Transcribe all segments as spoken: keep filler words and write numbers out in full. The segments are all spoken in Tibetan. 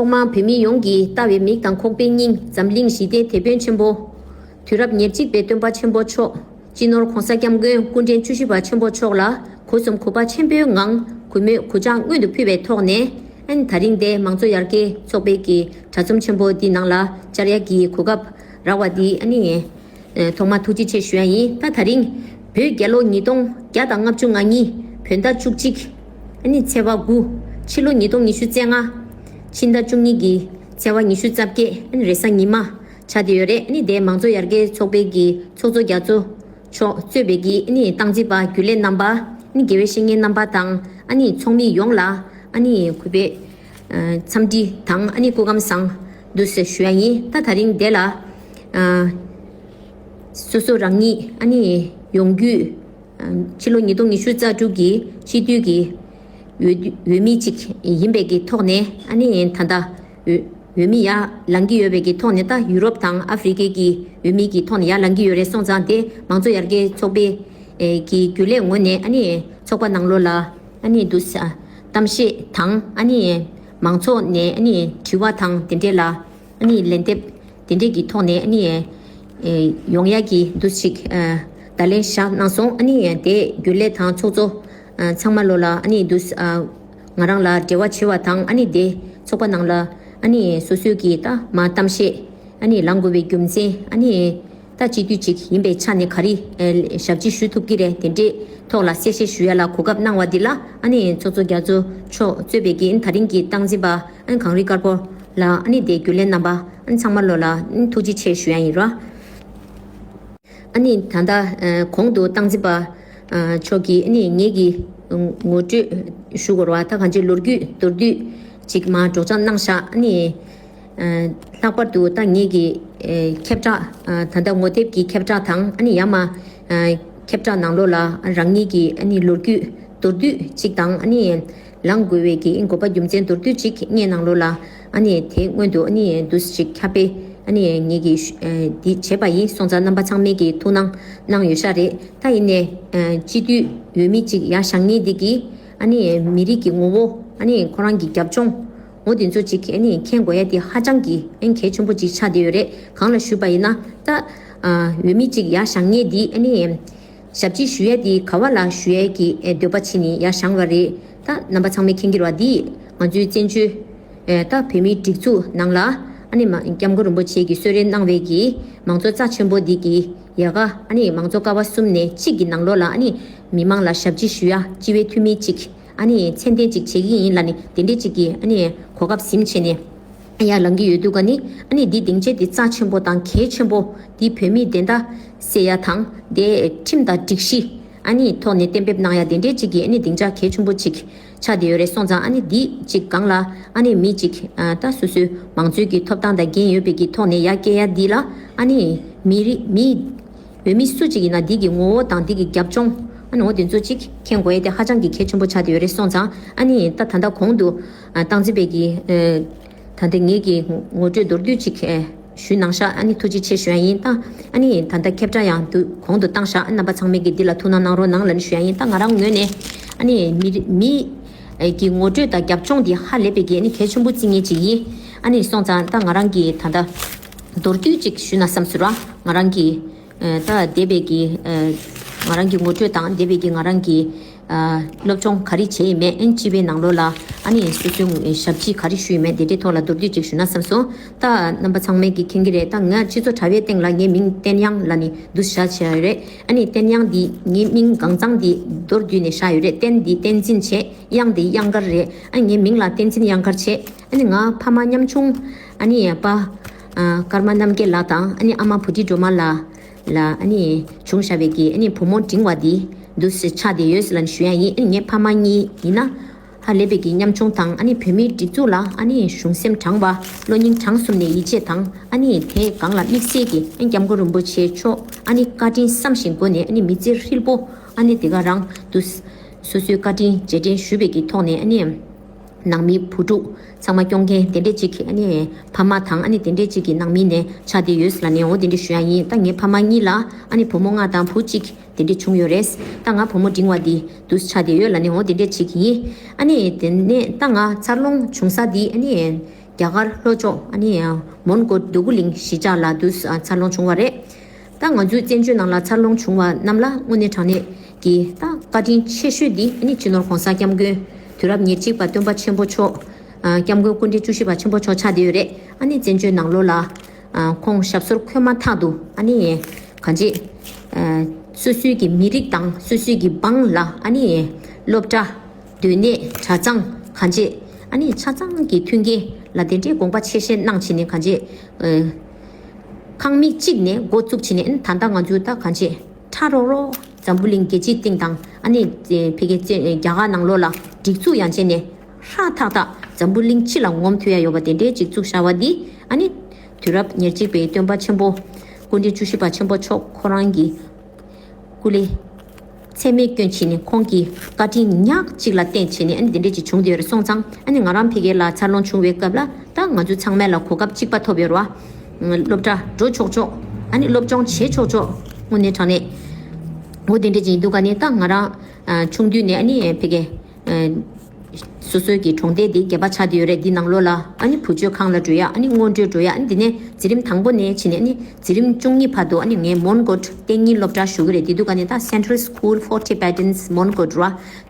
ཐོག་མར་བོད་མི་ཡོངས་ཀྱིས་ལྟ་བའི་མིག་དང་ཁོག་པའི་སྙིང་འཛམ་གླིང་ཞི་བདེའི་དེད་དཔོན་ཆེན་པོ། དུས་རབས་ཉེར་གཅིག་པའི་སྟོན་པ་ཆེན་པོ་མཆོག་སྤྱི་ནོར་༧གོང་ས་༧སྐྱབས་མགོན་སྐུ་ཕྲེང་བཅུ་བཞི་པ་ཆེན་པོ་མཆོག་ལ་སྒོ་གསུམ་གུས་པ་ཆེན་པོའི་ངང་གུས་མོས་གུས་ཕྱག་སྔོན་དུ་ཕུལ་བའི་ཐོག་ནས། ཨན་ད་རིང་དེ་མང་གཙོ་ཡར་རྒྱས་ཚོགས་པའི་གི་དྲ་ཚོམས་ཆེན་པོ་འདི་ནང་ལ་བཅར་ཡ་གི་གོ་སྐབས་རག་པ་འདི་ཨ་ནི། ཐོག་མར་ཐུགས་རྗེ་ཆེ་ཞུ་ཡ་ཡིན། ད་ད་རིང་བོད་རྒྱལ་ལོ་ཉིས་སྟོང་བརྒྱ་དང་ལྔ་བཅུ་ང་གཉིས་བོད་ཟླ་བཅུ་གཅིག་ཨ་ནི་ཚེས་པ་དགུ། ཕྱི་ལོ་ཉིས་སྟོང་ཉི་ཤུ་རྩ་ལྔ་ཕྱི་ཟླ་བཅུ་གཉིས་ཀྱི་ཚེས་པ་ཉི་ཤུ་རྩ་བརྒྱད་ཨ་ནི་རེས་གཟའ་ཉི་མ་ཆགས་བསྡད་ཡོད་རེད། ཨ་ནི་དེ་མང་གཙོ་ཡར་རྒྱས་ཚོགས་པའི་གི་ཚོགས་གཙོ་རྒྱ་མཚོ་མཆོག་གཙོས་པའི་གི་ཨ་ནི་སྟངས་འཛིན་པ་རྒྱུན་ལས་རྣམ་པ་ཨ་ནི་དགེ་བའི་བཤེས་གཉེན་རྣམ་པ་དང་ཨ་ནི་ཚོགས་མི་ཡོངས་ལ་ཨ་ནི་གུས་པའི་འཚམས་འདྲི་དང་ཨ་ནི་སྐུ་ཁམས་བཟང་འདུག་ཟེར་ཞུ་ཡ་ཡིན། ད་ད་རིང་དེ་ལ་སོ་སོ་རང་ཉིད་ཨ་ནི་ཡོང་རྒྱུས། ཕྱི་ལོ་ཉིས་སྟོང་ཉི་ཤུ་རྩ་དྲུག་གི་སྤྱི་འཐུས་ཀྱི་འོས་འོས་མི་གཅིག་ཡིན་པའི་གི་ཐོག་ནས་ཨ་ནི་ད་ལྟ་འོས་འོས་མི་ཡར་ལངས་ཀྱི་ཡོད་པའི་གི་ཐོག་ནས། ད་ཡུ་རོབ་དང་ཨ་ཧྥེ་རི་ཁའི་གི་འོས་མི་གི་ཐོག་ནས་ཡར་ལངས་ཀྱི་ཡོད་རེད་སོང་ཙང་། དེ་མང་གཙོ་ཡར་རྒྱས་ཚོགས་པའི་གི་རྒྱུན་ལས་ངོས་ནས་ཨ་ནི་ཚོགས་པ་ནང་ལོགས་ལ་ཨ་ནི་འདུག་ས་གཏམ་བཤད་དང་ཨ་ནི་མང་ཚོགས་ནས་ཨ་ནི་དྲི་བ་དང་དེ་འདྲས་ལ། ཨ་ནི་ལན་འདེབས་དེ་འདྲས་ཀྱི་ཐོག་ནས་ཨ་ནི་ཨེ་ཡོང་ཡ་གི་འདུག་ཅིག་ཨ་བརྡ་ལན་བཞག་གནང་སོང་། ཨ་ནི་དེ་རྒྱུན་ལས་དང་ཚོགས་གཙོ་ཨ་ཚང་མ་ལོ་ལ་ཨ་ནི་འདུག་ཨ་ང་རང་ལ་འབྲེལ་བ་བྱེད་པ་དང་། ཨ་ནི་དེ་ཚོགས་པ་ནང་ལ་ཨ་ནི་སོ་སོའི་གི་ད་མ་གཏམ་བཤད་ཨ་ནི་ལངས་དགོས་པའི་རྒྱུ་མཚན། ཨ་ནི་ད་སྤྱི་འཐུས་ཅིག་ཡིན་པའི་ཆ་ནས་ག་རེ་ཨེ་ཞབས་ཕྱི་ཞུ་ཐུབ་ཀྱི་རེད། དེ་འདྲས་ཐོག་ལ་གསལ་བཤད་ཞུ་ཡ་ལ་གོ་སྐབས་གནང་བ་འདི་ལ་ཨ་ནི་ཚོགས་གཙོ་རྒྱ་མཚོ་མཆོག་གཙོས་པའི་གི་ཨ་ནི་ད་རིང་གི་སྟངས་འཛིན་པ་ཨ་ནི་གངས་རི་དཀར་པོ་ལ། ཨ་ནི་དེ་རྒྱུན་ལས་རྣམ་པ་ཨ་ནི་ཚང་མ་ལོ་ལ་ཨ་ནི་ཐུགས་རྗེ་ཆེ་ཞུ་ཡ་ཡིན་ར། ཨ་ནི་ད་ལྟ་ཨ་གོང་དུ་སྟངས་འཛིན་པ་ཨ་མཆོག་གིས་ཨ་ནི་ངེད་ཀྱི་ངོ་སྤྲོད་ཞུ་དགོས་ར། ད་གང་ཅི་ལོ་རྒྱུས་མདོར་བསྡུས་ཅིག་མར་སྒྲོག་སྦྱང་གནང་ཤག་ཨ་ནི་ཨ་ལྷག་པར་དུ་ད་ངེད་ཀྱི་ཨ་ཁྱབ་བསྒྲགས་ཨ་ད་ལྟ་ངོ་དེབ་ཀྱི་ཁྱབ་བསྒྲགས་དང་། ཨ་ནི་ཡར་མར་ཨ་ཁྱབ་བསྒྲགས་ནང་ལོགས་ལ་རང་ཉིད་ཀྱི་ཨ་ནི་ལོ་རྒྱུས་མདོར་བསྡུས་ཅིག་དང་། ཨ་ནི་ལངས་དགོས་པའི་གི་དགོས་པ་རྒྱུ་མཚན་མདོར་བསྡུས་ཅིག་སྔོན་ནང་ལོགས་ལ་ཨ་ནི་དེ་སྔོན་དུ་ཨ་ནི་འདུག་ཅིག་ཁྱབ་སྤེལ་ཨ་ནི་ངེད་ཀྱིས་ཨ་འདི་བྱས་པ་ཡིན་སོང་ཙང་། རྣམ་པ་ཚང་མས་ཀྱི་ཐུགས་སྣང་གནང་ཡོད་ཤག་རེད། ད་ཡིན་ནའི་ཨ་སྤྱི་འཐུས་འོས་མི་གཅིག་ཡར་བཞེངས་མཁན་འདི་གིས་ཨ་ནི་མི་རིགས་ཀྱི་ངོ་བོ། ཨ་ནི་ཁོ་རང་གི་རྒྱབ་ལྗོངས། འོ་དེ་ཚོ་ཅིག་ཨ་ནི་མཁྱེན་དགོས་ཡ་དེ་ཧ་ཅང་གི་ཨ་ནི་གལ་ཆེན་པོ་ཅིག་ཆགས་བསྡད་ཡོད་རེད། གང་ལ་ཞུས་པ་ཡིན་ན། ད་ཨ་འོས་མི་གཅིག་ཡར་བཞེངས་མཁན་འདི་ཨ་ནི་ཞབས་ཕྱི་ཞུ་ཡ་དེ་ག་བ་ལ་ཞུ་ཡ་གི་ཨ་འདོད་པ་བྱས་ནས་ཡར་བཞེངས་པ་རེད། ད་རྣམ་པ་ཚང་མས་མཁྱེན་གྱི་རེད་བ། འདི་ང་ཚོའི་བཙན་བྱོལ་ཨེ་ད་བོད་མིའི་སྒྲིག་འཛུགས་ནང་ལ་ཨ་ནི་མ་༸སྐྱབས་མགོན་རིན་པོ་ཆེ་གིས་གསོལ་རས་གནང་བའི་གི་མང་གཙོ་རྩ་ཆེན་པོ་འདི་གི་ཡལ་ག་ཨ་ནི་མང་གཙོ་ཀ་བ་གསུམ་ནས་གཅིག་གི་ནང་ལོགས་ལ་ཨ་ནི་མི་མང་ལ་ཞབས་ཕྱི་ཞུ་ཡ་སྤྱི་བའི་འཐུས་མི་གཅིག་ཨ་ནི་མཚན་ལྡན་གཅིག་བྱེད་ཀྱི་ཡིན་ལབ་ནས་དེ་འདྲས་གཅིག་གི་ཨ་ནི་གོ་སྐབས་ཟིན་བྱས་ནས་ཡར་ལངས་ཀྱི་ཡོད་དུས་ཀ་ནི། ཨ་ནི་འདི་སྡིངས་ཆ་འདི་རྩ་ཆེན་པོ་དང་གལ་ཆེན་པོ། འདི་བོད་མིའི་བདེན་མཐའ་གསལ་ཡ་དང་། དེ་ཁྲིམས་དང་སྒྲིག་གཞི་ཨ་ནི་ཐོག་ནས་གཏན་འབེབས་གནང་ཡ་དེ་འདྲས་གཅིག་གི་ཨ་ནི་སྡིངས་ཆ་གལ་ཆེན་པོ་གཅིག་ཆགས་བསྡད་ཡོད་རེད་སོང་ཙང་། ཨ་ནི་འདི་གཅིག་སྒང་ལ་ཨ་ནི་མི་གཅིག་ཨ་ད་སོ་སོའི་མང་གཙོའི་གི་ཐོབ་ཐང་དང་འགན་ཡོད་པའི་གི་ཐོག་ནས་ཡར་སྐྱེལ་ཡ་འདི་ལ། ཨ་ནི་མི་རིགས་མི་འོས་མི་སུ་གཅིག་ཡིན་ན་འདི་གི་ངོ་བོ་དང་འདི་གི་རྒྱབ་ལྗོངས་ཨ་ནི་འོ་དེ་ཚོ་གཅིག་མཁྱེན་དགོས་ཡ་དེ་ཧ་ཅང་གི་གལ་ཆེན་པོ་ཆགས་བསྡད་ཡོད་རེད་སོང་ཙང་། ཨ་ནི་ད་ད་ལྟ་གོང་དུ་ཨ་སྟངས་འཛིན་པའི་གི་ཨ་ད་ལྟ་ངེད་ཀྱི་ངོ་སྤྲོད་མདོར་བསྡུས་ཅིག་ཨེ་ཞུས་གནང་ཤག་ཨ་ནི་ཐུགས་རྗེ་ཆེ་ཞུ་ཡ་ཡིན། ད་ཨ་ནི་ད་ལྟ་ཁྱབ་བསྒྲགས་ཡང་དུ་གོང་དུ་བཏང་ཤག་རྣམ་པ་ཚང་མས་ཀྱི་འདི་ལ་ཐུགས་སྣང་གནང་རོགས་གནང་ལབ་ནས་ཞུ་ཡ་ཡིན། ད་ང་རང་ངོས་ནས་ཨ་ནི་མི་རི་མི་ཨེ་གི་ངོ་སྤྲོད་དང་རྒྱབ་ལྗོངས་འདི་ཧ་ལས་པའི་གི་ཨ་ནི་གལ་ཆེན་པོ་བརྩི་མཁན་ཅིག་ཡིན། ཨ་ནི་སོང་ཙང་ད་ང་རང་གི་ད་ལྟ་མདོར་བསྡུས་ཅིག་ཞུས་ན་བསམ་སོང་ར། ང་རང་གི་ཨེ་ད་འདས་པའི་གི་ཨེ་ང་རང་གི་ངོ་སྤྲོད་དང་འདས་པའི་གི་ང་རང་གི་ཨ་སློབ་སྦྱོང་ག་རེ་བྱས་ཡིན་མེད། ཨན་སྤྱི་པའི་ནང་ལོགས་ལ་ཨ་ནི་སོ་སོའི་ཞབས་ཕྱི་ག་རེ་ཞུས་ཡིན་མེད། དེ་འདྲའི་ཐོག་ལ་མདོར་བསྡུས་ཅིག་ཞུས་ན་བསམ་སོང་། ད་རྣམ་པ་ཚང་མས་ཀྱིས་མཁྱེན་གྱི་རེད། ད་ང་སྤྱི་ཚོགས་དྲ་བའི་སྟེང་ལ་ངའི་མིང་བསྟན་དབྱངས་ལབ་ནས་འདུག་བཞག་བྱས་ཡོད་རེད། ཨ་ནི་བསྟན་དབྱངས་འདི་ངའི་མིང་གང་ཚང་འདི་མདོར་བསྡུས་ནས་བཞག་ཡོད་རེད། བསྟན་འདི་བསྟན་འཛིན་བྱས། དབྱངས་འདི་དབྱངས་དཀར་རེད། ཨ་ནི་ངའི་མིང་ལ་བསྟན་འཛིན་དབྱངས་དཀར་བྱས། ཨ་ནི་ང་ཕ་མ་ཉམ་ཆུང་ཨ་ནི་ཡ་པ་ཨ་ཀརྨ་རྣམ་རྒྱལ་ལགས་དང་། ཨ་ནི་ཨ་མ་བུ་ཁྲིད་སྒྲོལ་མ་ལགས་ལ་ཨ་ནི་བྱུང་བཞག་པའི་གི་ཨ་ནི་བུ་མོ་འབྲིང་བ་འདི་འདུག་སེ་ཆགས་བསྡད་ཡོད་ཟེར་ལབ་ནས་ཞུ་ཡ་ཡིན། ཨ་ནི་ངའི་ཕ་མ་གཉིས་ཡིན་ན་ཧ་ལས་པའི་གི་ཉམ་ཆུང་དང་། ཨ་ནི་བོད་མིའི་སྒྲིག་འཛུགས་ལ་ཨ་ནི་གཞུང་སེམས་དྲང་བ། བློ་སྙིང་བྲང་གསུམ་ནས་ཡིད་ཆེས་དང་། ཨ་ནི་དེའི་སྒང་ལ་དམིགས་བསལ་གྱི་ཨ་ནི་སྐྱབས་མགོན་རིན་པོ་ཆེ་མཆོག་ཨ་ནི་བཀའ་དྲིན་བསམ་བཞིན་སྒོ་ནས། ཨ་ནི་མི་ཚེ་ཧྲིལ་པོ་ཨ་ནི་དེ་ག་རང་དུ་སོ་སོའི་བཀའ་དྲིན་རྗེས་དྲན་ཞུ་བའི་གི་ཐོག་ནས། ཨ་ནི་ནང་མི་བུ་ཕྲུག་ཚང་མ་སྐྱོང་མཁན་དེ་འདྲས་ཅིག་གི་ཨ་ནི་ཕ་མ་དང་། ཨ་ནི་དེ་འདྲས་ཅིག་གི་ནང་མི་ནས་ཆགས་བསྡད་ཡོད་ལབ་ནས་འོ་དེ་འདྲས་ཞུ་ཡ་ཡིན། ད་ངའི་ཕ་མ་གཉིས་ལ་ཨ་ནི་བུ་མོ་ལྔ་དང་བུ་གཅིག་དེ་འདྲས་བྱུང་ཡོད་རེད། ད་ང་བུ་མོ་འབྲིང་བ་འདི་འདུག་ཆགས་བསྡད་ཡོད་ལབ་ནས་འོ་དེ་འདྲས་ཅིག་ཡིན། ཨ་ནི་དེ་ནས་ད་ང་འཚར་ལོངས་བྱུང་ས་འདི་ཨ་ནི་ རྒྱ་གར་ལྷོ་ཕྱོགས་ཨ་ནི་མོན་གྷོ་འདོད་རྒུ་གླིང་གཞིས་ཆགས་ལ་དུ་འཚར་ལོངས་བྱུང་བ་རེད། ད་ང་ཚོའི་བཙན་བྱོལ་ནང་ལ་འཚར་ལོངས་བྱུང་བ་རྣམས་ལ་དངོས་གནས་དྲང་གནས་ཀྱི་ད་བཀའ་དྲིན་ཆེ་ཤོས་འདི་ཨ་ནི་སྤྱི་ནོར་༸གོང་ས་༸སྐྱབས་མགོན་དུས་རབས་ཉེར་གཅིག་པ་སྟོན་པ་ཆེན་པོ་མཆོག་ཨ་༸སྐྱབས་མགོན་སྐུ་ཕྲེང་བཅུ་བཞི་པ་ཆེན་པོ་མཆོག་ཆགས་བསྡད་ཡོད་རེད། ཨ་ནི་བཙན་བྱོལ་ནང་ལོགས་ལ་ཨ་ཁོང་ཞབས་སོར་འཁོད་མ་ཐག་ཏུ་ཨ་ནི་གང་ཅི་ཨ་སོ་སོའི་གི་མི་རིགས་དང་སོ་སོའི་གི་འབངས་ལ་ཨ་ནི་སློབ་གྲྭ་སྡོད་གནས་གྲྭ་ཚང་གང་ཅི་ཨ་ནི་ཆ་ཚང་གི་མཐུན་རྐྱེན་ལ་དེ་འདྲའི་དགོངས་པ་ཆེ་བཞེས་གནང་བྱས་ནས་གང་ཅི་ཨ་ཁང་མིག་གཅིག་ནས་འགོ་བཙུགས་བྱས་ནས་ཨ་ནི་ད་ལྟ་ང་ཚོའི་ད་གང་ཅི་ཁྲ་རོག་རོག་འཛམ་བུ་གླིང་རྒྱལ་སྤྱིའི་སྟེང་དང་ཨ་ནི་ཨེ་ཕ་གི་ཙེ་ཨེ་རྒྱ་གར་ནང་ལོགས་ལ་སྒྲིག་འཛུགས་ཡང་བྱས་ནས་ཧྲག་ཐག་ཐག་འཛམ་བུ་གླིང་སྤྱི་ལ་ངོམ་ཐུབ་ཡ་ཡོད་པ་དེ་འདྲའི་སྒྲིག་འཛུགས་བཞག་པ་འདི་ཨ་ནི་དུས་རབས་ཉེར་གཅིག་པའི་སྟོན་པ་ཆེན་པོ་སྐུ་ཕྲེང་བཅུ་བཞི་པ་ཆེན་པོ་མཆོག་ཁོ་རང་གི་སྐུ་ལས་ཚད་མེད་བསྐྱོན་བྱས་ནས་ཁོང་གི་བཀའ་དྲིན་ཉག་གཅིག་ལ་བརྟེན་བྱས་ནས་ཨ་ནི་འདི་འདྲས་ཅིག་བྱུང་བསྡད་ཡོད་རེད། སོང་ཙང་ཨ་ནི་ང་རང་ཕ་གི་ལ་འཚར་ལོངས་བྱུང་བའི་སྐབས་ལ་ད་ང་ཚོ་ཚང་མས་ལ་གོ་སྐབས་གཅིག་པ་ཐོབ་ཡོད་རེད་བ། སློབ་གྲྭ་འགྲོ་ཆོག་ཆོག་ཨ་ནི་སློབ་སྦྱོང་བྱེད་ཆོག་ཆོག་དངོས་གནས་དྲང་གནས་འོ་དེ་འདྲས་ཅིག་ཡིན་དུས་ག་ནས་ད་ང་རང་ཨ་ཆུང་དུས་ནས་ཨ་ནི་ཕ་གི་ཨ་སོ་སོའི་གི་གྲོང་སྡེ་འདི་སྒལ་པ་ཆགས་བསྡད་ཡོད་རེད། འདི་ནང་ལོགས་ལ་ཨ་ནི་བུ་བཅོལ་ཁང་ལ་འགྲོ་ཡ་ཨ་ནི་སྔོན་འགྲོའི་འགྲོ་ཡ་ཨ་ནི་འདི་ནས་འཛིན་རིམ་དང་པོ་ནས་ཕྱིན་ནས་ཨ་ནི་འཛིན་རིམ་བཅུ་གཉིས་བར་དུ་ཨ་ནི་ངས་མོན་གྷོ་གཏན་ཉིན་སློབ་གྲྭ་ཞུ་གི་རེད། དེ་དུས་ག་ནས་ད་Central School for Tibetans Mongkot ར་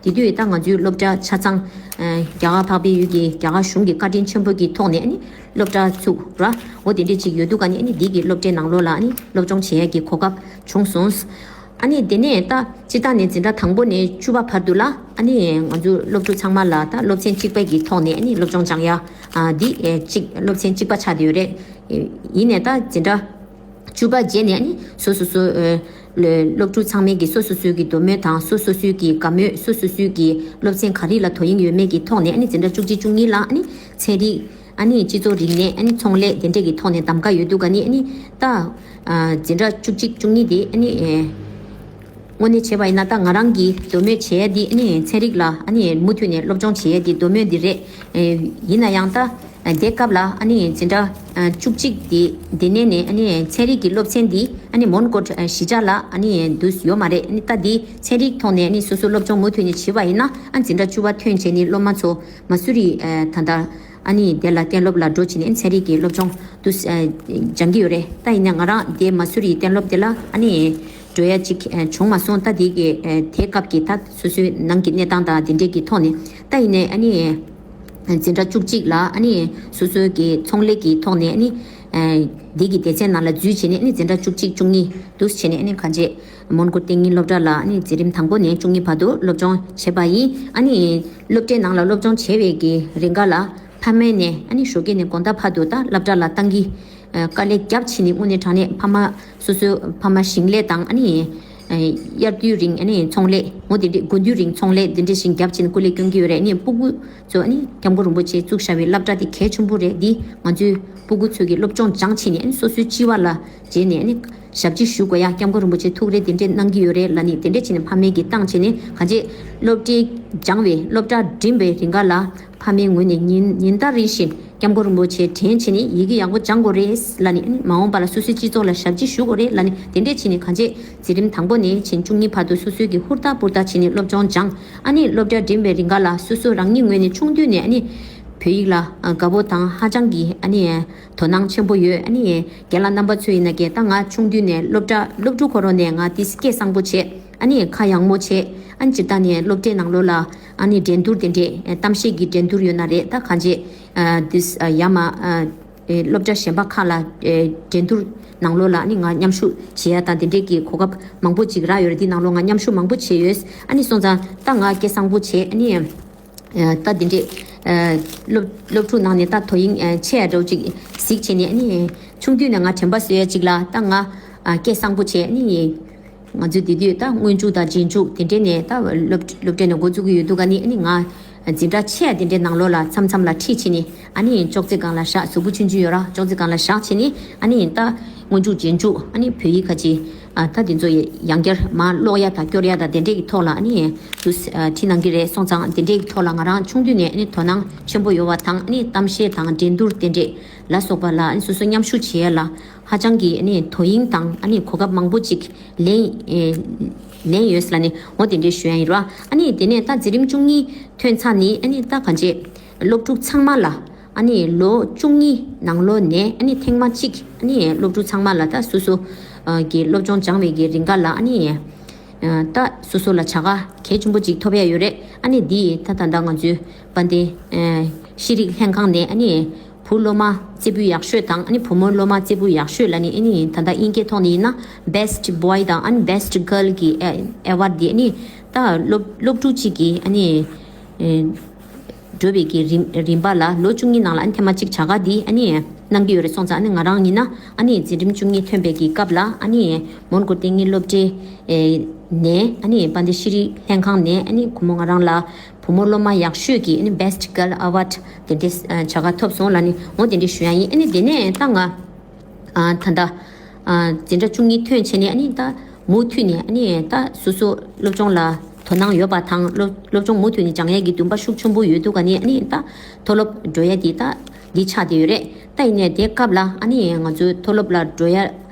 དེ་དུས་ད་ང་ཚོའི་སློབ་གྲྭ་ཆ་ཚང་ཨ་རྒྱ་གར་འཕགས་པའི་ཡུལ་གྱི་རྒྱ་གར་གཞུང་གི་བཀའ་དྲིན་ཆེན་པོ་གི་ཐོག་ནས་ཨ་ནི་སློབ་གྲྭ་ཚུགས་ར་འོ་དེ་འདྲས་ཅིག་ཡོད་དུས་ག་ནས་ཨ་ནི་འདི་གི་སློབ་གྲྭའི་ནང་ལོགས་ལ་ཨ་ནི་སློབ་སྦྱོང་བྱེད་ཡ་གི་གོ་སྐབས་བྱུང་སོང་། ཨ་ནི་དེ་ནས་ད་སྤྱི་བཏང་ནས་འཛིན་གྲྭ་དང་པོ་ནས་བཅུ་པ་བར་དུ་ལ་ཨ་ནི་ང་ཚོ་སློབ་ཕྲུག་ཚང་མ་ལ་ད་སློབ་ཚན་གཅིག་པའི་གི་ཐོག་ནས་ཨ་ནི་སློབ་སྦྱོང་སྦྱང་ཡ་ཨ་འདི་ཨེ་གཅིག་སློབ་ཚན་གཅིག་པ་ཆགས་བསྡད་ཡོད་རེད། ཡིན་ནས་ད་འཛིན་གྲྭ་བཅུ་པ་རྗེས་ནས་ཨ་ནི་སོ་སོ་སོ་ཨེ་སློབ་ཕྲུག་ཚང་མས་གི་སོ་སོ་སོའི་གི་འདོད་མོས་དང་སོ་སོ་སོའི་གི་དགའ་མོས་སོ་སོ་སོའི་གི་སློབ་ཚན་ག་རེ་ལ་དོ་དབྱིངས་ཡོད་མེད་ཀྱི་ཐོག་ནས་ཨ་ནི་འཛིན་གྲྭ་བཅུ་གཅིག་བཅུ་གཉིས་ལ་ཨ་ནི་ཚན་རིག་ཨ་ནི་སྤྱི་ཚོགས་རིག་གནས་ཨ་ནི་ཚོང་ལས་དེ་འདྲས་ཀྱི་ཐོག་ནས་གདམ་ག་ཡོད་དུས་ག་ནི་ཨ་ནི་ད་ཨ་འཛིན་གྲྭ་བཅུ་གཅིག་བཅུ་གཉིས་དེ་ཨ་ནི་ཨེ་དངོས་གནས་བྱས་པ་ཡིན་ན་ད་ང་རང་གི་འདོད་མོས་བྱས་ཡ་དེ་ཨ་ནི་ཚན་རིག་ལ་ཨ་ནི་མུ་མཐུད་ནས་སློབ་སྦྱོང་བྱས་ཡ་དེ་འདོད་མོས་འདི་རེད། ཨེ་ཡིན་ན་ཡང་ད་དེ་སྐབས་ལ་ཨ་ནི་འཛིན་གྲྭ་ཨ་བཅུ་གཅིག་དེ་དེ་ནས་ནས་ཨ་ནི་ཚན་རིག་གི་སློབ་ཚན་འདི་ཨ་ནི་མོན་གྷོ་གཞིས་ཆགས་ལ་ཨ་ནི་འདུས་ཡོད་མ་རེད། ཨ་ནི་ད་འདི་ཚན་རིག་ཐོག་ནས་ཨ་ནི་སོ་སོ་སློབ་སྦྱོང་མུ་མཐུད་ནས་བྱས་པ་ཡིན་ན་ཨ་འཛིན་གྲྭ་བཅུ་པ་ཐོན་བྱས་ནས་སློབ་མ་ཚོ་མ་སུ་རི་ཨེ་ད་ལྟ་ཨ་ནི་དེ་ལ་གཏན་སློབ་ལ་འགྲོ་བྱས་ནས་ཨ་ནི་ཚན་རིག་གི་སློབ་སྦྱོང་དུ་ཨ་སྦྱང་གི་ཡོད་རེད། ད་ཡིན་ན་ང་རང་དེ་མ་སུ་རིའི་གཏན་སློབ་དེ་ལ་ཨ་ནི་འགྲོ་ཡ་ཅིག་ཨ་བྱུང་མ་སོང་། ད་དེ་གི་ཨ་དེ་སྐབས་ཀྱི་ད་སོ་སོའི་ནང་གི་གནས་སྟངས་དང་དེ་འདྲས་ཀྱི་ཐོག་ནས་ད་ཡིན་ནའི་ཨ་ནི་འཛིན་གྲྭ་བཅུ་གཅིག་ལ་ཨ་ནི་སོ་སོའི་གི་ཚོང་ལས་ཀྱི་ཐོག་ནས་ཨ་ནི་ཨ་དེ་གི་སྡེ་ཚན་ནང་ལ་འཛུལ་བྱས་ནས་ཨ་ནི་འཛིན་གྲྭ་བཅུ་གཅིག་བཅུ་གཉིས་དུ་བྱས་ནས་ཨ་ནི་གང་བྱས་མོན་གྷོ་གཏན་ཉིན་སློབ་གྲྭ་ལ་ཨ་ནི་འཛིན་རིམ་དང་པོ་ནས་བཅུ་གཉིས་བར་དུ་སློབ་སྦྱོང་བྱས་པ་ཡིན། ཨ་ནི་སློབ་གྲྭའི་ནང་ལ་སློབ་སྦྱོང་བྱས་པའི་གི་རིང་ག་ལ་ཕ་མས་ནས་ཨ་ནི་ཞོགས་ཀས་ནས་དགོང་དག་བར་དུ་ད་སློབ་གྲྭ་ལ་བཏང་གི་ཨ་དཀའ་ལས་བརྒྱབ་ཕྱིན་ནས་དངོས་གནས་དྲང་གནས་ཕ་མ་སོ་སོའི་ཕ་མ་ཞིང་ལས་དང་ཨ་ནི་ཨ་དབྱར་དུས་རིང་ཨ་ནི་ཚོང་ལས་འོ་དེ་འདྲས་དགུན་དུས་རིང་ཚོང་ལས་དེ་འདྲས་ཞིག་བརྒྱབ་ཕྱིན་སྐུ་ལས་སྐྱོན་གྱི་ཡོད་རེད། ཨ་ནི་སྤུ་གུ་ཚོ་ཨ་ནི་སྐྱབས་མགོན་རིན་པོ་ཆེས་བཙུགས་བཞག་པའི་སློབ་གྲྭ་དེ་གལ་ཆེན་པོ་རེད། འདི་ང་ཚོའི་སྤུ་གུ་ཚོ་གི་སློབ་སྦྱོང་སྦྱངས་ཕྱིན་ནས་ཨ་ནི་སོ་སོའི་སྤྱི་བ་ལ་བྱས་ནས་ཨ་ནི་ཞབས་ཕྱི་ཞུ་དགོས་ཡ་སྐྱབས་མགོན་རིན་པོ་ཆེ་ཐུགས་རེ་དེ་འདྲས་གནང་གི་ཡོད་རེད་ལབ་ནས་དེ་འདྲས་བྱས་ནས་ཕ་མས་ཀྱིས་བཏང་བྱས་ནས་གང་བྱས་སློབ་གྲྭའི་སྦྱངས་པའི་སློབ་གྲྭ་འགྲིམས་པའི་རིང་ག་ལ་ཕ་མའི་ངོས་ནས་ཉིན་ཉིན་ལྟར་རེ་བཞིན་སྐྱབས་མགོན་རིན་པོ་ཆེ་དྲན་བྱས་ནས་ཡི་གེ་ཡག་པོ་སྦྱང་དགོས་རེད་ལབ་ནས་ཨ་ནི་མ་འོངས་པ་ལ་སོ་སོའི་སྤྱི་ཚོགས་ལ་ཞབས་ཕྱི་ཞུ་དགོས་རེད་ལབ་ནས་དེ་འདྲས་བྱས་ནས་གང་བྱས་འཛིན་རིམ་དང་པོ་ནས་བྱས་བཅུ་གཉིས་བར་དུ་སོ་སོའི་གི་ཧུར་ཐག་ཧུར་ཐག་བྱས་ནས་སློབ་སྦྱོང་སྦྱངས། ཨ་ནི་སློབ་གྲྭ་འགྲིམས་པའི་རིང་ག་ལ་སོ་སོ་རང་ཉིད་ངོས་ནས་ཆུང་དུས་ནས་ཨ་ནི་བོད་ཡིག་ལ་དགའ་པོ་དང་ཧ་ཅང་གི་ཨ་ནི་དོ་སྣང་ཆེན་པོ་ཡོད། ཨ་ནི་རྒན་ལགས་རྣམ་པ་ཚོ་ཡིན་ན་ཀྱེ་ད་ང་ཆུང་དུས་ནས་སློབ་གྲྭ་སློབ་ཕྲུག་ཁོ་རང་ནས་ང་ཏིས་སྐད་གསང་པོ་བྱས་ཨ་ནི་ཁ་ཡངས་མོ་བྱས་ཨ་ནི་སྤྱིར་བཏང་ནས་སློབ་གྲྭའི་ནང་ལོགས་ལ་ཨ་ནི་འགྲན་བསྡུར་དེ་འདྲས་གཏམ་བཤད་ཀྱི་འགྲན་བསྡུར་ཡོད་ན་རེད། ད་གང་བྱས་ཏིས་ཡ་མ་སློབ་གྲྭ་གཞན་པ་ཁག་ལ་འགྲན་བསྡུར་ནང་ལོགས་ལ་ཨ་ནི་ང་མཉམ་ཞུགས་བྱེད་ཡ་དང་དེ་འདྲས་ཀྱི་གོ་སྐབས་མང་པོ་ཅིག་རག་ཡོད་རེད། འདི་ནང་ལོགས་ང་མཉམ་ཞུགས་མང་པོ་བྱས་ཡོད། ཨ་ནི་སོང་ཙང་ད་ང་སྐད་གསང་པོ་བྱས་ཨ་ནི། ད་འདི་འདྲས་སློབ་སློབ་ཕྲུག་ནང་ནས་ད་དོ་དབྱིངས་ཆེ་ཡ་འདྲ་བོ་ཅིག་གཟིགས་བྱས་ནས་ཨ་ནི་ཆུང་དུས་ནས་ང་དྲན་པ་གསོ་ཡ་ཅིག་ལ་ད་ང་སྐད་གསང་པོ་བྱས་ཨ་ནི་ང་ཚོས་དེ་དུས་ད་སྔོན་འཇུག་དང་རྗེས་འཇུག་དེ་འདྲས་ནས་ད་སློབ་སློབ་གྲྭའི་ནས་འགོ་བཙུགས་ཀྱི་ཡོད་འདུག་ཨ་ནི་ཨ་ནི་ང་འཛིན་གྲྭ་ཆེ་ཡ་དེ་འདྲའི་ནང་ལོགས་ལ་མཚམས་མཚམས་ལ་ཁྲིད་བྱས་ནས་ཨ་ནི་ཅོག་ཙེ་སྒང་ལ་བཞག་གཟུགས་པོ་ཆུང་ཆུང་ཡོད་ར་ཅོག་ཙེ་སྒང་ལ་བཞག་བྱས་ནས་ཨ་ནི་ད་སྔོན་འཇུག་རྗེས་འཇུག་ཨ་ནི་བོད་ཡིག་ཁ་ཅིག་ཨ་ད་དེ་ཚོ་ཡང་བསྐྱར་མར་ཀློག་ཡ་དང་སྐྱོར་ཡ་དང་དེ་འདྲས་ཀྱི་ཐོག་ལ་ཨ་ནི་དུ་ཨ་ཁྲིད་གནང་གི་རེད། སོང་ཙང་དེ་འདྲས་ཀྱི་ཐོག་ལ་ང་རང་ཆུང་དུས་ནས་ཨ་ནི་དོ་སྣང་ཆེན་པོ་ཡོད་པ་དང་ཨ་ནི་གཏམ་བཤད་དང་འགྲན་བསྡུར་དེ་འདྲས་ལ་སོགས་པ་ལ་ཨ་ནི་སོ་སོ་མཉམ་ཞུགས་བྱེད་ཡ་ལ་ཧ་ཅང་གི་ཨ་ནི་དོ་དབྱིངས་དང་ཨ་ནི་གོ་སྐབས་མང་པོ་ཅིག་ལེན་ཨེ་ལེན་ཡོད་ལ་ནི་འོ་དེ་འདྲས་ཞུ་ཡ་ཡིན་ར། ཨ་ནི་དེ་ནས་ད་འཛིན་རིམ་བཅུ་གཉིས་ཐོན་ཚར་ནི་ཨ་ནི་ད་གང་བྱས་སློབ་ཕྲུག་ཚང་མ་ལ། ཨ་ནི་ལོ་བཅུ་གཉིས་ནང་ལོགས་ནས་ཨ་ནི་ཐེངས་མ་གཅིག་ཨ་ནི་སློབ་ཕྲུག་ཚང་མ་ལ་ད་སོ་སོ་ཨ་གི་སློབ་སྦྱོང་སྦྱང་བའི་གི་རིང་ག་ལ་ཨ་ནི་ཨ་ད་སོ་སོ་ལ་བྱ་དགའ་གལ་ཆེན་པོ་ཅིག་ཐོབ་ཡ་ཡོད་རེད། ཨ་ནི་འདི་ད་ད་ལྟ་ང་ཚོའི་དཔལ་ལྡན་ཨ་ཤེས་རིག་ལྷན་ཁང་ནས་ཨ་ནི་བུ་སློབ་མ་རྩེ་ཕུད་ཡག་ཤོས་དང་ཨ་ནི་བུ་མོ་སློབ་མ་རྩེ་ཕུད་ཡག་ཤོས་ལ་ནི་ཨ་ནི་ད་ལྟ་དབྱིན་སྐད་ཐོག་ནས་ཡིན་ན་Best Boy དང་ཨ་ནི་Best Girl གི་ཨེ་ཨེ་ཝར་ཌི་འདི་ཨ་ནི་ད་སློབ་སློབ་ཕྲུག་གཅིག་གི་ཨ་ནི་ཨེ་འགྲོ་བའི་གི་རིམ་རིམ་པ་ལ་ལོ་བཅུ་གཉིས་ནང་ལ་ཨ་ནི་ཐེངས་མ་གཅིག་བྱ་དགའ་འདི་ཨ་ནི་གནང་གི་ཡོད་རེད། སོང་ཙང་ཨ་ནི་ང་རང་ཡིན་ན་ཨ་ནི་འཛིན་རིམ་བཅུ་གཉིས་ཐོན་པའི་གི་སྐབས་ལ་ཨ་ནི་མོན་གྷོ་ལྟེ་གནས་སློབ་གྲྭའི་ནས་ཨ་ནི་དཔལ་ལྡན་ཤེས་རིག་ལྷན་ཁང་ནས་ཨ་ནི་སྒོར་མོ་ང་རང་ལ་བུ་མོ་སློབ་མ་ཡག་ཤོས་ཀྱི་ཨ་ནི་Best Girl Award དེ་འདྲའི་བྱ་དགའ་ཐོབ་སོང་ལ་ནི་འོ་དེ་འདྲའི་ཞུ་ཡ་ཡིན། ཨ་ནི་དེ་ནས་ད་ང་ཨ་ད་ལྟ་ཨ་འཛིན་གྲྭ་བཅུ་གཉིས་ཐོན་བྱས་ནས་ཨ་ནི་ད་མུ་མཐུད་ནས་ཨ་ནི་ད་སོ་སོ་སློབ་སྦྱོང་ལ་དོ་སྣང་ཡོད་པ་དང་སློབ་སློབ་སྦྱོང་མུ་མཐུད་ནས་སྦྱང་ཡས་ཀྱི་འདུན་པ་ཤུགས་ཆེན་པོ་ཡོད་དུས་ག་ནས་ཨ་ནི་ད་མཐོ་སློབ་འགྲོ་ཡས་དེ་ད་འདི་ཆགས་བསྡད་ཡོད་རེད། ད་ཡིན་ནའི་དེ་སྐབས་ལ་ཨ་ནི་ང་ཚོའི་མཐོ་སློབ་ལ་འགྲོ་ཡ་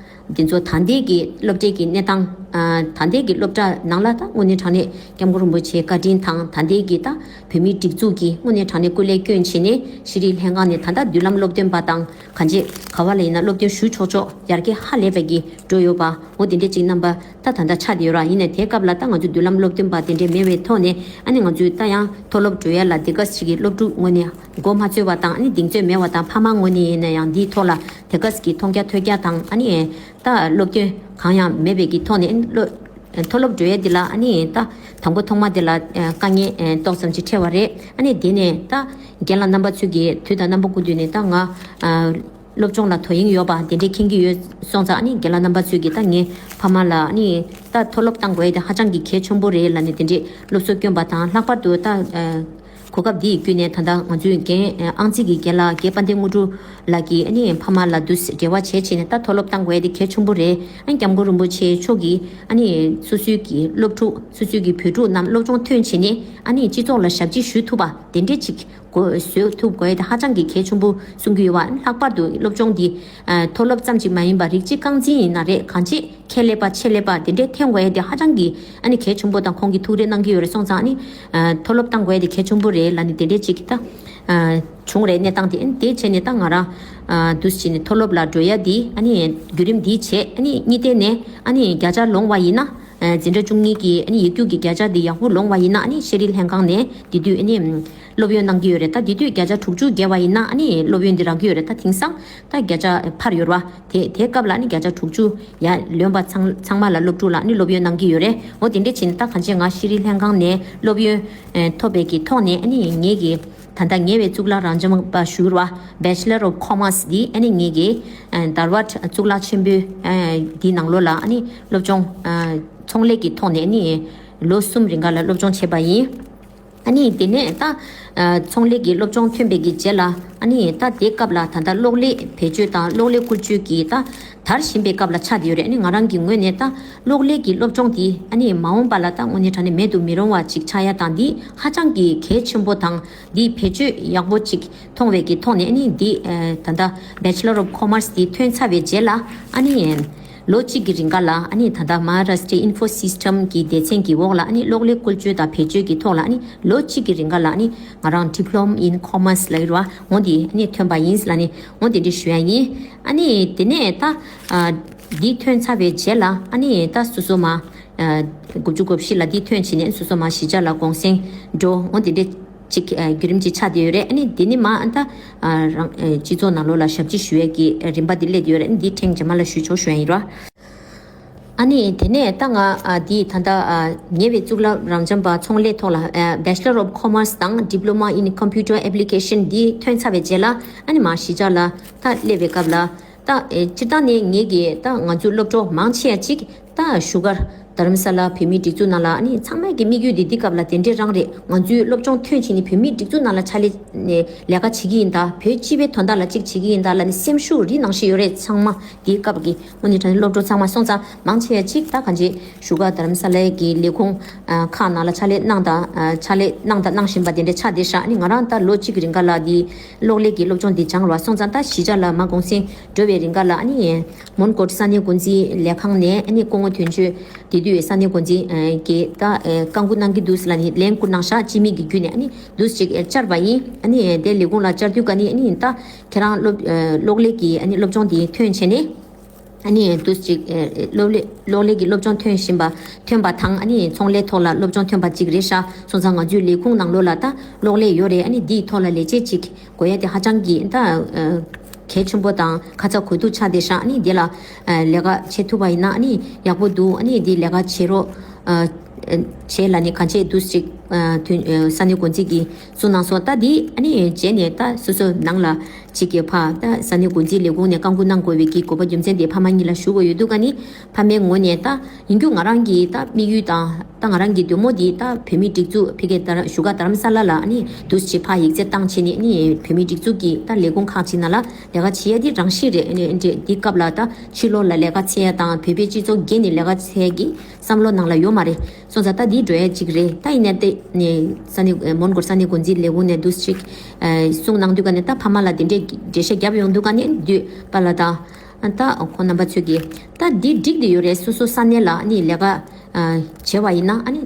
འདི་ཚོ་ད་ལྟའི་གི་སློབ་གྲྭའི་གི་གནས་སྟངས་ཨ་ད་ལྟའི་གི་སློབ་གྲྭ་ནང་ལ་ད་དངོས་གནས་དྲང་གནས་སྐྱབས་མགོན་རིན་པོ་ཆེའི་བཀའ་དྲིན་དང་ད་ལྟའི་གི་ད་བོད་མིའི་སྒྲིག་འཛུགས་ཀྱི་དངོས་གནས་དྲང་གནས་སྐུ་ལས་བསྐྱོན་བྱས་ནས་ཤེས་རིག་ལྷན་ཁང་ནས་ད་ལྟ་མདུན་ལམ་སློབ་སྟོན་པ་དང་གང་ཅི་ག་བ་ལ་ཡིན་ན་སློབ་སྟོན་ཞུ་ཆོག་ཆོག་ཡར་རྒྱས་ཧ་ལས་པའི་གི་འགྲོ་ཡོད་པ་འོ་དེ་འདྲས་ཅིག་རྣམ་པ་ད་ད་ལྟ་ཆགས་བསྡད་ཡོད་ར། ཡིན་ནའི་དེའི་སྐབས་ལ་ད་ང་ཚོ་མདུན་ལམ་སློབ་སྟོན་པ་དེ་འདྲས་མེད་པའི་ཐོག་ནས་ཨ་ནི་ང་ཚོས་ད་ཡང་མཐོ་སློབ་འགྲོ་ཡ་ལ་དེ་ག་ཞིག་གི་སློབ་ཕྲུག་ངོས་ནས་མགོ་མ་ཚོས་པ་དང་ཨ་ནི་གདེང་ཚོད་མེད་པ་དང་ཕ་མ་ངོས་ནས་ཡིན་ན་ཡང་འདིའི་ཐོག་ལ་དེ་ག་ཞིག་གི་མཐོང་རྒྱ་ཐོས་རྒྱ་དང་ཨ་ནི་ད་སློབ་སྟོན་གང་ཡང་མེད་པའི་གི་ཐོག་ནས་སློབ་མཐོ་སློབ་འགྲོ་ཡས་འདི་ལ་ཨ་ནི་ད་དང་པོ་ཐོག་མ་འདི་ལ་ཨ་དཀའ་ངལ་ཨ་ཏོག་ཙམ་ཅིག་འཕྲད་པ་རེད། ཨ་ནི་དེ་ནས་ད་རྒན་ལགས་རྣམ་པ་ཚོས་ཀྱི་དུས་དང་རྣམ་པ་ཀུན་ཏུ་ནས་ད་ང་ཨ་སློབ་སྦྱོང་ལ་དོ་དབྱིངས་ཡོད་པ་དེ་འདྲས་མཁྱེན་གྱི་ཡོད་སོང་ཙང་ཨ་ནི་རྒན་ལགས་རྣམ་པ་ཚོས་ཀྱི་ད་ངའི་ཕ་མ་ལ་ཨ་ནི་ད་མཐོ་སློབ་བཏང་དགོས་ཡས་དེ་ཧ་ཅང་གི་གལ་ཆེན་པོ་རེད་ལབ་ནས་དེ་འདྲས་སློབ་གསོ་བསྐྱོན་པ་དང་ལྷག་པར་དུ་ད་ཨ་གོ་སྐབས་འདི་ཡི་བརྒྱུད་ནས་ད་ལྟ་ང་ཚོའི་རྒན་ཨང་རྩིས་ཀྱི་རྒན་ལགས་རྒན་དཔལ་ལྡན་དངོས་གྲུབ་ལགས་ཀྱིས་ཨ་ནི་ཕ་མ་ལ་འདུ་འབྲེལ་བ་བྱས་བྱས་ནས་ད་མཐོ་སློབ་བཏང་དགོས་ཡས་དེ་གལ་ཆེན་པོ་རེད། ཨ་ནི་སྐྱབས་མགོན་རིན་པོ་ཆེ་མཆོག་གིས་ཨ་ནི་སོ་སོའི་གི་སློབ་ཕྲུག་སོ་སོའི་གི་བོད་ཕྲུག་རྣམས་སློབ་སྦྱོང་ཐོན་བྱས་ནས་ཨ་ནི་སྤྱི་ཚོགས་ལ་ཞབས་ཕྱི་ཞུ་ཐུབ་པ་དེ་འདྲས་ཅིག་གོ་བཟོ་ཐུབ་དགོས་ཡས་དེ་ཧ་ཅང་གི་གལ་ཆེན་པོ་གསུང་གི་ཡོད་པ། ལྷག་པར་དུ་སློབ་སྦྱོང་འདི་ཨ་མཐོ་སློབ་ཙམ་ཅིག་མ་ཡིན་པར་རིགས་གཅིག་རྐང་འཛིན་ཡིན་ན་རེད། གང་ཅི་ཁྱད་ལས་པ་ཆེད་ལས་པ་དེ་འདྲའི་འཐེན་དགོས་ཡས་དེ་ཧ་ཅང་གི་ཨ་ནི་གལ་ཆེན་པོ་དང་ཁོང་གིས་ཐུགས་རེ་གནང་གི་ཡོད་རེད། སོང་ཙང་ཨ་ནི་ཨ་མཐོ་སློབ་བཏང་དགོས་ཡས་དེ་གལ་ཆེན་པོ་རེད་ལབ་ནས་དེ་འདྲའི་ཅིག་ད་ཨ་བྱུང་རེད་གནས་སྟངས་དེ། ཨ་ནི་དེ་བྱས་ནས་ད་ང་རང་ཨ་འདུག་སེ་བྱས་ནས་མཐོ་སློབ་ལ་འགྲོ་ཡ་དེ་ཨ་ནི་བརྒྱུད་རིམ་འདི་བྱས་ཨ་ནི་གཉིས་ཐད་ནས་ཨ་ནི་བརྒྱ་ཆ་ལོངས་པ་ཡིན་ན། ཨ་འཛིན་གྲྭ་བཅུ་གཉིས་ཀྱི་ཨ་ནི་ཡིག་རྒྱུགས་ཀྱི་བརྒྱ་ཆ་འདི་ཡག་པོ་ལོངས་པ་ཡིན་ན་ཨ་ནི་ཤེས་རིག་ལྷན་ཁང་ནས་དེ་དུས་ཨ་ནི་སློབ་ཡོན་གནང་གི་ཡོད་རེད། ད་དེ་དུས་བརྒྱ་ཆ་དྲུག་ཅུ་བརྒལ་བ་ཡིན་ན་ཨ་ནི་སློབ་ཡོན་འདི་རག་གི་ཡོད་རེད། ད་དེང་སང་ད་བརྒྱ་ཆ་འཕར་ཡོད་རེད་བ། དེ་དེ་སྐབས་ལ་ཨ་ནི་བརྒྱ་ཆ་དྲུག་ཅུ་ཡར་ལོན་པ་ཚང་ཚང་མ་ལ་སློབ་ཕྲུག་ལ་ཨ་ནི་སློབ་ཡོན་གནང་གི་ཡོད་རེད། འོ་དེ་འདྲས་བྱས་ནས་ད་གང་ཅི་ང་ཤེས་རིག་ལྷན་ཁང་ནས་སློབ་ཡོན་ཨ་ཐོབ་པའི་གི་ཐོག་ནས་ཨ་ནི་ངེད་ཀྱི་ད་ལྟ་ཉེ་བའི་གཙུག་ལག་རབ་འབྱམས་པ་ཞུ་བ་Bachelor of Commerce འདི་ཨ་ནི་ངེད་ཀྱི་ཨ་དར་བར་གཙུག་ལག་ཆེན་པོའི་ཨ་འདི་ནང་ལོགས་ལ་ཨ་ནི་སློབ་སྦྱོང་ཨ་ཚོང་ལས་ཀྱི་ཐོག་ནས་ཨ་ནི་ལོ་གསུམ་རིང་ག་ལ་སློབ་སྦྱོང་བྱས་པ་ཡིན། ཨ་ནི་དེ་ནས་ད་ཨ་ཚོང་ལས་ཀྱི་སློབ་སྦྱོང་ཐོན་པའི་གི་རྗེས་ལ་ཨ་ནི་ད་དེ་སྐབས་ལ་ད་ལྟ་གློག་ཀླད་བེད་སྤྱོད་དང་གློག་ཀླད་བཀོལ་སྤྱོད་ཀྱི་ད་དར་བཞིན་པའི་སྐབས་ལ་ཆགས་བསྡད་ཡོད་རེད། ཨ་ནི་ང་རང་གི་ངོས་ནས་ད་གློག་ཀླད་ཀྱི་སློབ་སྦྱོང་འདི་ཨ་ནི་མ་འོངས་པ་ལ་ད་དངོས་གནས་དྲང་གནས་མེད་དུ་མི་རུང་བ་ཅིག་ཆགས་ཡ་དང་འདི་ཧ་ཅང་གི་གལ་ཆེན་པོ་དང་འདི་བེད་སྤྱོད་ཡག་པོ་ཅིག་མཐོང་བའི་གི་ཐོག་ནས་ཨ་ནི་འདི་ཨ་ད་ལྟ་Bachelor of Commerce འདི་ཐོན་ཚར་བའི་རྗེས་ལ་ཨ་ནི་ལོ་གཅིག་གི་རིང་ག་ལ་ཨ་ནི་ད་ལྟ་Maharashtra Info System གི་སྡེ་ཚན་གྱི་འོག་ལ་ཨ་ནི་གློག་ཀླད་བཀོལ་སྤྱོད་དང་བེད་སྤྱོད་ཀྱི་ཐོག་ལ་ཨ་ནི་ལོ་གཅིག་གི་རིང་ག་ལ་ཨ་ནི་ང་རང་Diploma in Commerce ལབ་ཡོད་རེད་བ། འོ་འདི་ཨ་ནི་ཐོན་པ་ཡིན་ལབ་ནི་འོ་དེ་འདྲ་ཞུ་ཡ་ཡིན། ཨ་ནི་དེ་ནས་ད་ཨ་འདི་ཐོན་ཚར་བའི་རྗེས་ལ་ཨ་ནི་ད་སོ་སོ་མ་ཨ་དགུ་བཅུ་གོ་བཞི་ལ་འདི་ཐོན་བྱས་ནས་སོ་སོ་མ་གཞིས་ཆགས་ལ་གུང་སེང་འགྲོ་འོ་དེ་འདྲ་ཅིག་ཨ་བརྒྱུད་རིམ་ཅིག་ཆགས་བསྡད་ཡོད་རེད། ཨ་ནི་དེ་ནི་མ་ཨ་ད་ཨ་རང་ཨ་སྤྱི་ཚོགས་ནང་ལོགས་ལ་ཞབས་ཕྱི་ཞུ་ཡས་ཀྱི་རིམ་པ་འདི་སླེབས་བསྡད་ཡོད་རེད། ཨ་ནི་འདི་ཕྲེང་རྗེས་མ་ལ་ཞུས་ཆོག་ཞུ་ཡ་ཡིན་ར། ཨ་ནི་དེ་ནས་ད་ང་ཨ་འདི་ད་ལྟ་ཨ་ཉེ་བའི་གཙུག་ལག་རབ་འབྱམས་པ་ཚོང་ལས་ཐོག་ལ་ཨ་Bachelor of Commerce དང་Diploma in Computer Application འདི་ཐོན་ཚར་བའི་རྗེས་ལ་ཨ་ནི་མ་གཞིས་ཆགས་ལ་ད་སླེབས་པའི་སྐབས་ལ་ད་ཨེ་སྤྱིར་བཏང་ནས་ངེད་ཀྱི་ད་ང་ཚོའི་སློབ་གྲོགས་མང་ཆེ་བ་ཅིག་ད་བཞུགས་སྒར་རྡ་རམ་ས་ལ་བོད་མིའི་སྒྲིག་འཛུགས་ནང་ལ་ཨ་ནི་ཚང་མའི་གི་དམིགས་ཡུལ་དེ་འདི་སྐབས་ལ་དེ་འདྲའི་རང་རེད། ང་ཚོའི་སློབ་སྦྱོང་ཐོན་བྱས་ནས་བོད་མིའི་སྒྲིག་འཛུགས་ནང་ལ་ཕྱག་ལས་ནས་ལས་ཀ་བྱེད་ཀྱི་ཡིན་ད་བོད་སྤྱི་པའི་དོན་དག་ལ་ཅིག་བྱེད་ཀྱི་ཡིན་ད་ལབ་ནས་སེམས་ཤུགས་རི་ནང་བཞིན་ཡོད་རེད། ཚང་མ་དེའི་སྐབས་ཀྱི་དངོས་གནས་དྲང་གནས་སློབ་གྲོགས་ཚང་མ་སོང་ཙང་མང་ཆེ་བ་ཅིག་ད་གང་ཅི་བཞུགས་སྒར་རྡ་རམ་ས་ལའི་གི་ལས་ཁུངས་ཨ་ཁག་ནང་ལ་ཕྱག་ལས་གནང་དང་ཨ་ཕྱག་ལས་གནང་དང་གནང་བཞིན་པ་དེ་འདྲ་ཆགས་བསྡད་ཤག་ཨ་ནི་ང་རང་ད་ལོ་གཅིག་གི་རིང་ག་ལ་འདི་གློག་ཀླད་ཀྱི་སློབ་སྦྱོང་འདི་སྦྱངས་ར་སོང་ཙང་ད་གཞིས་ཆགས་ལ་མ་གུང་སེང་འགྲོ་བའི་རིང་ག་ལ་ཨ་ནི་མོན་གྷོ་ས་གནས་འགོ་འཛིན་ལས་ཁང་ནས་ཨ་ནི་སྐུ་ངོ་དོན་གཅོད་དེ་ དུས་ས་གནས་འགོ་འཛིན་གྱིས་ད་བཀའ་འགུག་གནང་གི་འདུག་ལབ་ནས་ལན་བསྐུར་གནང་ཤག་སྤྱི་མི་གི་བརྒྱུད་ནས་ཨ་ནི་འདུག་ཅིག་བཅར་བ་ཡིན། ཨ་ནི་དེ་ལས་ཁུངས་ལ་བཅར་དུས་ཀ་ནི་ཨ་ནི་ད་ཁྱེད་རང་སློབ་གློག་ཀླད་ཀྱི་ཨ་ནི་སློབ་སྦྱོང་དེ་ཐོན་བྱས་ནས། ཨ་ནི་འདུག་ཅིག་ཨེ་གློག་ཀླད་གློག་ཀླད་ཀྱི་སློབ་སྦྱོང་ཐོན་བཞིན་པ་ཐོན་པ་དང་ཨ་ནི་ཚོང་ལས་ཐོག་ལ་སློབ་སྦྱོང་ཐོན་པ་ཅིག་རེད་ཤག་སོང་ཙང་ང་ཚོའི་ལས་ཁུངས་ནང་ལོགས་ལ་ད་གློག་ཀླད་ཡོད་རེད། ཨ་ནི་འདིའི་ཐོག་ལ་ལས་བྱེད་ཅིག་དགོས་ཡ་དེ་ཧ་ཅང་གི་ད་ཨ་གལ་ཆེན་པོ་དང་ཁ་ཚ་དགོས་གཏུགས་ཆགས་བསྡད་ཤག་ཨ་ནི་འདི་ལ་ཨ་ལས་ཀ་བྱེད་ཐུབ་པ་ཡིན་ན་ཨ་ནི་ཡག་པོ་འདུག་ཨ་ནི་འདི་ལས་ཀ་བྱེད་རོགས་ཨ་བྱེད་ལབ་ནས་གང་བྱེད་འདུག་ཅིག་ཨ་དུས་ཨ་ས་གནས་འགོ་འཛིན་གྱིས་གསུངས་གནང་སོང་། ད་འདི་ཨ་ནི་རྗེས་ནས་ད་སོ་སོ་ནང་ལ་ཅིག་གི་ཕ་ད་ས་གནས་འགོ་འཛིན་ལས་ཁུངས་ནས་བཀའ་འགུག་གནང་དགོས་པའི་གི་དགོས་པ་རྒྱུ་མཚན་དེ་ཕ་མ་གཉིས་ལ་ཞུ་དགོས་ཡོད་འདུག་ག་ནི་ཕ་མའི་ངོས་ནས་ད་ཡིན་རྒྱུ་ང་རང་གི་ད་དམིགས་ཡུལ་དང་ད་ང་རང་གི་འདོད་མོ་དེ་ད་བོད་མིའི་སྒྲིག་འཛུགས་ཕ་གི་ད་བཞུགས་སྒར་རྡ་རམ་ས་ལ་ལ་ཨ་ནི་འདུག་ཅིག་ཕ་ཡིག་ཚད་བཏང་བྱས་ནས་ཨ་ནི་བོད་མིའི་སྒྲིག་འཛུགས་ཀྱི་ད་ལས་ཁུངས་ཁག་ཅིག་ནང་ལ་ལས་ཀ་བྱེད་ཡ་དེ་རང་བཞིན་རེད། ཨ་ནི་འདི་སྐབས་ལ་ད་ཕྱི་ལོགས་ལ་ལས་ཀ་བྱེད་ཡ་དང་བོད་པའི་སྤྱི་ཚོགས་བརྒལ་ནས་ལས་ཀ་བྱེད་ཡ་གི་བསམ་བློ་ནང་ལ་ཡོད་མ་རེད། སོང་ཙང་ད་འདི་འགྲོ་ཡ་གཅིག་རེད། ད་ཡིན་ན་དེ་ནས་ས་གནས་མོན་གྷོ་ས་གནས་འགོ་འཛིན་ལས་ཁུངས་ནས་འདུག་ཅིག་གསུངས་གནང་དུས་ཀ་ནས་ད་ཕ་མ་ལ་དེ་འདྲའི་འགྲེལ་བཤད་བརྒྱབ་ཡོང་དུས་ཀ་ནས་འདུས་པ་ལ་ད་ད་ཁོང་རྣམ་པ་ཚོས་ཀྱིས་ད་འདི་འགྲིག་བསྡད་ཡོད་རེད། སོ་སོ་ས་གནས་ལ་ནི་ལས་ཀ་བྱས་པ་ཡིན་ན་ཨ་ནི་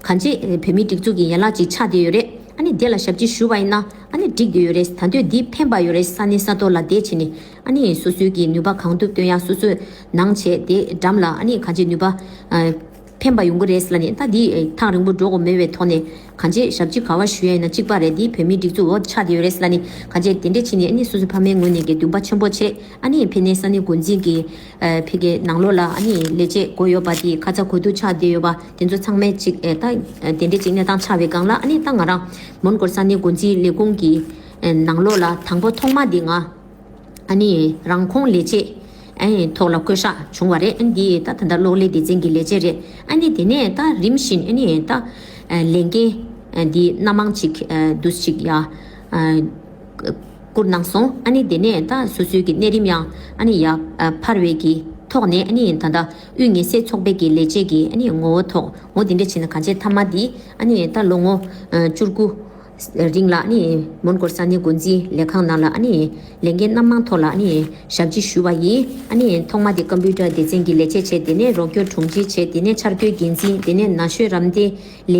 གང་ཅི་བོད་མིའི་སྒྲིག་འཛུགས་ཀྱི་ཡན་ལག་ཅིག་ཆགས་བསྡད་ཡོད་རེད། ཨ་ནི་དེ་ལ་ཞབས་ཕྱི་ཞུ་བ་ཡིན་ན་ཨ་ནི་འགྲིག་བསྡད་ཡོད་རེད། ད་དུང་འདི་ཕན་པ་ཡོད་རེད། ས་གནས་ས་ཐོག་ལ་བསྡད་བྱས་ནས་ཨ་ནི་སོ་སོའི་གི་ནུས་པ་གང་ཐུབ་བཏོན་ཡ་སོ་སོས་ནང་བྱས་དེ་འགྲམ་ལ་ཨ་ནི་གང་ཅི་ནུས་པ་ཕན་པ་ཡོང་གི་རེད་ལབ་ནས་ད་འདི་ཐག་རིང་པོ་འགྲོ་དགོས་མེད་པའི་ཐོག་ནས་གང་ཅི་ཞབས་ཕྱི་ག་བ་ཞུ་ཡ་ཡིན་ན་གཅིག་པ་རེད། འདི་བོད་མིའི་སྒྲིག་འཛུགས་འོག་ཆགས་བསྡད་ཡོད་རེད་ལབ་ནས་གང་ཅི་དེ་འདྲས་བྱས་ནས་ཨ་ནི་སོ་སོའི་ཕ་མའི་ངོས་ནས་ཀྱི་འདུན་པ་ཆེན་པོ་བྱས། ཨ་ནི་ཕ་ནས་ས་གནས་འགོ་འཛིན་གྱི་ཨ་ཕ་གི་ནང་ལོགས་ལ་ཨ་ནི་ལས་བྱེད་དགོས་ཡོད་པ་དེ་ཁ་ཚ་དགོས་གཏུགས་ཆགས་བསྡད་ཡོད་པ་དེ་ཚོ་ཚང་མས་ཅིག་ཨེ་ད་དེ་འདྲས་ཅིག་གནས་སྟངས་ཆགས་པའི་སྒང་ལ་ཨ་ནི་ད་ང་རང་མོན་གྷོ་ས་གནས་འགོ་འཛིན་ལས་ཁུངས་ཀྱི་ཨེ་ནང་ལོགས་ལ་དང་པོ་ཐོག་མ་དེ་ང་ཨ་ནི་རང་ཁོངས་ལས་བྱེད་ཨེ་ཐོག་ལ་བསྐོ་གཞག་བྱུང་བ་རེད། ཨ་ནི་འདི་ད་ད་ལྟ་གློག་ཀླད་སྡེ་ཚན་གྱི་ལས་བྱེད་རེད། ཨ་ནི་དེ་ནས་ད་རིམ་བཞིན་ཨ་ནི་ད་ཨེ་ལས་འགན་ཨེ་འདི་སྣ་མང་ཅིག་ཨེ་འདུག་ཅིག་ཡ་ཨེ་བསྐུར་གནང་སོང་། ཨ་ནི་དེ་ནས་ད་སོ་སོའི་གི་གནས་རིམ་ཡང་ཨ་ནི་ཡར་ཨ་འཕར་བའི་གི་ཐོག་ནས་ཨ་ནི་ད་ལྟ་དབུས་ངལ་སེལ་ཚོགས་པའི་གི་ལས་བྱེད་ཀྱི་ཨ་ནི་ངོ་བོ་ཐོག་འོ་དེ་འདྲ་བྱས་ན་གང་བྱས་མཐའ་མ་འདི་ཨ་ནི་ད་ལོ་ངོ་ཨ་བཅུ་དགུ་རིང་ལ་ཨ་ནི་མོན་གྷོ་ས་གནས་འགོ་འཛིན་ལས་ཁང་ནང་ལ་ཨ་ནི་ལས་འགན་སྣ་མང་ཐོག་ལ་ཨ་ནི་ཞབས་ཕྱི་ཞུས་པ་ཡིན། ཨ་ནི་ཐོག་མ་དེ་ཀམ་པུ་ཊར་སྡེ་ཚན་གྱི་ལས་བྱེད་བྱས། དེ་ནས་རོགས་སྐྱོར་དྲུང་ཆེ་བྱས། དེ་ནས་འཆར་འགོད་འགན་འཛིན། དེ་ནས་ན་གཞོན་རམ་འདེགས་ལས་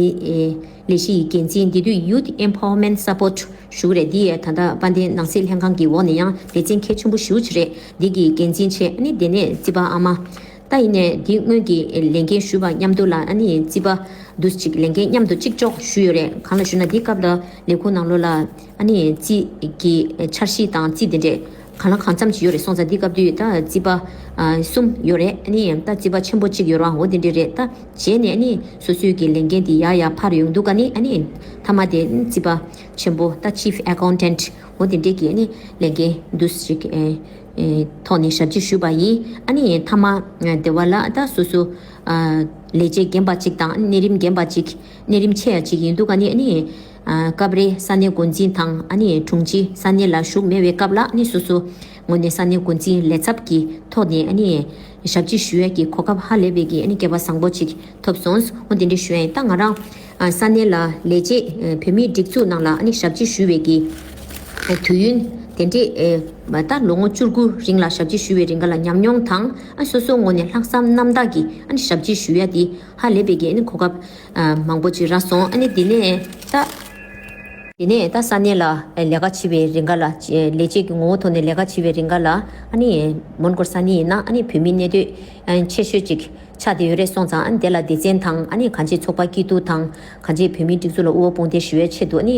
ལས་གཞི་ཡི་འགན་འཛིན། དེ་དུས་Youth Empowerment Support ཞུ་གི་རེད། འདི་ཡང་ད་ལྟ་དཔལ་ལྡན་ནང་སྲིད་ལྷན་ཁང་གི་འོག་ནས་ཡང་སྡེ་ཚན་གལ་ཆེན་པོ་ཞེ་པོ་ཅིག་རེད། འདི་གི་འགན་འཛིན་བྱས། ཨ་ནི་དེ་ནས་རྩིས་པ་ཨ་མ། ད་ཡིན་ནས་འདི་སྔོན་གྱི་ལས་འགན་ཞུས་པ་མཉམ་དུ་ལ་ཨ་ནི་རྩིས་པ་འདུག་ཅིག་ལས་འགན་མཉམ་དུ་གཅིག་ལྕོགས་ཞུས་ཡོད་རེད། གང་ལ་ཞུ་ན་འདི་སྐབས་ལ་ལས་ཁུངས་ནང་ལོགས་ལ་ཨ་ནི་རྩིས་ཀྱི་འཆར་གཞི་དང་རྩིས་དེ་འདྲས་གང་ལ་གང་འཚམ་ཅིག་ཡོད་རེད། སོང་ཙང་འདི་སྐབས་དུས་ད་རྩིས་པ་ཨ་གསུམ་ཡོད་རེད། ཨ་ནི་ད་རྩིས་པ་ཆེན་པོ་གཅིག་ཡོད་རེད་པ། འོ་དེ་འདྲས་རེད། ད་རྗེས་ནས་ཨ་ནི་སོ་སོའི་གི་ལས་འགན་དེ་ཡར་ཡར་འཕར་ཡོང་དུས་ཀ་ནི་ཨ་ནི་མཐའ་མ་དེ་རྩིས་པ་ཆེན་པོ་ད་Chief Accountant འོ་དེ་འདྲས་ཀྱི་ཨ་ནི་ལས་འགན་འདུག་ཅིག་ཨེ་ཨེ་ཐོག་ནས་ཞབས་ཕྱི་ཞུས་པ་ཡིན། ཨ་ནི་མཐའ་མ་ཨ་སྡེ་བ་ལ་ད་སོ་སོ་ཨ་ལས་བྱེད་རྒན་པ་ཅིག་དང་གནས་རིམ་རྒན་པ་ཅིག་གནས་རིམ་ཆེ་ཡ་ཅིག་ཡིན་དུས་ཀ་ནི་ཨ་ནི་ཨ་སྐབས་རེ་ས་གནས་འགོ་འཛིན་དང་ཨ་ནི་དྲུང་ཆེ་ས་གནས་ལ་བཞུགས་མེད་པའི་སྐབས་ལ་ཨ་ནི་སོ་སོ་ངོས་ནས་ས་གནས་འགོ་འཛིན་ལས་ཚབ་ཀྱི་ཐོག་ནས་ཨ་ནི་ཞབས་ཕྱི་ཞུ་ཡ་གི་གོ་སྐབས་ཧ་ལས་པའི་གི་ཨ་ནི་སྐལ་བ་བཟང་པོ་ཅིག་ཐོབ་སོང་། འོ་དེ་འདྲ་ཞུ་ཡ་ཡིན། ད་ང་རང་ཨ་ས་གནས་ལ་ལས་བྱེད་ཨ་བོད་མིའི་སྒྲིག་འཛུགས་ནང་ལ་ཨ་ནི་ཞབས་ཕྱི་ཞུ་བའི་གི་ཨ་དུས་ཡུན་དེ་འདྲས་ཨ་ད་ལོ་ངོ་བཅུ་དགུ་རིང་ལ་ཞབས་ཕྱི་ཞུ་བའི་རིང་ག་ལ་ཉམས་མྱོང་དང་ཨ་སོ་སོའི་ངོས་ནས་ལྷག་བསམ་རྣམ་དག་གིས་ཨ་ནི་ཞབས་ཕྱི་ཞུ་ཡ་དེ་ཧ་ལས་པའི་གི་ཨ་ནི་གོ་སྐབས་ཨ་མང་པོ་ཅིག་རག་སོང་། ཨ་ནི་དེ་ནས་ད། དེ་ནས་ད་ས་གནས་ལ་ལས་ཀ་བྱེད་པའི་རིང་ག་ལ་ལས་བྱེད་ཀྱི་ངོ་བོ་ཐོག་ནས་ལས་ཀ་བྱེད་པའི་རིང་ག་ལ་ཨ་ནི་མོན་གྷོ་ས་གནས་ཡིན་ན་ཨ་ནི་བོད་མི་གནས་སྡོད་ཆེ་ཤོས་ཅིག་ཆགས་བསྡད་ཡོད་རེད། སོང་ཙང་ཨ་ནི་དེ་ལ་སྡེ་ཚན་དང་ཨ་ནི་གང་ཅི་ཚོགས་པ་སྐྱིད་སྡུག་དང་གང་ཅི་བོད་མིའི་སྒྲིག་འཛུགས་ལ་དབུ་བ་དཔུང་འདེགས་ཞུ་བའི་ཆེད་དུ་ཨ་ནི་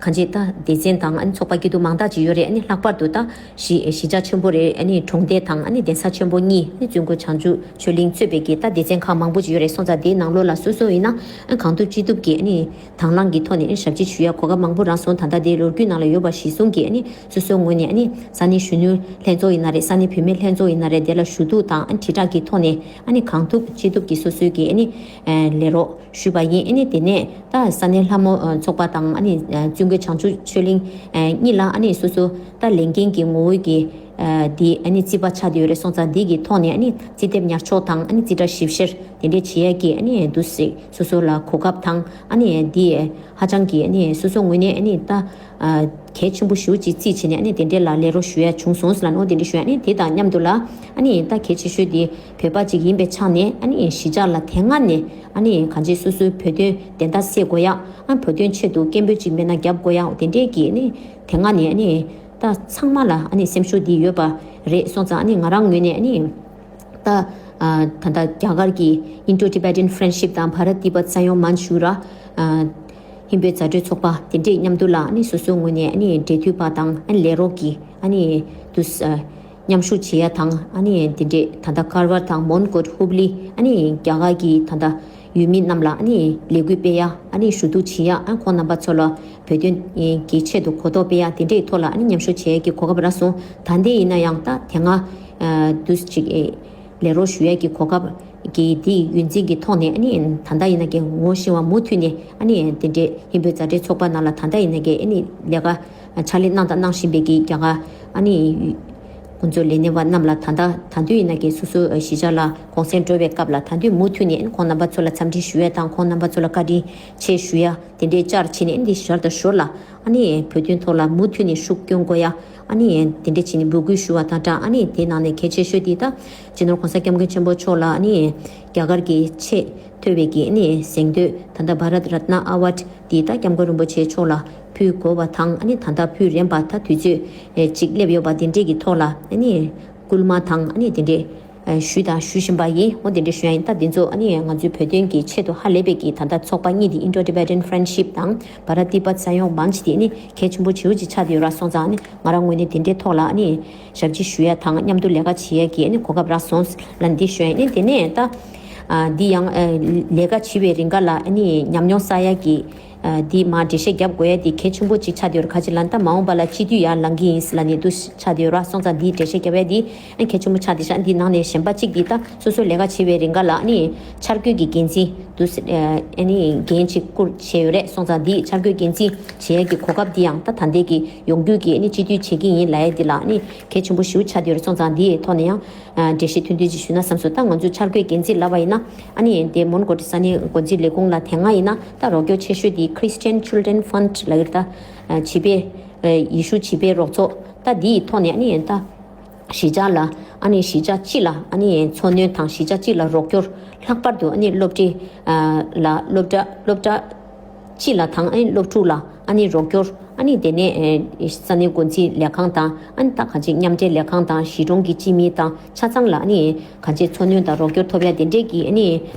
གང་ཅི་ད་སྡེ་ཚན་དང་ཨ་ནི་ཚོགས་པ་སྐྱིད་སྡུག་མང་དག་ཅིག་ཡོད་རེད། ཨ་ནི་ལྷག་པར་དུ་ད་གཞི་གཞིས་ཆགས་ཆེན་པོ་རེད། ཨ་ནི་གྲོང་སྡེ་དང་ཨ་ནི་གདན་ས་ཆེན་པོ་གཉིས་ཨ་ནི་བཙུན་དགོན་བྱང་ཆུབ་ཆོས་གླིང་གཙོས་པའི་གི་ད་སྡེ་ཚན་ཁག་མང་པོ་ཅིག་ཡོད་རེད། སོང་ཙང་དེའི་ནང་ལོགས་ལ་སོ་སོ་ཡིན་ན་ཨ་གང་ཐུབ་ཅི་ཐུབ་ཀྱིས་ཨ་ནི། དང་བླངས་ཀྱི་ཐོག་ནས་ཨ་ནི་ཞབས་ཕྱི་ཞུ་ཡ་གོ་སྐབས་མང་པོ་རག་སོང་། ད་ལྟ་དེ་ལོ་རྒྱུས་ནང་ལ་ཡོད་པ་གཞིར་བཟུང་གིས་ཨ་ནི་སོ་སོའི་ངོས་ནས་ཨ་ནི་ས་གནས་གཞོན་ནུ་ལྷན་ཚོགས་ཡིན་ན་རེད། ས་གནས་བུད་མེད་ལྷན་ཚོགས་ཡིན་ན་རེད། དེ་ལ་ཞུ་གཏུག་དང་ཨ་ནི་དྲིལ་བསྒྲགས་ཀྱི་ཐོག་ནས་ཨ་ནི་གང་ཐུབ་ཅི་ཐུབ་ཀྱིས་སོ་སོའི་གི་ཨ་ནི་ལས་རོགས་ཞུས་པ་ཡིན། ཨ་ནི་དེ་ནས་ད་ས་གནས་ལྷ་མོ་ཚོགས་པ་དང་ཨ་ནི་བཙུན་དགོན་བྱང་ཆུབ་ཆོས་གླིང་གཉིས་ལ་ཨ་ནི་སོ་སོ་ད་ལས་འགན་གྱི་ངོ་བོའི་གི་དེ་ཨ་ནི་རྩིས་པ་ཆགས་བསྡད་ཡོད་རེད། སོང་ཙང་འདི་གི་ཐོག་ནས་ཨ་ནི་རྩིས་དེབ་ཉར་ཚགས་དང་ཨ་ནི་རྩིས་ཁྲ་ཞིབ་བཤེར་དེ་འདྲས་བྱེད་ཡས་ཀྱི་ཨ་ནི་འདུག་སེ་སོ་སོ་ལ་གོ་སྐབས་དང་ཨ་ནི་འདི་ཧ་ཅང་གི་ཨ་ནི་སོ་སོ་ངོས་ནས་ཨ་ནི་ད་ གལ་ཆེན་པོ་ཞེ་པོ་ཅིག་བརྩིས་བྱས་ནས་ཨ་ནི་དེ་འདྲའི་ལ་ལས་རོགས་ཞུ་ཡ་བྱུང་སོང་ལབ་ནོ། དེ་འདྲ་ཞུ་ཡ་ཨ་ནི་དེ་དང་མཉམ་དུ་ལ་ཨ་ནི་ད་གལ་ཆེ་ཤོས་དེ་བོད་པ་ཅིག་ཡིན་པའི་ཆ་ནས་ཨ་ནི་གཞིས་ཆགས་ལ་དེ་སྔ་ནས་ཨ་ནི་གང་ཅི་སོ་སོའི་བོད་དོན་བདེན་མཐའ་གསལ་དགོས་ཡ། ཨ་བོད་དོན་ཆེད་དུ་སྐད་འབོད་ཅིག་མེད་ན་རྒྱབ་དགོས་ཡ། དེ་འདྲའི་གི་ཨ་ནི་དེ་སྔ་ནས་ཨ་ནི་ད་ཚང་མ་ལ་ཨ་ནི་སེམས་ཤུགས་འདི་ཡོད་པ་རེད་སོང་ཙང་ཨ་ནི་ང་རང་ངོས་ནས་ཨ་ནི། ད་ད་ལྟ་རྒྱ་གར་གྱི་Indo Tibetan Friendship དང་Bharat Tibet Sayong Manch Shura ཧིན་བོད་མཛའ་འབྲེལ་ཚོགས་པ་དེ་འདྲས་མཉམ་དུ་ལ་ཨ་ནི་སོ་སོའི་ངོས་ནས་ཨ་ནི་འབྲེལ་མཐུད་པ་དང་ཨ་ནི་ལས་རོགས་ཀྱི་ཨ་ནི་དུ་མཉམ་ཞུགས་བྱེད་ཡ་དང་ཨ་ནི་དེ་འདྲས་ད་ལྟ་ཀར་བར་དང་མོན་གྷོ་ཧུབ་ལི་ཨ་ནི་རྒྱ་གར་གྱི་ད་ལྟ་ཡུལ་མི་རྣམས་ལ་ཨ་ནི་ལས་འགུལ་སྤེལ་ཡ་ཨ་ནི་ཞུ་གཏུག་བྱེད་ཡ་ཨ་ཁོང་རྣམ་པ་ཚོ་ལ་བོད་དོན་གྱི་ཆེད་དུ་གོ་རྟོགས་སྤེལ་ཡ་དེ་འདྲས་ཐོག་ལ་ཨ་ནི་མཉམ་ཞུགས་བྱེད་ཡ་གི་གོ་སྐབས་རག་སོང་། ད་ལྟ་ཡིན་ན་ཡང་ད་དེ་སྔ་དུས་ཅིག་ལས་རོགས་ཞུ་ཡས་ཀྱི་གོ་སྐབས་ཀྱི་དེའི་ཡོད་འཛིན་གྱི་ཐོག་ནས་ཨ་ནི་ད་ལྟ་ཡིན་ན་གི་ངོ་ཤེས་པ་མུ་མཐུད་ནས་ཨ་ནི་དེ་འདྲའི་ཧིན་བོད་མཛའ་འབྲེལ་ཚོགས་པ་ནང་ལ་ད་ལྟ་ཡིན་ན་གི་ཨ་ནི་ལས་ཀ་ཕྱག་ལས་གནང་དང་གནང་བཞིན་པའི་གི་རྒྱ་གར་ཨ་ནི་ཁོང་ཚོའི་ལས་སྣེ་བ་རྣམས་ལ་ད་ལྟ་ད་དུས་ཡིན་ན་གི་སོ་སོའི་གཞིས་ཆགས་ལ་གུང་སེང་འགྲོ་བའི་སྐབས་ལ་ད་དུས་མུ་མཐུད་ནས་ཨ་ནི་ཁོང་རྣམ་པ་ཚོ་ལ་འཚམས་འདྲི་ཞུ་ཡ་དང་ཁོང་རྣམ་པ་ཚོ་ལ་བཀའ་དྲིན་ཆེ་ཞུ་ཡ། དེ་འདྲའི་བཅར་བྱས་ནས་ཨ་ནི་ཞར་དང་ཞོར་ལ་ཨ་ནི་བོད་དོན་ཐོག་ལ་མུ་མཐུད་ནས་ཤུགས་སྐྱོན་དགོས་ཡ། ཨ་ནི་དེ་འདྲ་བྱས་ནས་འབོད་སྐུལ་ཞུ་བ་དང་སྦྲགས་ཨ་ནི་དེ་ནང་ནས་གལ་ཆེ་ཤོས་དེ་ད་སྤྱི་ནོར་༸གོང་ས་༸སྐྱབས་མགོན་ཆེན་པོ་མཆོག་ལ་ཨ་ནི་རྒྱ་གར་གྱི་ཆེས་མཐོ་བའི་གི་ཨ་ནི་གཟེངས་བསྟོད་ད་ལྟ་Bharat Ratna Award དེ་ད་༸སྐྱབས་མགོན་རིན་པོ་ཆེ་མཆོག་ལ་ཕུལ་དགོས་པ་དང་ཨ་ནི་ད་ལྟ་ཕུལ་རན་པ་ད་དུས་ཚོད་ཅིག་སླེབས་ཡོད་པ་དེ་འདྲས་ཀྱི་ཐོག་ལ་ཨ་ནི་སྐུལ་མ་དང་ཨ་ནི་དེ་འདྲས། ཞུས་དང་ཞུ་བཞིན་པ་ཡིན། འོ་དེ་འདྲ་ཞུ་ཡ་ཡིན། ད་འདི་ཚོ་ཨ་ནི་ང་ཚོའི་བོད་དོན་གྱི་ཆེད་དུ་ཧ་ལས་པའི་གི་ད་ལྟ་ཚོགས་པ་གཉིས་དེ་Indo Tibetan Friendship དང་Bharat Tibet Sayong Manch དེ་ནི་གལ་ཆེན་པོ་ཆེ་བོ་ཅིག་ཆགས་བསྡད་ཡོད་ར་སོང་ཙང་ཨ་ནི་ང་རང་ངོས་ནས་དེ་འདྲའི་ཐོག་ལ་ཨ་ནི་ཞབས་ཕྱི་ཞུ་ཡ་དང་མཉམ་དུ་ལས་ཀ་བྱེད་ཡ་གི་ཨ་ནི་གོ་སྐབས་རག་སོང་ལ་འདི་ཞུ་ཡ་ཡིན། དེ་ནས་ད་འདི་ཡང་ལས་ཀ་བྱེད་པའི་རིང་ག་ལ་ཨ་ནི་ཉམས་མྱོང་བསགས་ཡ་གི་འདི་མ་འགྲེལ་བཤད་རྒྱབ་དགོས་ཡ་འདི་གལ་ཆེན་པོ་ཅིག་ཆགས་བསྡད་ཡོད་ར། ཁ་ཅིག་ལ་ད་མ་འོངས་པ་ལ་སྤྱི་འཐུས་ཡར་ལངས་ཀྱི་ཡིན་ལབ་ནས་འདུག་ཆགས་བསྡད་ཡོད་ར་སོང་ཙང་འདི་འགྲེལ་བཤད་རྒྱབ་ཡ་འདི་ཨ་གལ་ཆེན་པོ་ཆགས་བསྡད་ཤག་འདི་ནང་ནས་གཞན་པ་གཅིག་འདི་ད་སོ་སོ་ལས་ཀ་བྱེད་པའི་རིང་ག་ལ་ཨ་ནི་འཆར་འགོད་ཀྱི་འགན་འཛིན་འདུག་ཨ་ནི་འགན་ཅིག་བསྐུར་བྱས་ཡོད་རེད་སོང་ཙང་འདི་འཆར་འགོད་འགན་འཛིན་བྱེད་ཡ་གི་གོ་སྐབས་འདི་ཡང་ད་ད་ལྟའི་གི་ཡོང་རྒྱུ་གི་ཨ་ནི་སྤྱི་འཐུས་བྱེད་ཀྱི་ཡིན་ལབ་ཡ་འདི་ལ་ཨ་ནི་གལ་ཆེན་པོ་ཞེ་པོ་ཆགས་བསྡད་ཡོད་ར་སོང་ཙང་འདི་ཐོག་ནས་ཡང་འགྲེལ་བཤད་ཐུང་ཐུང་ཅིག་ཞུས་ན་བསམ་སོང་། ད་ང་ཚོས་འཆར་འགོད་འགན་འཛིན་ལབ་པ་ཡིན་ན་ཨ་ནི་དེ་མོན་གྷོ་ས་གནས་འགོ་འཛིན་ལས་ཁུངས་ལ་དེ་སྔ་ཡིན་ན་ད་རོགས་སྐྱོར་ཆེ་ཤོས་དེ་Christian Children Fund ལབ་ཡོད་རེད། ད་བྱིས་པའི་ཡེ་ཤུ་བྱིས་པའི་རོགས་ཚོགས་ད་འདིའི་ཐོག་ནས་ཨ་ནི་ད་གཞིས་ཆགས་ལ་ཨ་ནི་གཞིས་ཆགས་སྤྱི་ལ་ཨ་ནི་འཚོ་སྣོན་དང་གཞིས་ཆགས་སྤྱི་ལ་རོགས་སྐྱོར་ལྷག་པར་དུ་ཨ་ནི་སློབ་གྲྭའི་ལ་སློབ་གྲྭ་སློབ་གྲྭ་སྤྱི་ལ་དང་ཨ་ནི་སློབ་ཕྲུག་ལ་ཨ་ནི་རོགས་སྐྱོར་ཨ་ནི་དེ་ནས་ས་གནས་འགོ་འཛིན་ལས་ཁང་དང་ཨ་ནི་ད་གང་ཅི་མཉམ་འབྲེལ་ལས་ཁང་དང་གཞིས་གྲོང་གི་སྤྱི་མི་དང་ཆ་ཚང་ལ་ཨ་ནི་གང་ཅི་འཚོ་སྣོན་དང་རོགས་སྐྱོར་ཐོབ་ཡ་དེ་འདྲས་ཀྱི་ཨ་ནི་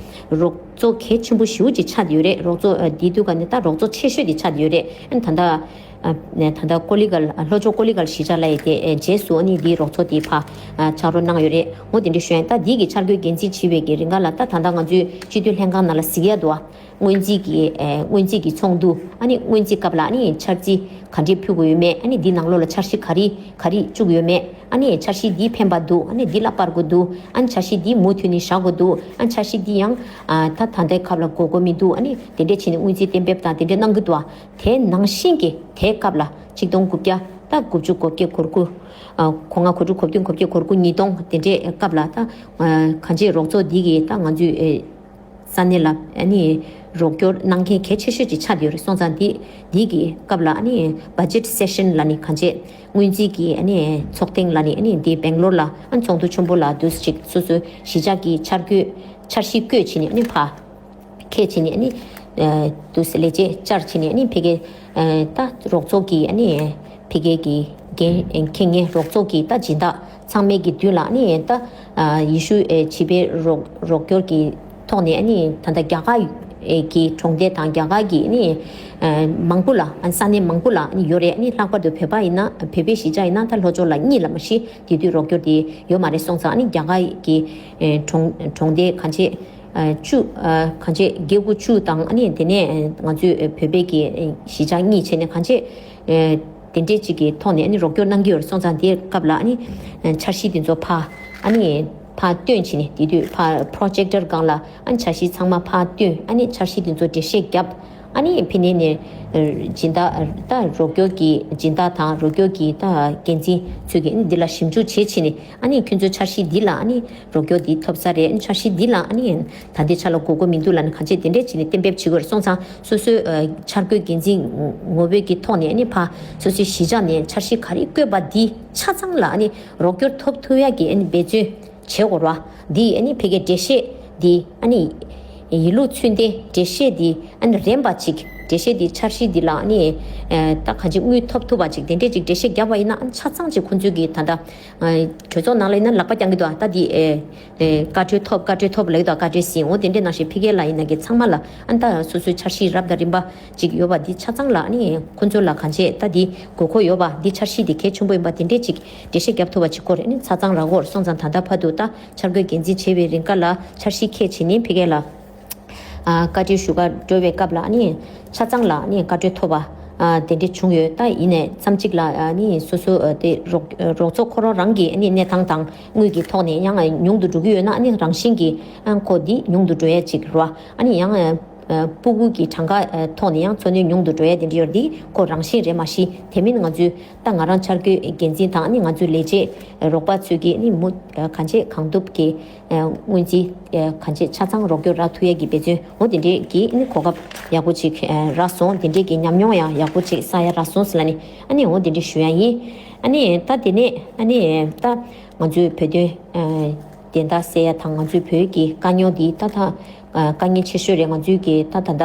རོགས་ཚོགས་གལ་ཆེན་པོ་ཞེ་པོ་ཅིག་ཆགས་ཡོད་རེད། རོགས་ཚོགས་འདི་དུས་ག་ནས་ད་རོགས་ཚོགས་ཆེ་ཤོས་དེ་ཆགས་ཡོད་རེད། ཨ་ནི་ད་ལྟ་ད་ལྟ་ཀོ་ལི་གལ་ལྷོ་ཕྱོགས་ཀོ་ལི་གལ་གཞིས་ཆགས་ལ་ཡོད་དེ་རྗེས་སུ་ཨ་ནི་འདིའི་རོགས་ཚོགས་དེ་ཕར་ཕྱག་རོགས་གནང་ཡོད་རེད། འོ་དེ་འདྲ་ཞུ་ཡ་ཡིན། ད་འདི་གི་འཆར་འགོད་འགན་འཛིན་བྱེད་པའི་གི་རིང་ག་ལ་ད་ད་ལྟ་ང་ཚོའི་སྤྱི་འཐུས་ལྷན་ཁང་ནང་ལ་གཟིགས་ཡ་འདུག་བ། སྔོན་རྩིས་ཀྱི་ཨེ་སྔོན་རྩིས་ཀྱི་ཚོགས་འདུ་ཨ་ནི་སྔོན་རྩིས་སྐབས་ལ་ཨ་ནི་འཆར་རྩིས་ག་འདྲས་ཕུལ་དགོས་ཡོད་མེད། ཨ་ནི་འདི་ནང་ལོགས་ལ་འཆར་གཞི་ག་རེ་ག་རེ་བཅུག་ཡོད་མེད། ཨ་ནི་འཆར་གཞི་འདི་ཕན་པ་འདུག་ཨ་ནི་འདི་ལ་སྤར་དགོས་འདུག་ཨ་ནི་འཆར་གཞི་འདི་མུ་མཐུད་ནས་བཞག་དགོས་འདུག་ཨ་ནི་འཆར་གཞི་འདི་ཡང་ཨ་ད་ད་ལྟའི་སྐབས་ལ་དགོས་དགོས་མི་འདུག་ཨ་ནི་དེ་འདྲས་བྱས་ནས་སྔོན་རྩིས་གཏན་འབེབས་དང་དེ་འདྲས་གནང་གི་འདུག་བ། དེ་ནང་བཞིན་གྱི་དེའི་སྐབས་ལ་ཆིག་སྟོང་དགུ་བརྒྱ་ད་དགུ་བཅུ་གོ་བརྒྱད་གོ་དགུ་ཨ་གོ་ལྔ་གོ་དྲུག་གོ་བདུན་གོ་བརྒྱད་གོ་དགུ་ཉིས་སྟོང་དེ་འདྲས་སྐབས་ལ་ད་ཨ་གང་ཅི་རོགས་ཚོགས་འདི་གི་ད་ང་ཚོའི་ཨེ། ས་གནས་ལ་ཨ་ནི་རོགས་སྐྱོར་གནང་མཁན་གལ་ཆེ་ཤོས་ཅིག་ཆགས་ཡོད་རེད། སོང་ཙང་འདི་འདི་གི་སྐབས་ལ་ཨ་ནི་budget session ལ་ནི་གང་ཅི་སྔོན་རྩིས་ཀྱི་ཨ་ནི་ཚོགས་ཐེངས་ལ་ནི་ཨ་ནི་འདི་སྦེང་ལོར་ལ་ཨ་ནི་ཚོགས་འདུ་ཆེན་པོ་ལ་འདུག་ཅིག་སོ་སོའི་གཞིས་ཆགས་ཀྱི་འཆར་འགོད་འཆར་གཞི་བཀོད་བྱས་ནས་ཨ་ནི་ཕར་འཁྱེར་བྱས་ནས་ཨ་ནི་འདུག་ལས་བྱེད་བཅར་བྱས་ནས་ཨ་ནི་ཕ་གི་ད་རོགས་ཚོགས་ཀྱི་ཨ་ནི་ཕ་གི་གི་འགན་འཁྱེར་མཁན་རོགས་ཚོགས་ཀྱི་ད་སྦྱིན་བདག་ཚང་མའི་གི་མདུན་ལ་ཨ་ནི་ད་ཡེ་ཤུ་བྱིས་པའི་རོགས་རོགས་སྐྱོར་གྱི་ཐོག་ནས་ཨ་ནི་ད་ལྟ་རྒྱ་གར་གྱི་གྲོང་སྡེ་དང་རྒྱ་གར་གྱི་ཨ་ནི་མང་པོ་ལ་ཨ་ས་གནས་མང་པོ་ལ་ཨ་ནི་ཡོད་རེད། ཨ་ནི་ལྷག་པར་དུ་བོད་པ་ཡིན་ན་བོད་པའི་གཞིས་ཆགས་ཡིན་ན་ད་ལྷོ་ཕྱོགས་ལ་གཉིས་ལ་མ་གཞི་དེ་དུས་རོགས་སྐྱོར་དེ་ཡོད་མ་རེད། སོང་ཙང་ཨ་ནི་རྒྱ་གར་གྱི་གྲོང་གྲོང་སྡེ་གང་ཅི་བཅུ་གང་ཅི་བརྒྱད་དགུ་བཅུ་དང་ཨ་ནི་དེ་ནས་ང་ཚོའི་བོད་པའི་གི་གཞིས་ཆགས་གཉིས་བྱས་ནས་གང་ཅི། དེ་འདྲས་ཅིག་གི་ཐོག་ནས་ཨ་ནི་རོགས་སྐྱོར་གནང་གི་ཡོད་རེད། སོང་ཙང་དེའི་སྐབས་ལ་ཨ་ནི་འཆར་གཞི་དེ་ཚོ་ཕར་ཨ་ནི་ཕར་བཏོན་བྱས་ནས་དེ་དུས་ཕར་projector སྒང་ལ་ཨ་ནི་འཆར་གཞི་ཚང་མ་ཕར་བཏོན། ཨ་ནི་འཆར་གཞི་དེ་ཚོ་འགྲེལ་བཤད་བརྒྱབ། ཨ་ནི་ཕི་ནས་ནས་སྦྱིན་བདག་ད་རོགས་སྐྱོར་གྱི་སྦྱིན་བདག་དང་རོགས་སྐྱོར་གྱི་ད་འགན་འཛིན་ཚོས་ཀྱིས་ཨ་ནི་འདི་ལ་ཞིབ་འཇུག་བྱེད་ཕྱིན་ནས་ཨ་ནི་ཁྱོད་ཚོའི་འཆར་གཞི་འདི་ལ་ཨ་ནི་རོགས་སྐྱོར་འདི་ཐོབ་ས་རེད། འཆར་གཞི་འདི་ལ་ཨ་ནི་ད་ལྟའི་ཆ་ལ་དགོས་མཁོ་མི་འདུག་ལབ་ནས་གང་བྱེད་དེ་འདྲས་བྱས་ནས་གཏན་འབེབས་བྱེད་དགོས་རེད། སོང་ཙང་སོ་སོའི་འཆར་འགོད་འགན་འཛིན་ངོ་བོའི་གི་ཐོག་ནས་ཨ་ནི་ཕ་སོ་སོའི་གཞིས་ཆགས་ནས་འཆར་གཞི་ག་རེ་བཀོད་པ་འདི་ཆ་ཚང་ལ་ཨ་ནི་རོགས་སྐྱོར་ཐོབ་ཐུབ་ཡག་གི་ཨ་ནི་འབད་བརྩོན་བྱེད་དགོས་ར། འདི་ཨ་ནི་ཕ་གིའི་འགྲེལ་བཤད་འདི་ཨ་ནི་ཡིན་ལུགས་ཚུལ་ལྡན་འགྲེལ་བཤད་འདི་ཨ་ནི་རན་པ་ཅིག་འགྲེལ་བཤད་འདི་འཆར་གཞི་འདི་ལ་ཨ་ནི་ད་གང་ཅི་དངུལ་ཐོབ་ཐུབ་པ་ཅིག་དེ་འདྲས་ཅིག་འགྲེལ་བཤད་བརྒྱབ་པ་ཡིན་ན་ཨ་ནི་ཆ་ཚང་ཅིག་ཁོང་ཚོས་ཀྱི་ད་ལྟ་གྲོས་ཚོགས་ནང་ལ་ཡིན་ན་ལག་པ་བརྐྱང་གི་འདུག་ད་འདི་བཀའ་འཁྲོལ་ཐོབ་བཀའ་འཁྲོལ་ཐོབ་ལབ་ཀྱི་འདུག་བཀའ་འཁྲོལ་ཟིན་འོ་དེ་འདྲས་ནང་བཞིན་ཕ་གི་ལ་ཡིན་ན་གི་ཚང་མ་ལ་ཨ་ནི་ད་སོ་སོའི་འཆར་གཞི་རབ་དང་རིམ་པ་ཅིག་ཡོད་པ་འདི་ཆ་ཚང་ལ་ཨ་ནི་ཁོང་ཚོ་ལ་གང་བྱེད་ད་འདི་དགོས་མཁོ་ཡོད་པ་འདི་འཆར་གཞི་འདི་གལ་ཆེན་པོ་ཡིན་པ་དེ་འདྲས་ཅིག་འགྲེལ་བཤད་བརྒྱབ་ཐུབ་པ་ཅིག་དགོས་རེད། ཨ་ནི་ཆ་ཚང་རག་གོ་རེད། སོང་ཙང་ད་ལྟ་བར་དུ་ད་འཆར་འགོད་འགན་འཛིན་བྱེད་པའི་རིང་ག་ལ་འཆར་གཞི་འཁྱེར་བྱས་ནས་ཕ་གི་ལ་ཨ་བཀའ་འཁྲོལ་ཞུ་ག་འགྲོ་བའི་སྐབས་ལ་ཨ་ནི་ཆ་ཚང་ལ་ཨ་ནི་བཀའ་འཁྲོལ་ཐོབ་པ་ཨ་དེ་འདྲས་བྱུང་ཡོད། ད་ཡིན་ནའི་མཚམས་གཅིག་ལ་ཨ་ནི་སོ་སོ་ཨ་དེ་རོགས་རོགས་ཚོགས་ཁོ་རང་རང་གི་ཨ་ནི་གནས་སྟངས་དང་དངུལ་གྱི་ཐོག་ནས་ཡང་ཉུང་དུ་འགྲོ་གི་ཡོད་ན་ཨ་ནི་རང་བཞིན་གྱིས་ཨ་ཁོ་འདི་ཉུང་དུ་འགྲོ་ཡ་ཅིག་རེད་བ། ཨ་ནི་ཡང་ཨ་སྤུ་གུ་གི་གྲངས་ཀ་ཨ་ཐོག་ནས་ཡང་འཚོ་སྣོན་ཉུང་དུ་འགྲོ་ཡ་དེ་འདྲ་ཡོད་རེད། འདི་ཁོ་རང་བཞིན་རེད། མ་གཞི་དེ་མིན་ང་ཚོས་ད་ང་རང་འཆར་འགོད་འགན་འཛིན་དང་ཨ་ནི་ང་ཚོའི་ལས་བྱེད་རོགས་པ་ཚོས་ཀྱིས་ཨ་ནི་མུ་གང་བྱེད་གང་ཐུབ་ཀྱིས་སྔོན་རྩིས་གང་བྱེད་ཆ་ཚང་རོགས་སྐྱོར་རག་ཐུབ་ཡ་གི་འབད་བརྩོན་འོ་དེ་འདྲས་ཀྱི་ཨ་ནི་གོ་སྐབས་ཡག་པོ་ཅིག་རག་སོང་། དེ་འདྲས་ཀྱི་ཉམས་མྱོང་ཡང་ཡག་པོ་ཅིག་བསགས་ཡ་རག་སོང་ཟེར་ལབ་ནས་ཨ་ནི་འོ་དེ་འདྲས་ཞུ་ཡ་ཡིན། ཨ་ནི་ད་དེ་ནས་ཨ་ནི་ད་ང་ཚོའི་བོད་དོན་བདེན་མཐའ་གསལ་ཡ་དང་ང་ཚོའི་བོད་ཀྱི་དཀའ་རྙོག་འདི་ད་ད་དཀའ་ངལ་ཆེ་ཤོས་རེད། ང་ཚོའི་གི་ད་ད་ད་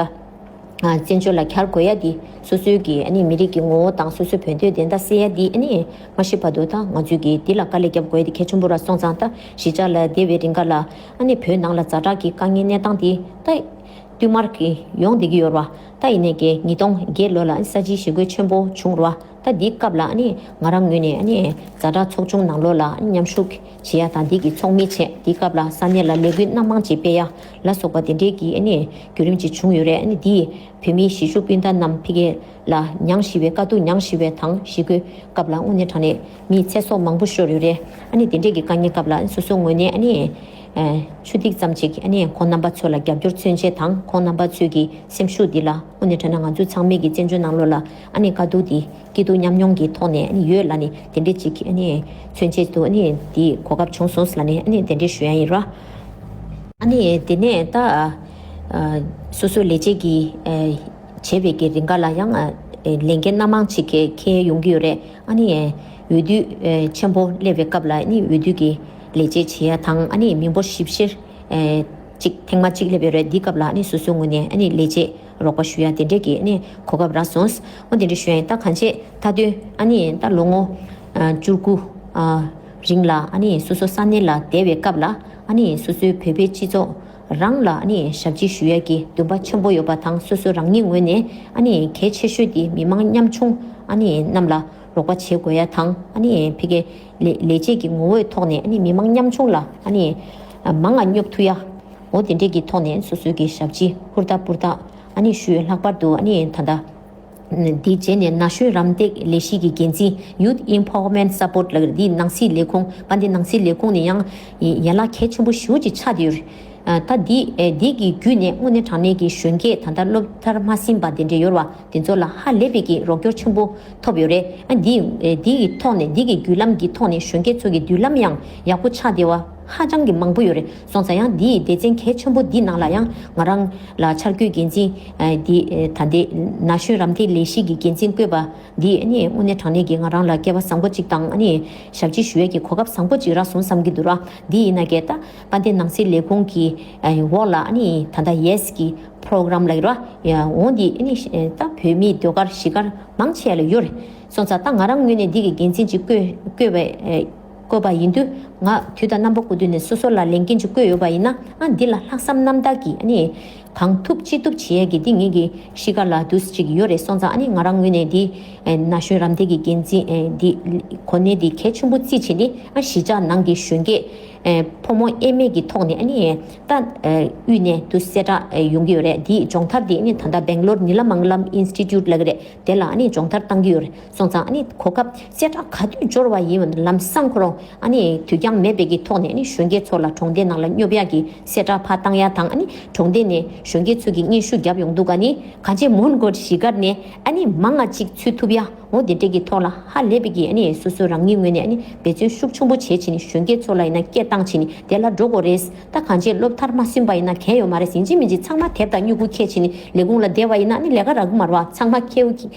བཙན་བྱོལ་ལ་གྱར་དགོས་ཡ་འདི་སོ་སོའི་གི་ཨ་ནི་མི་རིགས་ཀྱི་ངོ་བོ་དང་སོ་སོའི་བོད་དོན་བདེན་མཐའ་གསལ་ཡ་འདི་ཨ་ནི་མ་ཤི་བར་དུ་ད་ང་ཚོའི་གི་འདི་ལ་དཀའ་ལས་རྒྱབ་དགོས་ཡ་འདི་གལ་ཆེན་པོ་ར། སོང་ཙང་ད་གཞིས་ཆགས་ལ་བསྡད་པའི་རིང་ག་ལ་ཨ་ནི་བོད་ནང་ལ་ཛ་དྲག་གི་དཀའ་ངལ་གནས་སྟངས་འདི་ད་བསྟུད་མར་གི་ཡོང་བསྡད་ཀྱི་ཡོད་ར། ད་ཡིན་ནའི་གི་ཉིས་སྟོང་བརྒྱད་ལོ་ལ་ཨ་ནི་ས་ཆའི་ཞི་རྒོལ་ཆེན་པོ་བྱུང་ར། ད་འདིའི་སྐབས་ལ་ཨ་ནི་ང་རང་ངོས་ནས་ཨ་ནི་ཛ་དྲག་ཚོགས་ཆུང་ནང་ལོགས་ལ་ཨ་ནི་མཉམ་ཞུགས་བྱེད་ཡ་དང་འདི་གི་ཚོགས་མི་བྱས། འདིའི་སྐབས་ལ་ས་གནས་ལ་ལས་འགུལ་སྣ་མང་ཅིག་སྤེལ་ཡ་ལ་སོགས་པ་དེ་འདྲའི་གི་ཨ་ནི་བརྒྱུད་རིམ་ཅིག་བྱུང་ཡོད་རེད། ཨ་ནི་འདིས་བོད་མིའི་གཞིས་བཞུགས་སྤུན་ཟླ་རྣམས་ཕ་གི་ལ་མྱངས་ཞི་བའི་དཀའ་སྡུག་མྱངས་ཞི་བའི་དང་ཞི་རྒོལ་སྐབས་ལ་དངོས་གནས་དྲང་གནས་མིའི་ཚེ་སྲོག་མང་པོ་ཤོར་ཡོད་རེད། ཨ་ནི་དེ་འདྲའི་གི་དཀའ་ངལ་སྐབས་ལ་སོ་སོའི་ངོས་ནས་ཨ་ནི་ཆུ་ཐིགས་ཙམ་ཅིག་ཨ་ནི་ཁོང་རྣམ་པ་ཚོ་ལ་རྒྱབ་སྐྱོར་མཚོན་ཆེད་དང་ཁོང་རྣམ་པ་ཚོའི་གི་སེམས་ཤུགས་འདི་ལ་དངོས་གནས་དྲང་གནས་ང་ཚོ་ཚང་མས་ཀྱི་བཙན་བྱོལ་ནང་ལོགས་ལ་ཨ་ནི་དཀའ་སྡུག་འདི་སྐྱིད་སྡུག་མཉམ་མྱོང་གི་ཐོག་ནས་ཨ་ནི་ཡོད་ལ་ནི་དེ་འདྲས་ཅིག་ཨ་ནི་འདི་གོ་སྐབས་བྱུང་སོང་ཟེར་ལ་ནི་ཨ་ནི་དེ་འདྲས་ཞུ་ཡ་ཡིན་ར། ཨ་ནི་དེ་ནས་ད་སོ་སོ་ལས་བྱེད་ཀྱི་བྱེད་པའི་གི་རིང་ག་ལ་ཡང་ལས་འགན་སྣ་མང་ཅིག་གི་འཁྱེར་ཡོང་གི་ཡོད་རེད། ཨ་ནི་འོས་བསྡུ་ཆེན་པོ་སླེབས་པའི་སྐབས་ལ་ཨ་ནི་འོས་བསྡུ་གི་ལས་བྱེད་བྱེད་ཡ་དང་ཨ་ནི་མི་འབོར་ཞིབ་བཤེར་ཨེ་གཅིག་ཐེངས་མ་གཅིག་སླེབས་ཡོད་རེད། འདི་སྐབས་ལ་ཨ་ནི་སོ་སོའི་ངོས་ནས་ཨ་ནི་ལས་བྱེད་རོགས་པ་ཞུ་ཡ་དེ་འདྲས་ཀྱི་ཨ་ནི་གོ་སྐབས་རག་སོང་། འོ་དེ་འདྲས་ཞུ་ཡ་ཡིན། ད་གང་བྱེད་མཐའ་དོན་ཨ་ནི་ད་ལོ་ངོ་ཨ་བཅུ་དགུ་ཨ་རིང་ལ་ཨ་ནི་སོ་སོ་ས་གནས་ལ་བསྡད་པའི་སྐབས་ལ་ཨ་ནི་སོ་སོའི་བོད་པའི་སྤྱི་ཚོགས་རང་ལ་ཨ་ནི་ཞབས་ཕྱི་ཞུ་ཡ་གི་འདུན་པ་ཆེན་པོ་ཡོད་པ་དང་སོ་སོ་རང་ཉིད་ངོས་ནས་ཨ་ནི་གལ་ཆེ་ཤོས་དེ་མི་མང་ཉམ་ཆུང་ཨ་ནི་རྣམས་ལ་རོགས་པ་བྱེད་དགོས་ཡ་དང་ཨ་ནི་ཕ་གི་ལས་ལས་བྱེད་ཀྱི་ངོ་བོའི་ཐོག་ནས་ཨ་ནི་མི་མང་ཉམ་ཆུང་ལ་ཨ་ནི་མང་ང་སྙོབ་ཐུབ་ཡ། འོ་དེ་འདྲས་ཀྱི་ཐོག་ནས་སོ་སོའི་གི་ཞབས་ཕྱི་ཧུར་ཐག་ཧུར་ཐག་ཨ་ནི་ཞུ་ཡ། ལྷག་པར་དུ་ཨ་ནི་ད་ལྟ་འདི་རྗེས་ནས་ན་གཞོན་རམ་འདེགས་ལས་གཞི་གི་འགན་འཛིན་Youth Empowerment Support ལགས་འདི་ནང་སྲིད་ལས་ཁུངས་དཔལ་ལྡན་ནང་སྲིད་ལས་ཁུངས་ནས་ཡང་ཡན་ལག་གལ་ཆེན་པོ་ཞེ་པོ་ཅིག་ཆགས་བསྡད་ཡོད་རེད། ད་འདི་འདི་གི་བརྒྱུད་ནས་དངོས་གནས་དྲང་གནས་ཀྱི་གཞོན་སྐྱེས་ད་ལྟ་སློབ་མཐར་མ་ཕྱིན་པ་དེ་འདྲས་ཡོད་རེད་བ། དེ་ཚོ་ལ་ཧ་ལས་པའི་གི་རོགས་སྐྱོར་ཆེན་པོ་ཐོབ་ཡོད་རེད། ཨ་འདི་འདི་གི་ཐོག་ནས་འདི་གི་བརྒྱུད་ལམ་གྱི་ཐོག་ནས་གཞོན་སྐྱེས་ཚོ་གི་མདུན་ལམ་ཡང་ཡག་པོ་ཆགས་བསྡད་པ་ཧ་ཅང་གི་མང་པོ་ཡོད་རེད། སོང་ཙང་ཡང་འདི་ཡི་སྡེ་ཚན་གལ་ཆེན་པོ་འདི་ནང་ལ་ཡང་ང་རང་ལ་འཆར་འགོད་འགན་འཛིན་འདི་ད་ལྟའི་ན་གཞོན་རམ་འདེགས་ལས་གཞི་གི་འགན་འཛིན་བསྐོས་པ་འདི་ཨ་ནི་དངོས་གནས་དྲང་གནས་ཀྱི་ང་རང་ལ་སྐལ་བ་བཟང་པོ་ཅིག་དང་ཨ་ནི་ཞབས་ཕྱི་ཞུ་ཡས་ཀྱི་གོ་སྐབས་བཟང་པོ་ཅིག་རག་སོང་བསམ་གྱི་འདུག་ར། འདི་ཡིན་ན་གས་ད་དཔལ་ལྡན་ནང་སྲིད་ལས་ཁུངས་ཀྱི་འོག་ལ་ཨ་ནི་ད་ལྟ་ཡེས་ཀྱི་པོ་རོ་གྷ་རམ་ལབ་ཀྱི་རེད་བ། ཡ་འོ་འདི་ཨ་ནི་ད་བོད་མིའི་ཟློས་གར་གཞིས་སྒར་མང་ཆེ་ལ་ཡོད་རེད། སོང་ཙང་ད་ང་རང་ངོས་ནས་འདི་གི་འགན་འཛིན་ཅིག་བསྐོས་བསྐོས་པའི་བསྐོས་པ་ཡིན་དུས་ང་དུས་དང་རྣམ་པ་ཀུན་ཏུ་ནས་སོ་སོ་ལ་ལས་འགན་ཅིག་བསྐོས་ཡོད་པ་ཡིན་ན་ཨ་འདི་ལ་ལྷག་བསམ་རྣམ་དག་གིས་ཨ་ནི་གང་ཐུབ་ཅི་ཐུབ་བྱེད་ཡས་ཀྱི་འདི་ངེད་ཀྱི་གཤིས་ཀ་ལ་འདུག་ཅིག་ཡོད་རེད། སོང་ཙང་ཨ་ནི་ང་རང་ངོས་ནས་འདི་ན་གཞོན་རམ་འདེགས་ཀྱི་འགན་འཛིན་འདི་གོ་གནས་འདི་གལ་ཆེན་པོ་བརྩིས་བྱས་ནས་ཨ་གཞིས་ཆགས་ནང་གི་གཞོན་སྐྱེས་ཕོ་མོ་དབྱེར་མེད་ཀྱི་ཐོག་ནས་ཨ་ནི་ད་དབུས་ནས་འདུག་གསལ་བསྒྲགས་ཡོང་གི་ཡོད་རེད། འདི་སྦྱོང་བརྡར་འདི་ཨ་ནི་ད་ལྟ་སྦེང་ལོར་ནི་ལ་མང་ག་ལམ་ཨིན་སི་ཊི་ཊུཊ་ལབ་ཀྱི་རེད། དེ་ལ་ཨ་ནི་སྦྱོང་བརྡར་བཏང་གི་ཡོད་རེད། སོང་ཙང་ཨ་ནི་གོ་སྐབས་གསལ་བསྒྲགས་ག་དུས་འབྱོར་བ་ཡིན་པ་ལམ་སང་ཁོ་རང་ཨ་ནི་དུས་འགྱངས་མེད་པའི་གི་ཐོག་ནས་ཨ་ནི་གཞོན་སྐྱེས་ཚོ་ལ་གྲོང་སྡེ་ནང་ལ་སྙོབ་ཡག་གི་གསལ་བསྒྲགས་ཕར་བཏང་ཡག་དང་ཨ་ནི་གྲོང་སྡེ་ནས་ གཞོན་སྐྱེས་ཚོ་གིས་སྙན་ཞུ་བརྒྱབ་ཡོང་འདུག་ག་ནི་གང་ཅི་མོན་གྷོ་གཞིས་ཀ་ནས་ཨ་ནི་མང་ང་གཅིག་ཚུད་ཐུབ་ཡ། འོ་དེ་འདྲས་ཀྱི་ཐོག་ལ་ཧ་ལས་པའི་གི་ཨ་ནི་སོ་སོ་རང་ཉིད་ངོས་ནས་ཨ་ནི་འབད་བརྩོན་ཤུགས་ཆེན་པོ་བྱས་བྱས་ནས་གཞོན་སྐྱེས་ཚོ་ལ་ཡིན་ན་སྐད་བཏང་བྱས་ནས་དེ་ལ་འགྲོ་དགོས་རེད། ད་གང་ཅི་སློབ་མཐར་མ་སོན་པ་ཡིན་ན་གལ་ཡོད་མ་རེད། ཡིན་གཅིག་མིན་གཅིག་ཚང་མ་དེབ་དང་སྨྱུ་གུ་འཁྱེར་བྱས་ནས་ལས་ཁུངས་ལ་བསྡད་པ་ཡིན་ན་ཨ་ནི་ལས་ཀ་རག་གི་མ་རེད་བ། ཚང་མ་ཁྱེའུ་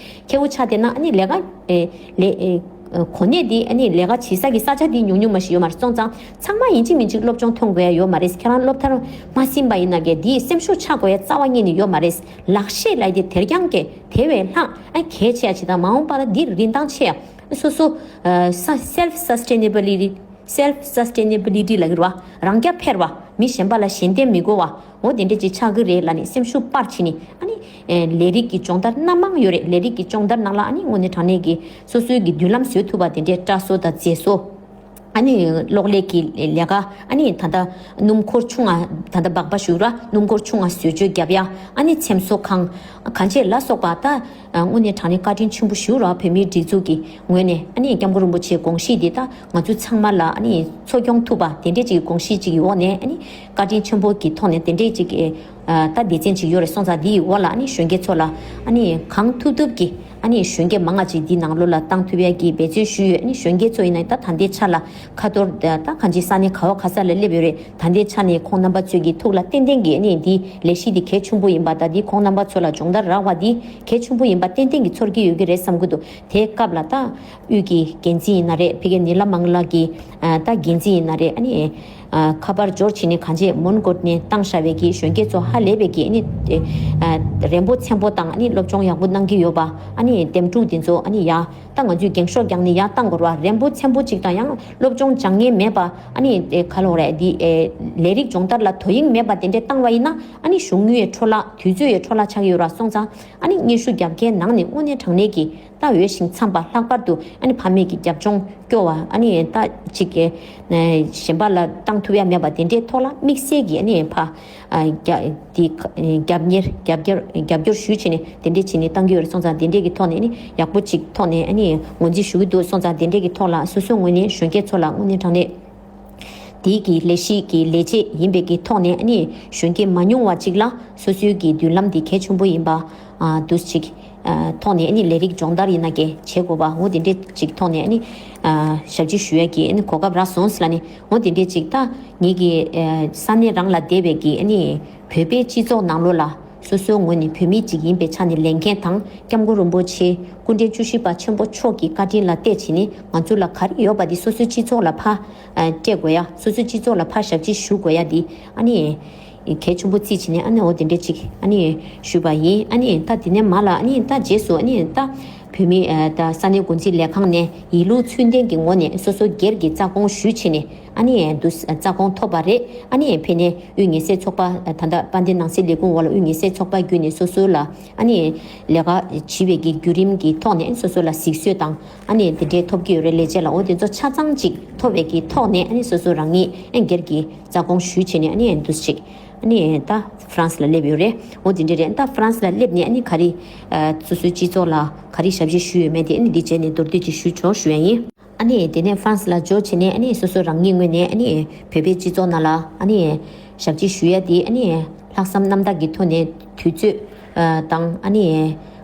ཁྱེའུ་ཆགས་བསྡད་ན་ཨ་ནི་ལས་ཀ་ཨེ་ལས་ཨེ། གོ་གནས་འདི་ཨ་ནི་ལས་ཀ་བྱེད་ས་གི་ས་ཆ་འདི་ཉུང་ཉུང་མ་ཞིག་ཡོད་མ་རེད། སོང་ཙང་ཚང་མ་ཡིན་གཅིག་མིན་གཅིག་སློབ་སྦྱོང་ཐོན་དགོས་ཡ་ཡོད་མ་རེད། ཁྱེད་རང་སློབ་མཐར་མ་ཕྱིན་པ་ཡིན་ན་གལ་འདིས་སེམས་ཤུགས་ཆག་དགོས་ཡ་རྩ་བ་ཉིད་ནས་ཡོད་མ་རེད། ལག་ཤེས་ལབ་དེ་དེར་རྐྱང་གི་དེ་བས་ལྷག་ཨ་གལ་ཆེ་ཡ་ཅིག་དང་མ་འོངས་པ་ལ་འདིར་རིན་ཐང་ཆེ་ཡ་སོ་སོ་self sustainability self sustainability ལབ་ཀྱི་རེད་བ། རང་རྐྱ་འཕེར་བ། མི་གཞན་པ་ལ་ཞེན་ལྟས་མི་དགོས་བ། འོ་དེ་འདྲ་ཅིག་ཆགས་ཀྱི་རེད་ལབ་ནས་སེམས་ཤུགས་སྤར་བྱས་ནས་ཨ་ནི་ལས་རིགས་ཀྱི་སྦྱོང་བརྡར་སྣ་མང་ཡོད་རེད། ལས་རིགས་ཀྱི་སྦྱོང་བརྡར་ནང་ལ་ཨ་ནི་དངོས་གནས་དྲང་གནས་ཀྱི་སོ་སོའི་གི་མདུན་ལམ་བཟོ་ཐུབ་པ་དེ་འདྲའི་སྐྲ་བཟོ་དང་མཛེས་བཟོ། ཨ་ནི་གློག་ཀླད་ཀྱི་ལས་ཀ། ཨ་ནི་ད་ལྟ་སྣུམ་འཁོར་ཆུང་ང་ད་ལྟ་སྦག་སྦག་ཞུ་ར་སྣུམ་འཁོར་ཆུང་ང་བཟོ་བཅོས་རྒྱབ་ཡ། ཨ་ནི་འཚེམ་བཟོ་ཁང་གང་བྱས་ལ་སོགས་པ་ད་དངོས་གནས་དྲང་གནས་བཀའ་དྲིན་ཆེན་པོ་ཞུ་ར་བོད་མིའི་སྒྲིག་འཛུགས་ཀྱི་ངོས་ནས་ཨ་ནི་སྐྱབས་མགོན་རིན་པོ་ཆེའི་དགོངས་གཞི་འདི་ད་ང་ཚོ་ཚང་མ་ལ་ཨ་ནི་འཚོ་སྐྱོང་ཐུབ་པ་དེ་འདྲས་ཅིག་གི་དགོངས་གཞི་ཅིག་གི་འོག་ནས་ཨ་ནི་བཀའ་དྲིན་ཆེན་པོ་གི་ཐོག་ནས་དེ་འདྲས་ཅིག་གི་ད་སྡེ་ཚན་ཅིག་ཡོད་རེད། སོང་ཙང་འདིའི་འོག་ལ་ཨ་ནི་གཞོན་སྐྱེས་ཚོ་ལ་ཨ་ནི་གང་ཐུབ་ཐུབ་ཀྱི་ཨ་ནི་གཞོན་སྐྱེས་མང་ང་ཅིག་འདི་ནང་ལོགས་ལ་བཏང་ཐུབ་ཡ་གི་འབད་བརྩོན་ཞུས་ཡོད། ཨ་ནི་གཞོན་སྐྱེས་ཚོ་ཡིན་ན་ད་ད་ལྟའི་ཆ་ལ་ཁ་ཐོར་ད་གང་ཅི་ས་གནས་ག་བ་ག་ས་ལ་སླེབས་ཡོད་རེད། ད་ལྟའི་ཆ་ནས་ཁོང་རྣམ་པ་ཚོས་ཀྱི་ཐུགས་ལ་ཏན་ཏན་གྱི་ཨ་ནི་འདི་ལས་གཞི་འདི་གལ་ཆེན་པོ་ཡིན་པ་ད་འདི་ཁོང་རྣམ་པ་ཚོ་ལ་སྦྱོང་བརྡར་རག་པ་འདི་གལ་ཆེན་པོ་ཡིན་པ་ཏན་ཏན་གྱི་ཚོར་གྱི་ཡོད་ཀྱི་རེད་བསམ་གྱི་འདུག་དེའི་སྐབས་ལ་ད་དབུས་ཀྱི་འགན་འཛིན་ཡིན་ན་རེད། ཕ་གི་ནི་ལ་མང་ལ་གི་ད་འགན་འཛིན་ཡིན་ན་རེད། ཨ་ནི་ཁ་པར་འབྱོར་བྱས་ནས་གང་ཅི་མོན་གྷོ་ནས་བཏང་བཞག་པའི་གི་གཞོན་སྐྱེས་ཚོ་ཧ་ལས་པའི་གི་ཨ་ནི་རན་པོ་ཚན་པོ་དང་ཨ་ནི་སློབ་སྦྱོང་ཡག་པོ་གནང་གི་ཡོད་པ། ཨ་ནི་འདེམས་སྒྲུག་འདི་ཚོ་ཨ་ནི་ཡ་ད་ང་ཚོས་འགེངས་ཤོག་བརྒྱངས་ནས་ཡར་བཏང་དགོས་རེད་བ། རན་པོ་ཚན་པོ་གཅིག་དང་ཡང་སློབ་སྦྱོང་སྦྱང་མཁན་མེད་པ། ཨ་ནི་ཨེ་ག་ལོག་རེད་འདི་ཨེ་ལས་རིགས་སྦྱོང་བརྡར་ལ་དོ་དབྱིངས་མེད་པ་དེ་འདྲས་བཏང་བ་ཡིན་ན་ཨ་ནི་གཞུང་དངུལ་ཡི་འཕྲོ་བརླག་དུས་ཚོད་ཡི་འཕྲོ་བརླག་ཆགས་ཀྱི་ཡོད་ར། སོང་ཙང་ཨ་ནི་སྙན་ཞུ་རྒྱབ་མཁན་ནང་ནས་དངོས་གནས་དྲང་གནས་ཀྱི་ད་འོས་ཤིང་འཚམས་པ་ལྷག་པར་དུ་ཨ་ནི་ཕ་མེས་ཀྱི་རྒྱབ་ལྗོངས་སྐྱོ་བ། ཨ་ནི་ད་ཅིག་གི་གཞན་པ་ལ་བཏང་ཐུབ་ཡ་མེད་པ་དེ་འདྲའི་ཐོག་ལ་དམིགས་བསལ་གྱི་ཨ་ནི་ཕ་རྒྱ་དེ་རྒྱབ་གཉེར་རྒྱབ་སྐྱོར་རྒྱབ་སྐྱོར་ཞུས་བྱས་ནས་དེ་འདྲས་བྱས་ནས་བཏང་གི་ཡོད་རེད། སོང་ཙང་དེ་འདྲས་ཀྱི་ཐོག་ནས་ནི་ཡག་པོ་ཅིག་ཐོག་ནས་ཨ་ནི་ངོས་འཛིན་ཞུ་གི་འདུག་སོང་ཙང་དེ་འདྲས་ཀྱི་ཐོག་ལ་སོ་སོའི་ངོས་ནས་གཞོན་སྐྱེས་ཚོ་ལ་དངོས་གནས་དྲང་གནས་དེའི་གི་ལས་གཞི་གི་ལས་བྱེད་ཡིན་པའི་གི་ཐོག་ནས་ཨ་ནི་གཞོན་སྐྱེས་མ་ཉུང་བ་ཅིག་ལ་སོ་སོའི་གི་མདུན་ལམ་འདི་གལ་ཆེན་པོ་ཡིན་པ་འདུག་ཅིག་ཐོག་ནས་ཨ་ནི་ལས་རིགས་སྦྱོང་བརྡར་ཡིན་ན་གལ་བྱེད་དགོས་པ་འོ་དེ་འདྲས་ཅིག་ཐོག་ནས་ཨ་ནི་ཞབས་ཕྱི་ཞུ་ཡ་གི་ཨ་ནི་གོ་སྐབས་རག་སོང་ལ་ནི་འོ་དེ་འདྲས་ཅིག་ད་ངེད་ཀྱི་ས་གནས་རང་ལ་བསྡད་པའི་གི་ཨ་ནི་བོད་པའི་སྤྱི་ཚོགས་ནང་ལོགས་ལ་སོ་སོའི་ངོས་ནས་བོད་མི་ཅིག་ཡིན་པའི་ཆ་ནས་ལས་འགན་དང་སྐྱབས་མགོན་རིན་པོ་ཆེ་སྐུ་ཕྲེང་བཅུ་བཞི་པ་ཆེན་པོ་མཆོག་གི་བཀའ་དྲིན་ལ་བལྟས་བྱས་ནས་ང་ཚོ་ལ་ག་རེ་ཡོད་པ་དེ་སོ་སོའི་སྤྱི་ཚོགས་ལ་ཕར་སྤྲད་དགོས་ཡ། སོ་སོའི་སྤྱི་ཚོགས་ལ་ཕར་ཞབས་ཕྱི་ཞུ་དགོས་ཡ་དེ་ཨ་ནི་གལ་ཆེན་པོ་བརྩིས་བྱས་ནས་ཨ་ནི་འོ་དེ་འདྲས་ཅིག་ཨ་ནི་ཞུས་པ་ཡིན། ཨ་ནི་ད་དེ་ནས་མ་ལ་ཨ་ནི་ད་རྗེས་སུ་ཨ་ནི་ད་བོད་མི་ད་ས་གནས་འགོ་འཛིན་ལས་ཁང་ནས་ཡིད་ལུགས་ཚུལ་ལྡན་གྱི་ངོ་ནས་སོ་སོ་སྒེར་གྱི་རྩ་དགོངས་ཞུས་བྱས་ནས་ཨ་ནི་དུ་རྩ་དགོངས་ཐོབ་པ་རེད། ཨ་ནི་ཕེ་ནས་དབུས་ཉེ་སྲས་ཚོགས་པ་ད་ལྟ་དཔལ་ལྡན་ནང་སྲིད་ལས་ཁུངས་འོག་ལ་དབུས་ཉེ་སྲས་ཚོགས་པ་བརྒྱུད་ནས་སོ་སོ་ལ་ཨ་ནི་ལས་ཀ་བྱེད་པའི་གི་བརྒྱུད་རིམ་གྱི་ཐོག་ནས་སོ་སོ་ལ་གཟིགས་ཚོད་དང་ཨ་ནི་དེ་འདྲའི་ཐོབ་ཀྱི་ཡོད་རེད། ལས་བྱེད་ལ་འོ་དེ་ཚོ་ཆ་ཚང་ཅིག་ཐོབ་པའི་གི་ཐོག་ནས་ཨ་ནི་སོ་སོ་རང་ཉིད་ཨ་སྒེར་གྱི་རྩ་དགོངས་ཞུས་བྱས་ནས་ཨ་ནི་འདུ་ཞིག་ཨ་ནི་ད་ཧྥ་རན་སི་ལ་སླེབས་ཡོད་རེད། འོ་དེ་འདྲ་རེད། ད་ཧྥ་རན་སི་ལ་སླེབས་ནས་ཨ་ནི་ག་རེ་སོ་སོའི་སྤྱི་ཚོགས་ལ་ག་རེ་ཞབས་ཕྱི་ཞུས་ཡོད་མེད་དེ་ཨ་ནི་འདི་བྱས་ནས་མདོར་བསྡུས་ཅིག་ཞུས་ཆོག་ཞུ་ཡ་ཡིན། ཨ་ནི་དེ་ནས་ཧྥ་རན་སི་ལ་འབྱོར་བྱས་ནས་ཨ་ནི་སོ་སོ་རང་ཉིད་ངོས་ནས་ཨ་ནི་བོད་པའི་སྤྱི་ཚོགས་ནང་ལ་ཨ་ནི་ཞབས་ཕྱི་ཞུ་ཡ་དེ་ཨ་ནི་ལྷག་བསམ་རྣམ་དག་གི་ཐོག་ནས་དུས་ཚོད་དང་ཨ་ནི་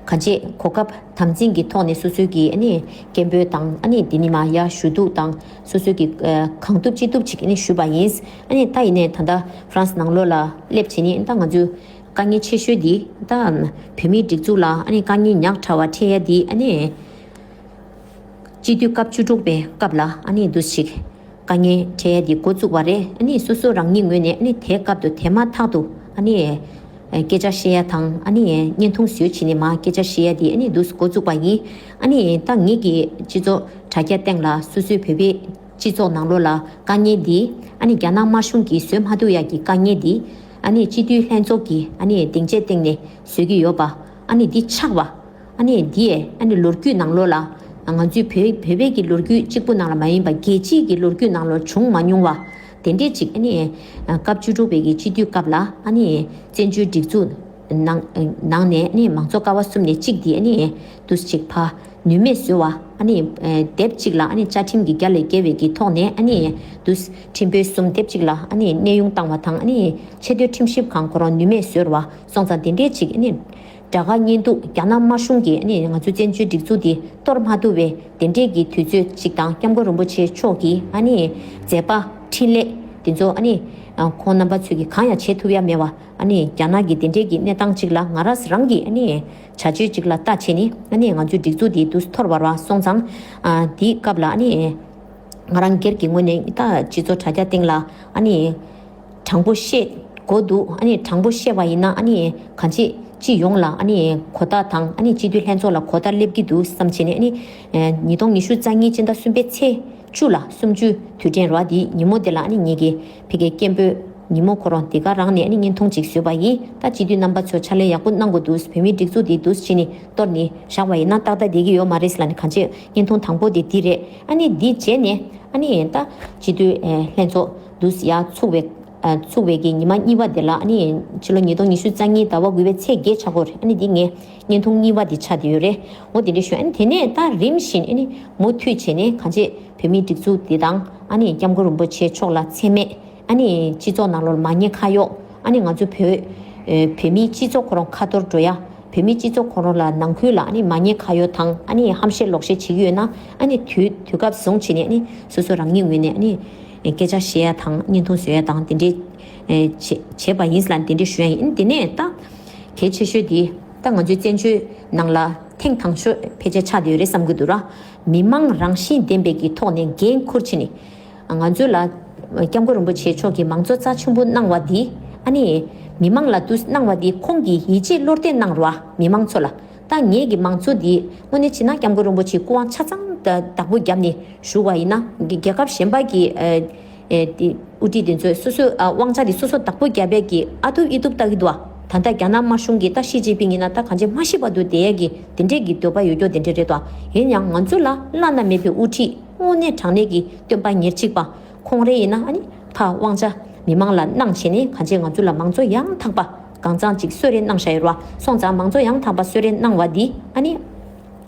གང་ཅི་གོ་སྐབས་དམ་འཛིན་གྱི་ཐོག་ནས་སོ་སོའི་གི་ཨ་ནི་སྐད་འབོད་དང་ཨ་ནི་དེ་ནི་མ་ཡ་ཞུ་གཏུག་དང་སོ་སོའི་གི་གང་ཐུབ་ཅི་ཐུབ་ཅིག་ཨ་ནི་ཞུས་པ་ཡིན། ཨ་ནི་ད་ཡིན་ནའི་ད་ལྟ་ཧྥ་རན་སི་ནང་ལོགས་ལ་སླེབས་བྱས་ནི་ད་ང་ཚོའི་དཀའ་ངལ་ཆེ་ཤོས་འདི་ད་བོད་མིའི་སྒྲིག་འཛུགས་ལ་ཨ་ནི་དཀའ་ངལ་ཉག་ཕྲ་བ་འཕྲད་ཡ་འདི་ཨ་ནི། སྤྱི་འཐུས་སྐབས་བཅུ་དྲུག་པའི་སྐབས་ལ་ཨ་ནི་འདུ་ཞིག་དཀའ་ངལ་འཕྲད་ཡ་དེ་འགོ་བཙུགས་པ་རེད། ཨ་ནི་སོ་སོ་རང་ཉིད་ངོས་ནས་ཨ་ནི་དེའི་སྐབས་དུ་དེ་མ་ཐག་ཏུ་ཨ་ནི་སྐད་ཆ་བཤད་ཡ་དང་ཨ་ནི་བརྙན་ཐུང་བཟོས་བྱས་ནས་མ་སྐད་ཆ་བཤད་ཡ་དེ་ཨ་ནི་འདུ་འགོ་བཙུགས་པ་ཡིན། ཨ་ནི་ད་ངེད་ཀྱི་སྤྱི་ཚོགས་དྲ་རྒྱ་སྟེང་ལ་སོ་སོའི་བོད་པའི་སྤྱི་ཚོགས་ནང་ལོགས་ལ་དཀའ་ངལ་འདི་ཨ་ནི་རྒྱ་ནག་དམར་གཞུང་གིས་བཟོད་མ་ཐུབ་ཡ་གི་དཀའ་ངལ་འདི་ཨ་ནི་སྤྱི་འཐུས་ལྷན་ཚོགས་ཀྱིས་ཨ་ནི་སྡིངས་ཆའི་སྟེང་ནས་བཟོས་ཀྱི་ཡོད་པ་ཨ་ནི་འདི་ཆགས་པ། ཨ་ནི་འདི་ཨ་ནི་ལོ་རྒྱུས་ནང་ལོགས་ལ་ང་ཚོའི་བོད་བོད་པའི་གི་ལོ་རྒྱུས་གཅིག་པུ་ནང་ལ་མ་ཡིན་པ་རྒྱལ་སྤྱིའི་གི་ལོ་རྒྱུས་ནང་ལོགས་བྱུང་མ་མྱོང་བ་དེ་འདྲས་ཅིག་ཨ་ནི་སྐབས་བཅུ་དྲུག་པའི་གི་སྤྱི་འཐུས་སྐབས་ལ་ཨ་ནི་བཙན་བྱོལ་སྒྲིག་འཛུགས་ ནང་ནང་ནས་ཨ་ནི་མང་གཙོ་ཀ་བ་གསུམ་ནས་གཅིག་དེ་ཨ་ནི་དུས་གཅིག་ཕ་ནུས་མེད་བཟོས་བ། ཨ་ནི་ཨེ་དེབ་གཅིག་ལ་ཨ་ནི་བཅའ་ཁྲིམས་ཀྱི་རྒྱ་ལས་བརྒལ་བའི་གི་ཐོག་ནས་ཨ་ནི་དུས་ཁྲིམས་དཔོན་གསུམ་དེབ་གཅིག་ལ་ཨ་ནི་གནས་དབྱུང་བཏང་བ་དང་། ཨ་ནི་ཆེས་མཐོའི་ཁྲིམས་ཞིབ་ཁང་ཁོ་རང་ནུས་མེད་བཟོས་བ་སོང་ཙང་། དེ་འདྲའི་གཅིག་ཨ་ནི་དགྲ་དགའ་གཉེན་སྡུག་རྒྱ་ནག་དམར་གཞུང་གིས་ཨ་ནི་ང་ཚོའི་བཙན་བྱོལ་སྒྲིག་འཛུགས་འདི་གཏོར་མ་ཐུབ་པའི་དེ་འདྲའི་གི་དུས་ཚོད་ཅིག་དང་། སྐྱབས་མགོན་རིན་པོ་ཆེ་མཆོག་གིས་ཨ་ནི་མཛད་པ་འཕྲིན་ལས་དེ་ཚོ་ཨ་ནི་ཁོང་རྣམ་པ་ཚོས་ཀྱིས་གང་ཡང་བྱེད་ཐུབ་ཡ་མེད་པ། ཨ་ནི་རྒྱ་ནག་གི་དེ་འདྲའི་གི་གནས་སྟངས་ཅིག་ལ་ང་རང་རང་གིས་ཨ་ནི་བྱ་སྤྱོད་ཅིག་ལ་ལྟ་བྱས་ནས། ཨ་ནི་ང་ཚོའི་སྒྲིག་འཛུགས་འདི་དུས་འཐོར་བར་བ་སོང་ཙང་། ཨ་དེའི་སྐབས་ལ་ཨ་ནི་ང་རང་སྒེར་གྱི་ངོས་ནས་ད་སྤྱི་ཚོགས་དྲ་རྒྱ་སྟེང་ལ་ཨ་ནི་དྲང་པོ་བཤད་དགོས་འདུག་ཨ་ནི་དྲང་པོ་བཤད་པ་ཡིན་ན་ཨ་ནི་གང་ཅི་སྤྱི་ཡོངས་ལ་ཨ་ནི་གོ་བརྡ་དང་། ཨ་ནི་སྤྱི་འཐུས་ལྷན་ཚོགས་ལ་གོ་བརྡ་སླེབས་ཀྱི་འདུག་བསམ་བྱས་ནས། ཨ་ནི་ཉིས་སྟོང་ཉི་ཤུ་རྩ་གཉིས་སྤྱི་ཟླ་གསུམ་པའི་ཚེས་བཅུ་ལ་གསུམ་བཅུའི་དུས་དྲན་རེད་པ། དེ་ཉིན་མོ་དེ་ལ་ཨ་ནི་ངེད་ཀྱི་ཕ་གིའི་སྐད་འབོད་ཉིན་མོ་ཁོ་རང་དེ་ག་རང་ནས་ཨ་ནི་བརྙན་ཐུང་ཅིག་བཟོས་པ་ཡིན། ད་སྤྱི་འཐུས་རྣམ་པ་ཚོ་ཕྱག་ལས་ཡག་པོ་གནང་དགོས་འདུག་བོད་མིའི་སྒྲིག་འཛུགས་འདི་འདུག་སེ་བྱས་ནས་གཏོར་ནས་བཞག་པ་ཡིན་ན་ཏག་ཏག་བསྡད་ཀྱི་ཡོད་མ་རེད་ཟེར་ལབ་ནས། གང་ཅི་བརྙན་ཐུང་དང་པོ་དེ་འདི་རེད། ཨ་ནི་འདི་བྱས་ནས་ཨ་ནི་ད་སྤྱི་འཐུས་ཨེ་ལྷན་ཚོགས་འདུ་ཡ་ཚུགས་པའི་ཨ་ཚུགས་པའི་གི་ཉི་མ་གཉིས་པ་དེ་ལ། ཨ་ནི་ཕྱི་ལོ་ཉིས་སྟོང་ཉི་ཤུ་རྩ་གཉིས་ཟླ་བ་དགུ་པའི་ཚེས་བརྒྱད་ཆགས་ཀྱི་ཡོད་རེད། ཨ་ནི་འདི་ངའི་བརྙན་ཐུང་གཉིས་པ་དེ་ཆགས་བསྡད་ཡོད་རེད། འོ་དེ་འདྲ་ཞུ། ཨ་ནི་དེ་ནས་ད་རིམ་བཞིན་ཨ་ནི་མུ་མཐུད་བྱས་ནས་གང་ཅི་བོད་མིའི་སྒྲིག་འཛུགས་འདི་དང་། ཨ་ནི་སྐྱབས་མགོན་རིན་པོ་ཆེ་མཆོག་ལ་མཚན་སྨད། ཨ་ནི་སྤྱི་ཚོགས་ནང་ལོགས་ལ་མ་ཉེས་ཁ་གཡོགས། ཨ་ནི་ང་ཚོ་བོད་ཨེ་བོད་མིའི་སྤྱི་ཚོགས་ཁོ་རང་ཁ་གཏོར་འགྲོ་ཡ། བོད་མིའི་སྤྱི་ཚོགས་ཁོ་རང་ལ་ནང་ཁུལ་ལ་ཨ་ནི་མ་ཉེས་ཁ་གཡོགས་དང་། ཨ་ནི་ཧམ་བཤད་ལོག་བཤད་བྱེད་ཀྱི་ཡོད་ན། ཨ་ནི་དུས་དུས་སྐབས་བཟུང་བྱས་ནས་ཨ་ནི་སོ་སོ་རང་ཉིད་ངོས་ནས་ཨ་ནི་སྐད་ཆ་བཤད་ཡ་དང་། བརྙན་ཐུང་བཟོ་ཡ་དང་། དེ་འདྲའི་ཨེ་བྱེད་བྱེད་པ་ཡིན་ལབ་ནས་དེ་འདྲའི་ཞུ་ཡ་ཡིན། དེ་ནས་ད་གལ་ཆེ་ཤོས་དེ་ད་ང་ཚོའི་བཙན་བྱོལ་ནང་ལ་ཐེངས་དང་ཤོས་ཕལ་ཆེར་ཆགས་བསྡད་ཡོད་རེད་བསམ་གྱི་འདུག་ར། མི་མང་རང་བཞིན་ལྡན་པའི་གི་ཐོག་ནས་འགན་འཁུར་བྱས་ནས། ང་ཚོ་ལ་སྐྱབས་མགོན་རིན་པོ་ཆེ་མཆོག་གིས་མང་གཙོ་རྩ་ཆེན་པོ་གནང་བ་འདི། ཨ་ནི་མི་མང་ལ་དུས་གནང་བ་འདི་ཁོང་གིས་ཡིད་ཆེས་བློ་གཏད་གནང་རོགས་མི་མང་ཚོ་ལ། ད་ངེད་ཀྱི་མང་གཙོ་འདི་དངོས་གནས་བྱས་ན་སྐྱབས་མགོན་རིན་པོ་ཆེའི་སྐུ་དབང་ཆ་ཚང་ད་བདག་པོ་བརྒྱབ་ནས་བཞུགས་པ་ཡིན་ན། རྒྱལ་ཁབ་གཞན་པ་གི་ཨ་ཨེ་དེ་དབུ་ཁྲིད་དེ་ཚོས་སོ་སོའི་ཨ་དབང་ཆ་དེ་སོ་སོ་བདག་པོ་བརྒྱབ་པའི་གི་ཨ་ཐུབ་ཨི་ཐུབ་ལྟ་གི་འདུག་ཨ། ད་ལྟ་རྒྱ་ནག་དམར་གཞུང་གིས་ད་ཞི་ཅིན་ཕིང་ཡིན་ན་ད་གང་ཅི་མ་ཤི་བར་དུ་བསྡད་ཡ་གི་དེ་འདྲས་ཀྱི་འདོད་པ་ཡོད་ཀྱོག་དེ་འདྲས་རེད་དོ། ཡིན་ཡང་ང་ཚོ་ལ་བླ་ན་མེད་པའི་དབུ་ཁྲིད་དངོས་གནས་དྲང་གནས་ཀྱི་སྟོན་པ་ཉེར་གཅིག་པ་ཁོང་རེ་ཡིན་ན། ཨ་ནི་ཕ་དབང་ཆ་མི་མང་ལ་གནང་བྱས་ནས་གང་ཅི་ང་ཚོ་ལ་མང་གཙོ་ཡང་དག་པ་གང་ཚང་ཅིག་གསོལ་རས་གནང་བཞག་ཡོད་རེད་བ། སོང་ཙང་མང་གཙོ་ཡང་དག་པ་གསོལ་རས་གནང་བ་འདི་ཨ་ནི་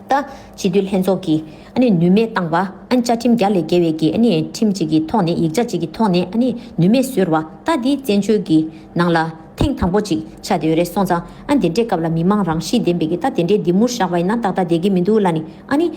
ད་སྤྱི་འཐུས་ལྷན་ཚོགས་ཀྱིས་ཨ་ནི་ནུས་མེད་བཏང་བ། ཨ་ནི་བཅའ་ཁྲིམས་རྒྱ་ལས་བརྒལ་བའི་གི་ཨ་ནི་ཁྲིམས་གཅིག་གི་ཐོག་ནས། ཡིག་ཆ་གཅིག་གི་ཐོག་ནས་ཨ་ནི་ནུས་མེད་བཟོས་རེད་བ། ད་འདི་བཙན་བྱོལ་གྱི་ནང་ལ་ཐེངས་དང་པོ་ཅིག་ཆགས་བསྡད་ཡོད་རེད། སོང་ཙང་ཨ་ནི་དེ་འདྲའི་སྐབས་ལ་མི་མང་རང་བཞིན་ལྡན་པའི་གི་ད་དེ་འདྲའི་འདི་མུར་བཞག་པ་ཡིན་ན་ཏག་ཏག་བསྡད་ཀྱི་མི་འདུག་ལབ་ནས། ཨ་ནི་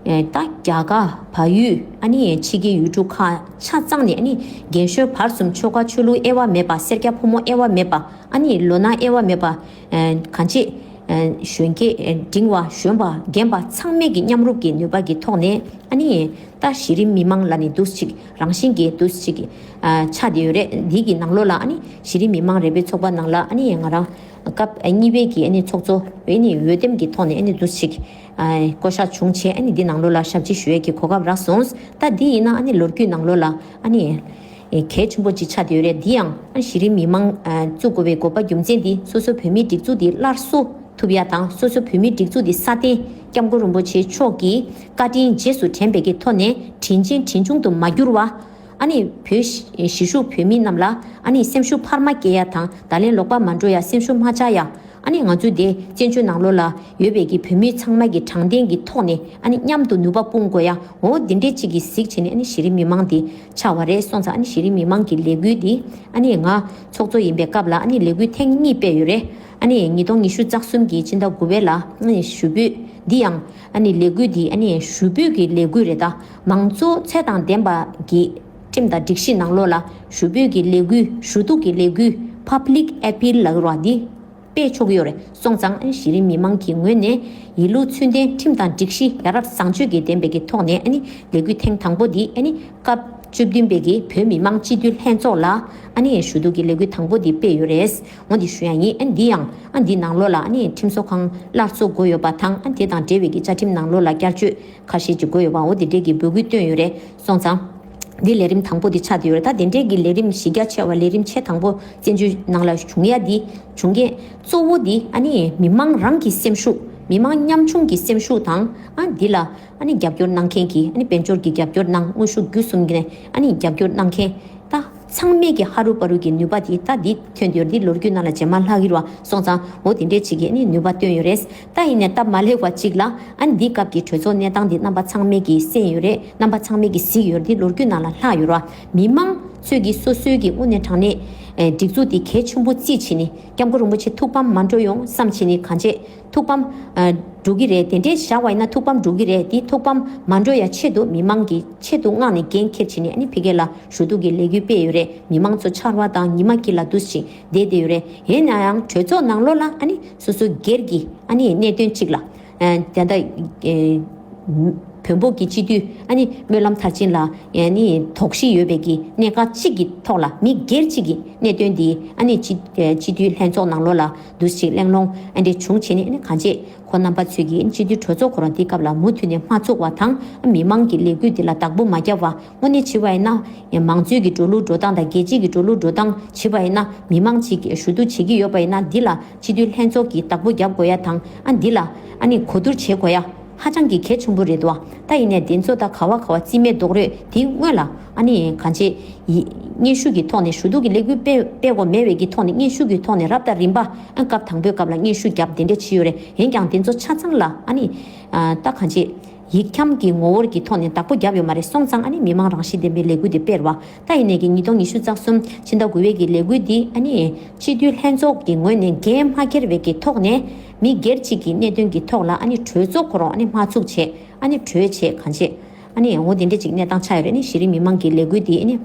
ད་རྒྱ་གར་བལ་ཡུལ་ཨ་ནི་ཕྱི་རྒྱལ་ཡུལ་གྲུ་ཁག་ཆ་ཚང་ནས་ཨ་ནི་རྒན་གཞོན་བར་གསུམ། ཆོལ་ཁ་ཆོས་ལུགས་དབྱེ་བ་མེད་པ། སེར་སྐྱ་ཕོ་མོ་དབྱེ་བ་མེད་པ། ཨ་ནི་ལོ་ན་དབྱེ་བ་མེད་པ། ཨ་གང་ཅི་ཨ་གཞོན་སྐྱེས་ཨ་འབྲིང་བ་གཞོན་པ་རྒན་པ་ཚང་མས་ཀྱི་མཉམ་རུབ་ཀྱི་ནུས་པ་གི་ཐོག་ནས། ཨ་ནི་ད་གཞི་རིམ་མི་མང་ལ་ནི་འདུག་ཅིག་རང་བཞིན་གྱིས་འདུག་ཅིག་ཨ་ཆགས་བསྡད་ཡོད་རེད། འདི་གི་ནང་ལོགས་ལ་ཨ་ནི་གཞི་རིམ་མི་མང་རེ་བའི་ཚོགས་པ་ནང་ལ་ཨ་ནི་ང་རང་སྐབས་གཉིས་པའི་གི་ཨ་ནི་ཚོགས་གཙོ་ཨ་ནི་འོས་འདེམས་ཀྱི་ཐོག་ནས་ཨ་ནི་འདུག་ཅིག་ཨ་བསྐོ་བཞག་བྱུང་བྱས། ཨ་ནི་འདི་ནང་ལོགས་ལ་ཞབས་ཕྱི་ཞུ་ཡས་ཀྱི་གོ་སྐབས་རག་སོང་། ད་འདི་ཡིན་ན་ཨ་ནི་ལོ་རྒྱུས་ནང་ལོགས་ལ་ཨ་ནི་ཨེ་གལ་ཆེན་པོ་ཅིག་ཆགས་བསྡད་ཡོད་རེད། འདི་ཡང་ཨ་གཞི་རིམ་མི་མང་ཨ་བཙུགས་དགོས་པའི་དགོས་པ་རྒྱུ་མཚན་འདི་སོ་སོ་བོད་མིའི་སྒྲིག་འཛུགས་འདི་སླར་གསོ་ཐུབ་ཡ་དང་། སོ་སོ་བོད་མིའི་སྒྲིག་འཛུགས་འདི་སྲ་བརྟན་སྐྱབས་མགོན་རིན་པོ་ཆེ་མཆོག་གི་བཀའ་དྲིན་རྗེས་སུ་དྲན་པའི་གི་ཐོག་ནས་དྲིན་ཆེན་དྲིན་ཆུང་དུ་མ་གྱུར་བ། ཨ་ནི་བོད་གཞིས་བཞུགས་བོད་མི་རྣམས་ལ་ཨ་ནི་སེམས་ཤུགས་འཕར་མ་སྐྱེ་ཡ་དང་། ད་ལན་ལོག་པ་མ་འགྲོ་ཡ། སེམས་ཤུགས་མ་ཆག་ཡ། ཨ་ནི་ང་ཚོའི་དེ་བཙན་བྱོལ་ནང་ལོགས་ལ་ཡོད་པའི་གི་བོད་མི་ཚང་མ་གི་དྲང་བདེན་གྱི་ཐོག་ནས་ཨ་ནི་མཉམ་དུ་ནུས་པ་སྤུངས་དགོས་ཡ། འོ་འདི་འདྲའི་ཅིག་གི་གཟིགས་བྱས་ནས་ཨ་ནི་གཞི་རིམ་མི་མང་འདི་ཆགས་པ་རེད། སོང་ཙང་ཨ་ནི་གཞི་རིམ་མི་མང་གི་ལས་འགུལ་འདི་ཨ་ནི་ང་ཚོགས་གཙོ་ཡིན་པའི་སྐབས་ལ་ཨ་ནི་ལས་འགུལ་ཐེངས་གཉིས་སྤེལ་ཡོད་རེད། ཨ་ནི་ཉིས་སྟོང་ཉི་ཤུ་རྩ་གསུམ་གི་སྤྱི་ཟླ་དགུ་པའི་ལ་ཨ་ནི་ཞུ་འབོད་འདི་ཡང་ཨ་ནི་ལས་འགུལ་འདི་ཨ་ནི་ཞུ་འབོད་ཀྱི་ལས་འགུལ་རེད། ད་མང་གཙོ་ཚད་དང་ལྡན་པ་གི་ཁྲིམས་དང་སྒྲིག་གཞི་ནང་ལོགས་ལ་ཞུ་འབོད་ཀྱི་ལས་འགུལ། ཞུ་གཏུག་གི་ལས་འགུལ། Public Appeal ལབ་ཀྱི་རེད་བ། འདི་སྤེལ་ཆོག་གི་ཡོད་རེད། སོང་ཙང་ཨ་ནི་གཞི་རིམ་མི་མང་གི་ངོས་ནས་ཡིད་ལུགས་ཚུལ་ལྡན་ཁྲིམས་དང་སྒྲིག་གཞི་ཡ་རབས་བཟང་སྤྱོད་ཀྱི་ལྡན་པའི་གི་ཐོག་ནས་ཨ་ནི་ལས་འགུལ་ཐེངས་དང་པོ་འདི་ཨ་ནི་སྐབས་བཅུ་བདུན་པའི་གི་བོད་མི་མང་སྤྱི་འཐུས་ལྷན་ཚོགས་ལ་ཨ་ནི་ཞུ་གཏུག་གི་ལས་འགུལ་དང་པོ་འདི་སྤེལ་ཡོད་རེད། འོ་འདི་ཞུ་ཡ་ཡིན། ཨ་ནི་འདི་ཡང་ཨ་འདི་ནང་ལོགས་ལ་ཨ་ནི་ཁྲིམས་བཟོ་ཁང་སླར་གསོ་དགོས་ཡོད་པ་དང་། ཨ་དེ་དང་འབྲེལ་བའི་གི་བཅའ་ཁྲིམས་ནང་ལོགས་ལ་བསྐྱར་བཅོས་ཁ་ཤས་ཅིག་དགོས་ཡོད་པ། འོ་དེ་འདྲའི་གི་འབོད་སྐུལ་བཏོན་ཡོད་རེད། སོང་ཙང་འདི་ལས་རིམ་དང་པོ་འདི་ཆགས་བསྡད་ཡོད་རེད། ད་དེ་འདྲའི་གི་ལས་རིམ་གཞི་རྒྱ་ཆེ་བ། ལས་རིམ་ཆེས་དང་པོ་བཙན་བྱོལ་ནང་ལ་བྱུང་ཡ་འདི་བྱུང་གི་གཙོ་བོ་འདི་ཨ་ནི་མི་མང་རང་གི་སེམས་ཤུགས། མི་མང་ཉམ་ཆུང་གི་སེམས་ཤུགས་དང་། ཨ་འདི་ལ་ཨ་ནི་རྒྱབ་སྐྱོར་གནང་མཁན་གྱི་ཨ་ནི་དཔལ་འབྱོར་གྱི་རྒྱབ་སྐྱོར་གནང་། དངོས་ཤུགས་བརྒྱུད་གསུམ་གྱི་ནས་ཨ་ནི་རྒྱབ་སྐྱོར་གནང་མཁན། ད་ ཚང་མས་ཀྱི་ཧ་རུ་པ་རུ་གི་ནུས་པ་དེ་ད་འདི་ཐོན་དེ་ཡོད་རེད། འདི་ལོ་རྒྱུས་ནང་ལ་རྗེས་མ་ལྷག་གི་རེད་བ། སོང་ཙང་འོ་དེ་འདྲས་ཅིག་གིས་ནི་ནུས་པ་བཏོན་ཡོད་རེད། ད་ཡིན་ནའི་སྟབས་མ་ལེགས་པ་ཅིག་ལ་ཨ་ནི་འདི་སྐབས་ཀྱི་གྲོས་ཚོགས་གནས་སྟངས་འདི་རྣམ་པ་ཚང་མས་ཀྱིས་གསན་ཡོད་རེད། རྣམ་པ་ཚང་མས་ཀྱིས་གཟིགས་ཡོད་རེད། འདི་ལོ་རྒྱུས་ནང་ལ་ལྷག་ཡོད་རེད་བ། མི་མང་ཚོས་ཀྱིས་སོ་སོའི་གི་དངོས་གནས་དྲང་གནས་ཨེ་སྒྲིག་འཛུགས་འདི་གལ་ཆེན་པོ་བརྩིས་བྱས་ནི་སྐྱབས་མགོན་རིན་པོ་ཆེ་ཐུགས་ཕམ་མ་འགྲོ་ཡོང་བསམ་བྱས་ནི་གང་བྱེད། ཐུགས་ཕམ་ཨ་འགྲོ་གི་རེད། དེ་འདྲའི་བཞག་པ་ཡིན་ན་ཐུགས་ཕམ་འགྲོ་གི་རེད། དེ་ཐུགས་ཕམ་མ་འགྲོ་ཡ་ཆེད་དུ་མི་མང་གི་ཆེད་དུ་མངགས་ནས་འགན་འཁྱེར་བྱས་ནས་ཨ་ནི་ཕ་གི་ལ་ཞུ་གཏུག་གི་ལས་འགུལ་སྤེལ་ཡོད་རེད། མི་མང་ཚོ་ཆར་པ་དང་ཉི་མ་དཀྱིལ་ལ་འདུག་ཅིང་བསྡད་བསྡད་ཡོད་རེད། ཡིན་ན་ཡང་གྲོས་ཚོགས་ནང་ལོགས་ལ་ཨ་ནི་སོ་སོ་སྒེར་གྱི་ཨ་ནི་གནད་དོན་གཅིག་ལ་ཨ་ད་ལྟ་ཨེ་བོད་འབོར་གྱི་སྤྱི་འཐུས་ཨ་ནི་སྨོན་ལམ་མཐར་ཕྱིན་ལ་ཨ་ནི་དོགས་གཞི་ཡོད་པའི་གི་གནད་འགག་གཅིག་གི་ཐོག་ལ་མི་སྒེར་གཅིག་གི་གནད་དོན་འདི་ཨ་ནི་སྤྱི་ཨེ་སྤྱི་འཐུས་ལྷན་ཚོགས་ནང་ལོགས་ལ་འདུག་ཅིག་གླེང་སློང་ཨ་འདྲས་བྱུང་བྱས་ནས་ཨ་ནི་གང་བྱེད། ཁོ་རྣམ་པ་ཚོས་ཀྱིས་སྤྱི་འཐུས་གྲོས་ཚོགས་ཁོ་རང་འདི་སྐབས་ལ་མུ་མཐུད་ནས་མ་ཚུགས་པ་དང་། མི་མང་གི་ལས་འགུལ་འདི་ལ་བདག་པོ་མ་བརྒྱབ་པ། དངོས་གནས་བྱས་པ་ཡིན་ན་མང་གཙོའི་གི་འགྲོ་ལུགས་འགྲོ་སྟངས་དང་། རྒྱལ་སྤྱིའི་གི་འགྲོ་ལུགས་འགྲོ་སྟངས་བྱས་པ་ཡིན་ན་མི་མང་ཅིག་གིས་ཞུ་གཏུག་བྱེད་ཀྱི་ཡོད་པ་ཡིན་ན། འདི་ལ་སྤྱི་འཐུས་ལྷན་ཚོགས་ཀྱིས་བདག་པོ་བརྒྱབ་དགོས་ཡ་དང་། ཨ་འདི་ལ་ཨ་ནི་གོ་བསྡུར་བྱེད་དགོས་ཡ་ཧ་ཅང་གི་གལ་ཆེན་པོ་རེད་འདུག་བ། ད་ཡིན་ནའི་འདི་ཚོ་ད་ག་བ་ག་བ་རྩིས་མེད་རྡོག་རོལ་དེའི་སྔོན་ལ་ཨ་ནི་གང་བྱེད། ཡི་སྙན་ཞུ་གི་ཐོག་ནས་ཞུ་གཏུག་གི་ལས་འགུལ་སྤེལ་སྤེལ་དགོས་མེད་པའི་གི་ཐོག་ནས་སྙན་ཞུ་གི་ཐོག་ནས་རབ་དང་རིམ་པ་ཨ་སྐབས་དང་པོའི་སྐབས་ལ་སྙན་ཞུ་བརྒྱབ་དེ་འདྲ་བྱས་ཡོད་རེད། འོན་ཀྱང་དེ་ཚོ་ཆ་ཚང་ལ་ཨ་ནི་ཨ་ད་གང་བྱེད། ཡིག་འཁྱམ་གྱི་ངོ་བོར་གྱི་ཐོག་ནས་བདག་པོ་བརྒྱབ་ཡོད་མ་རེད། སོང་ཙང་ཨ་ནི་མི་མང་རང་བཞིན་ལྡན་པའི་ལས་འགུལ་དེ་སྤེལ་བ། ད་ཡིན་ནའི་གི་ཉིས་སྟོང་ཉི་ཤུ་རྩ་གསུམ་ཕྱི་ཟླ་དགུ་པའི་གི་ལས་འགུལ་འདི་ཨ་ནི་སྤྱི་འཐུས་ལྷན་ཚོགས་ཀྱི་ངོས་ནས་འགན་མ་འཁྱེར་བའི་གི་ཐོག་ནས་མི་སྒེར་གཅིག་གི་གནད་དོན་གྱི་ཐོག་ལ་ཨ་ནི་གྲོས་ཚོགས་ཁོ་རང་ཨ་ནི་མ་ཚུགས་བྱས། ཨ་ནི་གྲོས་བྱས་གང་བྱེད། ཨ་ནི་འོ་དེ་འདྲ་ཅིག་གནས་སྟངས་ཆགས་ཡོད་རེད། ཨ་ནི་གཞི་རིམ་མི་མང་གི་ལས་འགུལ་འདི་ཨ་ནི་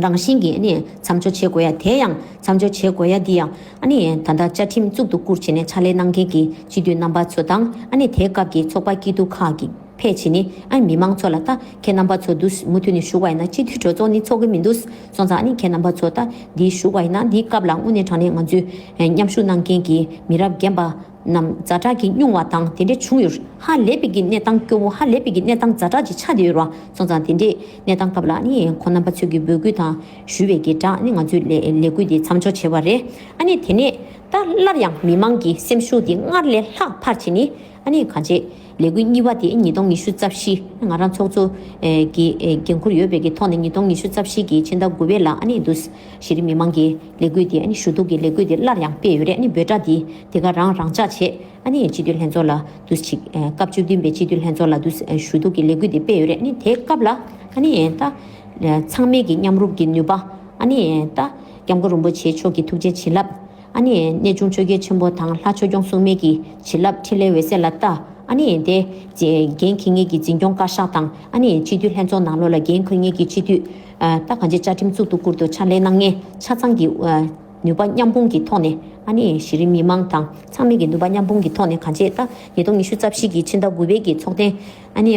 རང་བཞིན་གྱིས་ཨ་ནི་མཚམས་འཇོག་བྱེད་དགོས་ཡ། དེ་ཡང་མཚམས་འཇོག་བྱེད་དགོས་ཡ་འདི་ཡང་ཨ་ནི་ད་ལྟ་བཅའ་ཁྲིམས་གཙུག་ཏུ་བཀུར་བྱས་ནས་ཕྱག་ལས་གནང་མཁན་གྱི་སྤྱི་འཐུས་རྣམ་པ་ཚོ་དང་། ཨ་ནི་དེའི་སྐབས་ཀྱི་ཚོགས་པ་སྐྱིད་སྡུག་ཁག་གི་ཕེབས་བྱས་ནས་ཨ་ནི་མི་མང་ཚོ་ལ་ད་ཁྱེད་རྣམ་པ་ཚོ་འདུག་མུ་མཐུད་ནས་བཞུགས་པ་ཡིན་ན་སྤྱི་འཐུས་གྲོས་ཚོགས་ནི་ཚོགས་ཀྱི་མི་འདུག་སོང་ཙང་ཨ་ནི་ཁྱེད་རྣམ་པ་ཚོ་ད་འདི་བཞུགས་པ་ཡིན་ན་འདིའི་སྐབས་ལ་དངོས་གནས་དྲང་གནས་ང་ཚོའི་མཉམ་ཞུགས་གནང་མཁན་གྱི་མི་རབས་རྒན་པ་རྣམས་ཛ་དྲག་གི་སྙུང་བ་དང་དེ་འདྲ་བྱུང་ཡོད། ཧ་ལས་པའི་གི་གནས་སྟངས་སྐྱོ་བོ། ཧ་ལས་པའི་གི་གནས་སྟངས་ཛ་དྲག་ཅིག་ཆགས་བསྡད་ཡོད་རེད་བ། སོང་ཙང་དེ་འདྲའི་གནས་སྟངས་སྐབས་ལ་ཨ་ནི་ཁོང་རྣམ་པ་ཚོས་ཀྱི་འབོད་སྐུལ་དང་ཞུ་བའི་གི་སྒྲ་ཨ་ནི་ང་ཚོའི་ལས་ལས་འགུལ་དེ་མཚམས་འཇོག་བྱས་པ་རེད། ཨ་ནི་དེ་ནས་ད་སླར་ཡང་མི་མང་གི་སེམས་ཤུགས་དེ་སྔར་ལས་ལྷག་འཕར་བྱས་ནས་ཨ་ནི་གང་བྱེད། ལས་འགུལ་གཉིས་པ་དེ་ཉིས་སྟོང་ཉི་ཤུ་རྩ་བཞི། ང་རང་ཚོགས་གཙོ་ཨེ་གི་ཨེ་འགན་འཁུར་ཡོད་པའི་གི་ཐོག་ནས་ཉིས་སྟོང་ཉི་ཤུ་རྩ་བཞི་གི་ཕྱི་ཟླ་དགུ་པའི་ལ་ཨ་ནི་འདུག་གཞི་རིམ་མི་མང་གི་ལས་འགུལ་དེ་ཨ་ནི་ཞུ་གཏུག་གི་ལས་འགུལ་དེ་སླར་ཡང་སྤེལ་ཡོད་རེད། ཨ་ནི་འབོད་སྒྲ་དེ་དེ་ག་རང་རང་འཇགས་བྱས། ཨ་ནི་སྤྱི་འཐུས་ལྷན་ཚོགས་ལ་འདུག་ཅིག་ཨེ་སྐབས་བཅུ་བདུན་པའི་སྤྱི་འཐུས་ལྷན་ཚོགས་ལ་འདུག་ཨེ་ཞུ་གཏུག་གི་ལས་འགུལ་དེ་སྤེལ་ཡོད་རེད། ཨ་ནི་དེའི་སྐབས་ལ་ཨ་ནི་ད་ཨེ་ཚང་མས་ཀྱི་མཉམ་རུབ་ཀྱི་ནུས་པ། ཨ་ནི་ད་སྐྱབས་མགོན་རིན་པོ་ཆེ་མཆོག་གི་ཐུགས་རྗེ་བྱིན་རླབས། ཨ་ནི་གནས་ཆུང་ཆོས་རྒྱལ་ཆེན་པོ་དང་ལྷ་ཆོས་སྐྱོང་སྲུང་མའི་གི་བྱིན་རླབས་འཕྲིན་ལས་འོད་ཟེར་ལ་ལྟ། ཨ་ནི་དེ་འགན་འཁྱེར་མཁན་གྱི་འཛིན་སྐྱོང་བཀའ་ཤག་དང་། ཨ་ནི་སྤྱི་འཐུས་ལྷན་ཚོགས་ནང་ལོགས་ལ་འགན་འཁྱེར་མཁན་གྱི་སྤྱི་འཐུས་ཨ་ད་གང་ཅི་བཅའ་ཁྲིམས་གཙུག་ཏུ་བཀུར་ཏུ་ཕྱག་ལས་གནང་མཁན་ཆ་ཚང་གི་ཨ་ནུས་པ་མཉམ་སྤུངས་ཀྱི་ཐོག་ནས། ཨ་ནི་གཞི་རིམ་མི་མང་དང་ཚང་མས་ཀྱི་ནུས་པ་མཉམ་སྤུངས་ཀྱི་ཐོག་ནས་གང་ཅི་ད་ཉིས་སྟོང་ཉི་ཤུ་རྩ་བཞི་གི་ཕྱི་ཟླ་དགུ་པའི་གི་ཚོགས་ཐེངས་ཨ་ནི་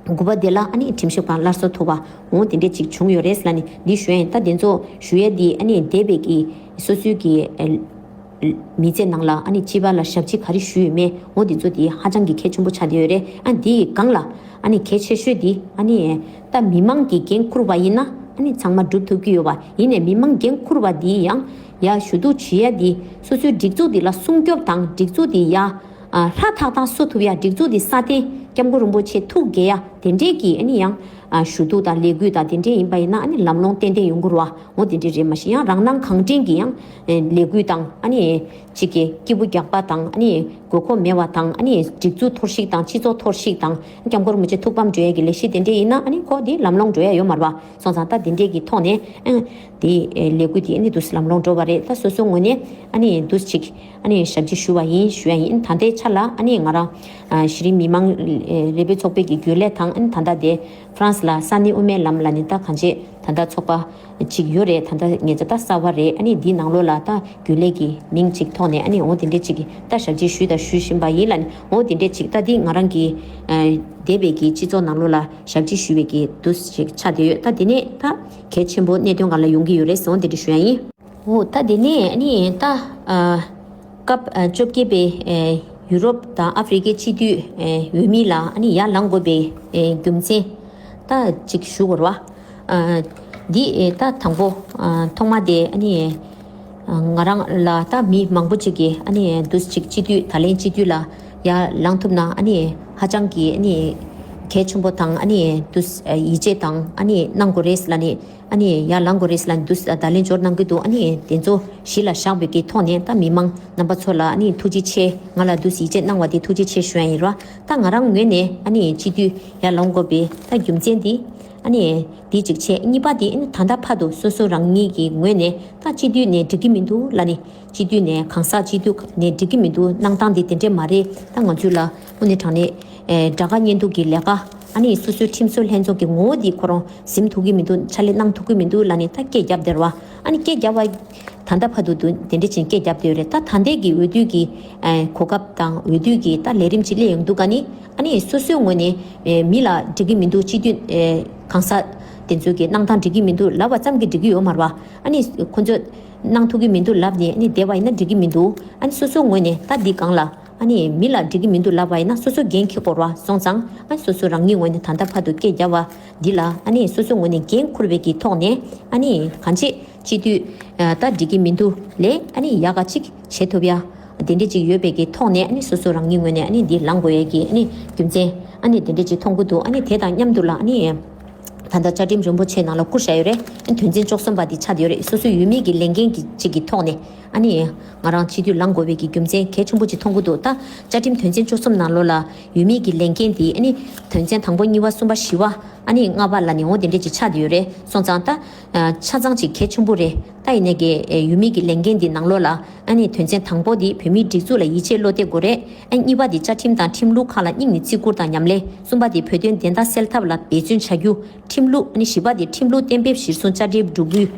དགུ་པ་དེ་ལ་ཨ་ནི་ཁྲིམས་ཞིབ་ཁང་སླར་གསོ་ཐུབ་པ་འོ་དེ་འདྲས་ཅིག་བྱུང་ཡོད་རེད་ལབ་ནས་འདི་ཞུ་ཡ་ཡིན། ད་དེ་ཚོ་ཞུ་ཡ་འདི་ཨ་ནི་འདས་པའི་གི་སོ་སོའི་གི་ཨ་མི་ཚེ་ནང་ལ་ཨ་ནི་སྤྱི་པ་ལ་ཞབས་ཕྱི་ག་རེ་ཞུས་ཡོད་མེད་འོ་དེ་ཚོ་དེ་ཧ་ཅང་གི་གལ་ཆེན་པོ་ཆགས་བསྡད་ཡོད་རེད། ཨ་འདི་ཡི་སྒང་ལ་ཨ་ནི་གལ་ཆེ་ཤོས་དེ་ཨ་ནི་ད་མི་མང་གིས་འགན་འཁུར་བ་ཡིན་ན་ཨ་ནི་ཚང་མ་སྒྲུབ་ཐུབ་ཀྱི་ཡོད་པ། ཡིན་ནའི་མི་མང་འགན་འཁུར་བ་དེ་ཡང་ཡ་ཞུ་གཏུག་བྱེད་ཡ་དེ་སོ་སོའི་སྒྲིག་འཛུགས་དེ་ལ་སྲུང་སྐྱོབ་དང་སྒྲིག་འཛུགས་དེ་ཡ་ཨ་ཧྲ་ཐག་ཐག་བཟོ་ཐུབ་ཡ། སྒྲིག་འཛུགས་དེ་སྲ་བརྟན། སྐྱབས་མགོན་རིན་པོ་ཆེ་ཐུགས་དགྱེས་ཡ་དེ་འདྲས་ཀྱི་ཨ་ནི་ཡང་ཨ་ཞུ་གཏུག་དང་ལས་འགུལ་དང་དེ་འདྲས་ཡིན་པ་ཡིན་ན་ཨ་ནི་ལམ་ལྷོང་ཏན་ཏན་ཡོང་གི་རེད་བ། འོ་དེ་འདྲས་རེད། མ་གཞི་ཡང་རང་སྣང་གང་དྲན་གྱི་ཡང་ཨེ་ལས་འགུལ་དང་ཨ་ནི་གཅིག་གི་སྐྱིད་པོ་རྒྱག་པ་དང་ཨ་ནི་དགོས་མཁོ་མེད་པ་དང་ཨ་ནི་སྒྲིག་འཛུགས་འཐོར་བཤིག་དང་སྤྱི་ཚོགས་འཐོར་བཤིག་དང་སྐྱབས་མགོན་རིན་པོ་ཆེ་ཐུགས་ཕམ་འགྲོ་ཡ་གི་ལས་གཞི་དེ་འདྲས་ཡིན་ན་ཨ་ནི་ཁོ་དེ་ལམ་ལྷོང་འགྲོ་ཡ་ཡོད་མ་རེད་བ། སོང་ཙང་ད་དེ་འདྲས་ཀྱི་ཐོག་ནས་ཨ་དེ་ཨེ་ལས་འགུལ་དེ་ཨ་ནི་དུས་ལམ་ལྷོང་འགྲོ་བ་རེད། ད་སོ་སོའི་ངོས་ནས་ཨ་ནི་དུས་གཅིག་ཨ་ནི་ཞབས་ཕྱི་ཞུ་བ་ཡིན་ཞུ་ཡ་ཡིན། ད་ལྟའི་ཆ་ལ་ཨ་ནི་ང་རང་ཨ་གཞི་རིམ་མི་མང་ཨེ་རེ་འབོད་ཚོགས་པའི་གི་རྒྱུན་ལས་དང་ཨ་ནི་ད་ལྟ་དེ་ཧྥ་རན་སི་ལ་ས་གནས་དབུ་མའི་ལམ་ལ་ནི་ད་གང་བྱེད་ད་ལྟ་ཚོགས་པ་ཅིག་ཡོད་རེད། ད་ལྟ་ངེད་ཚོ་ད་གསར་བ་རེད། ཨ་ནི་འདིའི་ནང་ལོགས་ལ་ད་རྒྱུན་ལས་ཀྱི་མིང་ཅིག་ཐོག་ནས་ཨ་ནི་འོ་དེ་འདྲས་ཅིག་གི་ད་ཞབས་ཕྱི་ཞུས་དང་ཞུ་བཞིན་པ་ཡིན་ལབ་ནས། འོ་དེ་འདྲས་ཅིག་ད་འདི་ང་རང་གི་ཨ་འདས་པའི་གི་སྤྱི་ཚོགས་ནང་ལོགས་ལ་ཞབས་ཕྱི་ཞུ་བའི་གི་དུས་ཅིག་ཆགས་བསྡད་ཡོད། ད་དེ་ནས་ད་གལ་ཆེན་པོ་གནད་དོན་སྒང་ལ་ཡོང་གི་ཡོད་རེད་ཟེར་འོ་དེ་འདྲས་ཞུ་ཡ་ཡིན། འོ་ད་དེ་ནས་ཨ་ནི་ད་ཨ་སྐབས་ཨ་བཅོ་བརྒྱད་པའི་ཨེ་ཡུ་རོབ་དང་ཨ་ཧྥེ་རི་ཁའི་སྤྱི་འཐུས་ཨེ་འོས་མི་ལ་ཨ་ནི་ཡར་ལངས་དགོས་པའི་ཨེ་རྒྱུ་མཚན་ད་ཅིག་ཞུ་དགོས་རེད་བ། ཨ་འདི་ཨེ་ད་དང་པོ་ཨ་ཐོག་མ་དེ་ཨ་ནི་ཨ་ང་རང་ལ་ད་མི་མང་པོ་ཅིག་གིས་ཨ་ནི་འདུག་ཅིག་སྤྱི་འཐུས་ད་ལན་སྤྱི་འཐུས་ལ་ཡར་ལངས་ཐུབ་ན་ཨ་ནི་ཧ་ཅང་གི་ཨ་ནི་ གལ་ཆེན་པོ་དང་ཨ་ནི་དུ་ཡིད་ཆེས་དང་ཨ་ནི་གནང་དགོས་རེད་ལབ་ནས་ཨ་ནི་ཡར་ལངས་དགོས་རེད་ལབ་ནས་དུ་བརྡ་ལན་འབྱོར་གནང་གི་འདུག་ཨ་ནི་དེ་ཚོ་གཞི་ལ་བཞག་པའི་གི་ཐོག་ནས་ད་མི་མང་རྣམ་པ་ཚོ་ལ་ཨ་ནི་ཐུགས་རྗེ་ཆེ། ང་ལ་དུ་ཡིད་ཆེས་གནང་བ་དེ་ཐུགས་རྗེ་ཆེ་ཞུ་ཡ་ཡིན་ར། ད་ང་རང་ངོས་ནས་ཨ་ནི་སྤྱི་འཐུས་ཡར་ལངས་དགོས་པའི་ད་རྒྱུ་མཚན་དེ་ཨ་ནི་དེ་གཅིག་བྱས། གཉིས་པ་དེ་ཨ་ནི་ད་ལྟ་བར་དུ་སོ་སོ་རང་ཉིད་ཀྱི་ངོས་ནས་ད་སྤྱི་འཐུས་ནས་འགྲིག་གི་མི་འདུག་ལབ་ནས། སྤྱི་འཐུས་ནས་གང་ཟག་སྤྱི་འཐུས་ནས་འགྲིག་གི་མི་འདུག་གནང་སྟངས་འདི་དེ་འདྲས་མ་རེད། ད་ང་ཚོས་ལ་དངོས་གནས་དྲང་གནས་ཨེ་དགྲ་དགའ་གཉེན་སྡུག་གི་ལས་ཀ་ཨ་ནི་སོ་སོའི་ཁྲིམས་བཟོ་ལྷན་ཚོགས་ཀྱི་ངོ་བོ་འདི་ཁོ་རང་ཟིན་ཐུབ་ཀྱི་མི་འདུག་ཕྱག་ལས་གནང་ཐུབ་ཀྱི་མི་འདུག་ལབ་ནས་ད་སྐད་རྒྱབ་བསྡད་ར་བ། ཨ་ནི་སྐད་རྒྱབ་པ་ད་ལྟ་བར་དུ་དུ་དེ་འདྲས་ཅིག་སྐད་རྒྱབ་བསྡད་ཡོད་རེད། ད་ད་ལྟའི་གི་འོས་བསྡུ་གི་ཨེ་གོ་སྐབས་དང་འོས་བསྡུ་གི་ད་ལས་རིམ་ཅིག་སླེབས་ཡོང་དུས་ཀ་ནི་ཨ་ནི་སོ་སོའི་ངོས་ནས་ཨེ་མི་ལ་འགྲིག་གི་མི་འདུག་སྤྱི་འཐུས་ཨེ་གང་ཟག་དེ་ཚོ་གི་གནང་སྟངས་འགྲིག་གི་མི་འདུག་ལབ་པ་ཙམ་གྱིས་འགྲིག་གི་ཡོད་མ་རེད་བ། ཨ་ནི་ཁོ་ཚོས་གནང་ཐུབ་ཀྱི་མི་འདུག་ལབ་ནས་ཨ་ནི་བསྡད་པ་ཡིན་ན་འགྲིག་གི་མི་འདུག་ཨ་ནི་སོ་སོའི་ངོས་ནས་ད་འདི་སྒང་ལ་ཨ་ནི་མི་ལ་འགྲིག་གི་མི་འདུག་ལབ་པ་ཡིན་ན་སོ་སོ་འགན་འཁྱེར་དགོས་རེད་བ། སོང་ཙང་ཨ་ནི་སོ་སོ་རང་ཉིད་ངོས་ནས་ད་ལྟ་བར་དུ་སྐད་རྒྱབ་པ་འདི་ལ་ཨ་ནི་སོ་སོའི་ངོས་ནས་འགན་འཁུར་བའི་གི་ཐོག་ནས་ཨ་ནི་གང་ཅི་སྤྱི་འཐུས་ད་འགྲིག་གི་མི་འདུག་ལས་ཨ་ནི་ཡག་ག་ཅིག་བྱེད་ཐུབ་ཡ་དེ་འདྲས་ཅིག་ཡོད་པའི་གི་ཐོག་ནས་ཨ་ནི་སོ་སོ་རང་ཉིད་ངོས་ནས་ཨ་ནི་འདི་ལངས་དགོས་ཡ་གི་ཨ་ནི་རྒྱུ་མཚན་ཨ་ནི་དེ་འདྲས་ཅིག་མཐོང་གི་འདུག་ཨ་ནི་དེ་དང་མཉམ་དུ་ལ་ཨ་ནི། ད་ལྟ་བཅའ་ཁྲིམས་རིན་པོ་ཆེ་ནང་ལ་བསྐུར་བཞག་ཡོད་རེད། དོན་ཚན་བཅུ་གསུམ་པ་འདི་ཆགས་བསྡད་ཡོད་རེད། སོ་སོའི་འོས་མི་གི་ལས་འགན་གྱི་གཅིག་གི་ཐོག་ནས་ཨ་ནི་ང་རང་སྤྱི་འཐུས་ལངས་དགོས་པའི་གི་རྒྱུ་མཚན་གལ་ཆེན་པོ་ཅིག་མཐོང་གི་འདུག་ད་བཅའ་ཁྲིམས་དོན་ཚན་བཅུ་གསུམ་ནང་ལོགས་ལ་འོས་མི་གི་ལས་འགན་འདི་ཨ་ནི་དོན་ཚན་དང་པོ་གཉིས་པ་གསུམ་པ་བཞི་པ་ཨ་ནི་ལྔ་པ་ལ་ནི་འོ་དེ་འདྲས་ཅིག་ཆགས་བསྡད་ཡོད་རེད། སོང་ཙང་ད་ཆ་ཚང་ཅིག་གལ་ཆེན་པོ་རེད། ད་ཡིན་ནའི་གི་འོས་མི་གི་ལས་འགན་འདི་ནང་ལོགས་ལ་ཨ་ནི་དོན་ཚན་དང་པོ་འདི་བོད་མིའི་སྒྲིག་འཛུགས་ལ་ཡིད་ཆེས་བློ་གཏད་དགོས་རེད། ཨ་གཉིས་པ་འདི་བཅའ་ཁྲིམས་དང་ཁྲིམས་ལུགས་ཁག་ལ་སྙིང་ནས་བརྩི་བཀུར་དང་ཉམས་ལེན། གསུམ་པ་འདི་བོད་དོན་བདེན་མཐའ་གསལ་ཐབས་ལ་འབད་བརྩོན་བྱ་རྒྱུ། ཁྲིམས་ལུགས། ཨ་ནི་བཞི་པ་དེ་ཁྲིམས་ལུགས་གཏན་འབེབས་གཞིར་བཟུང་བཅའ་ཁྲིམས་སྒྲུབ་རྒྱུ།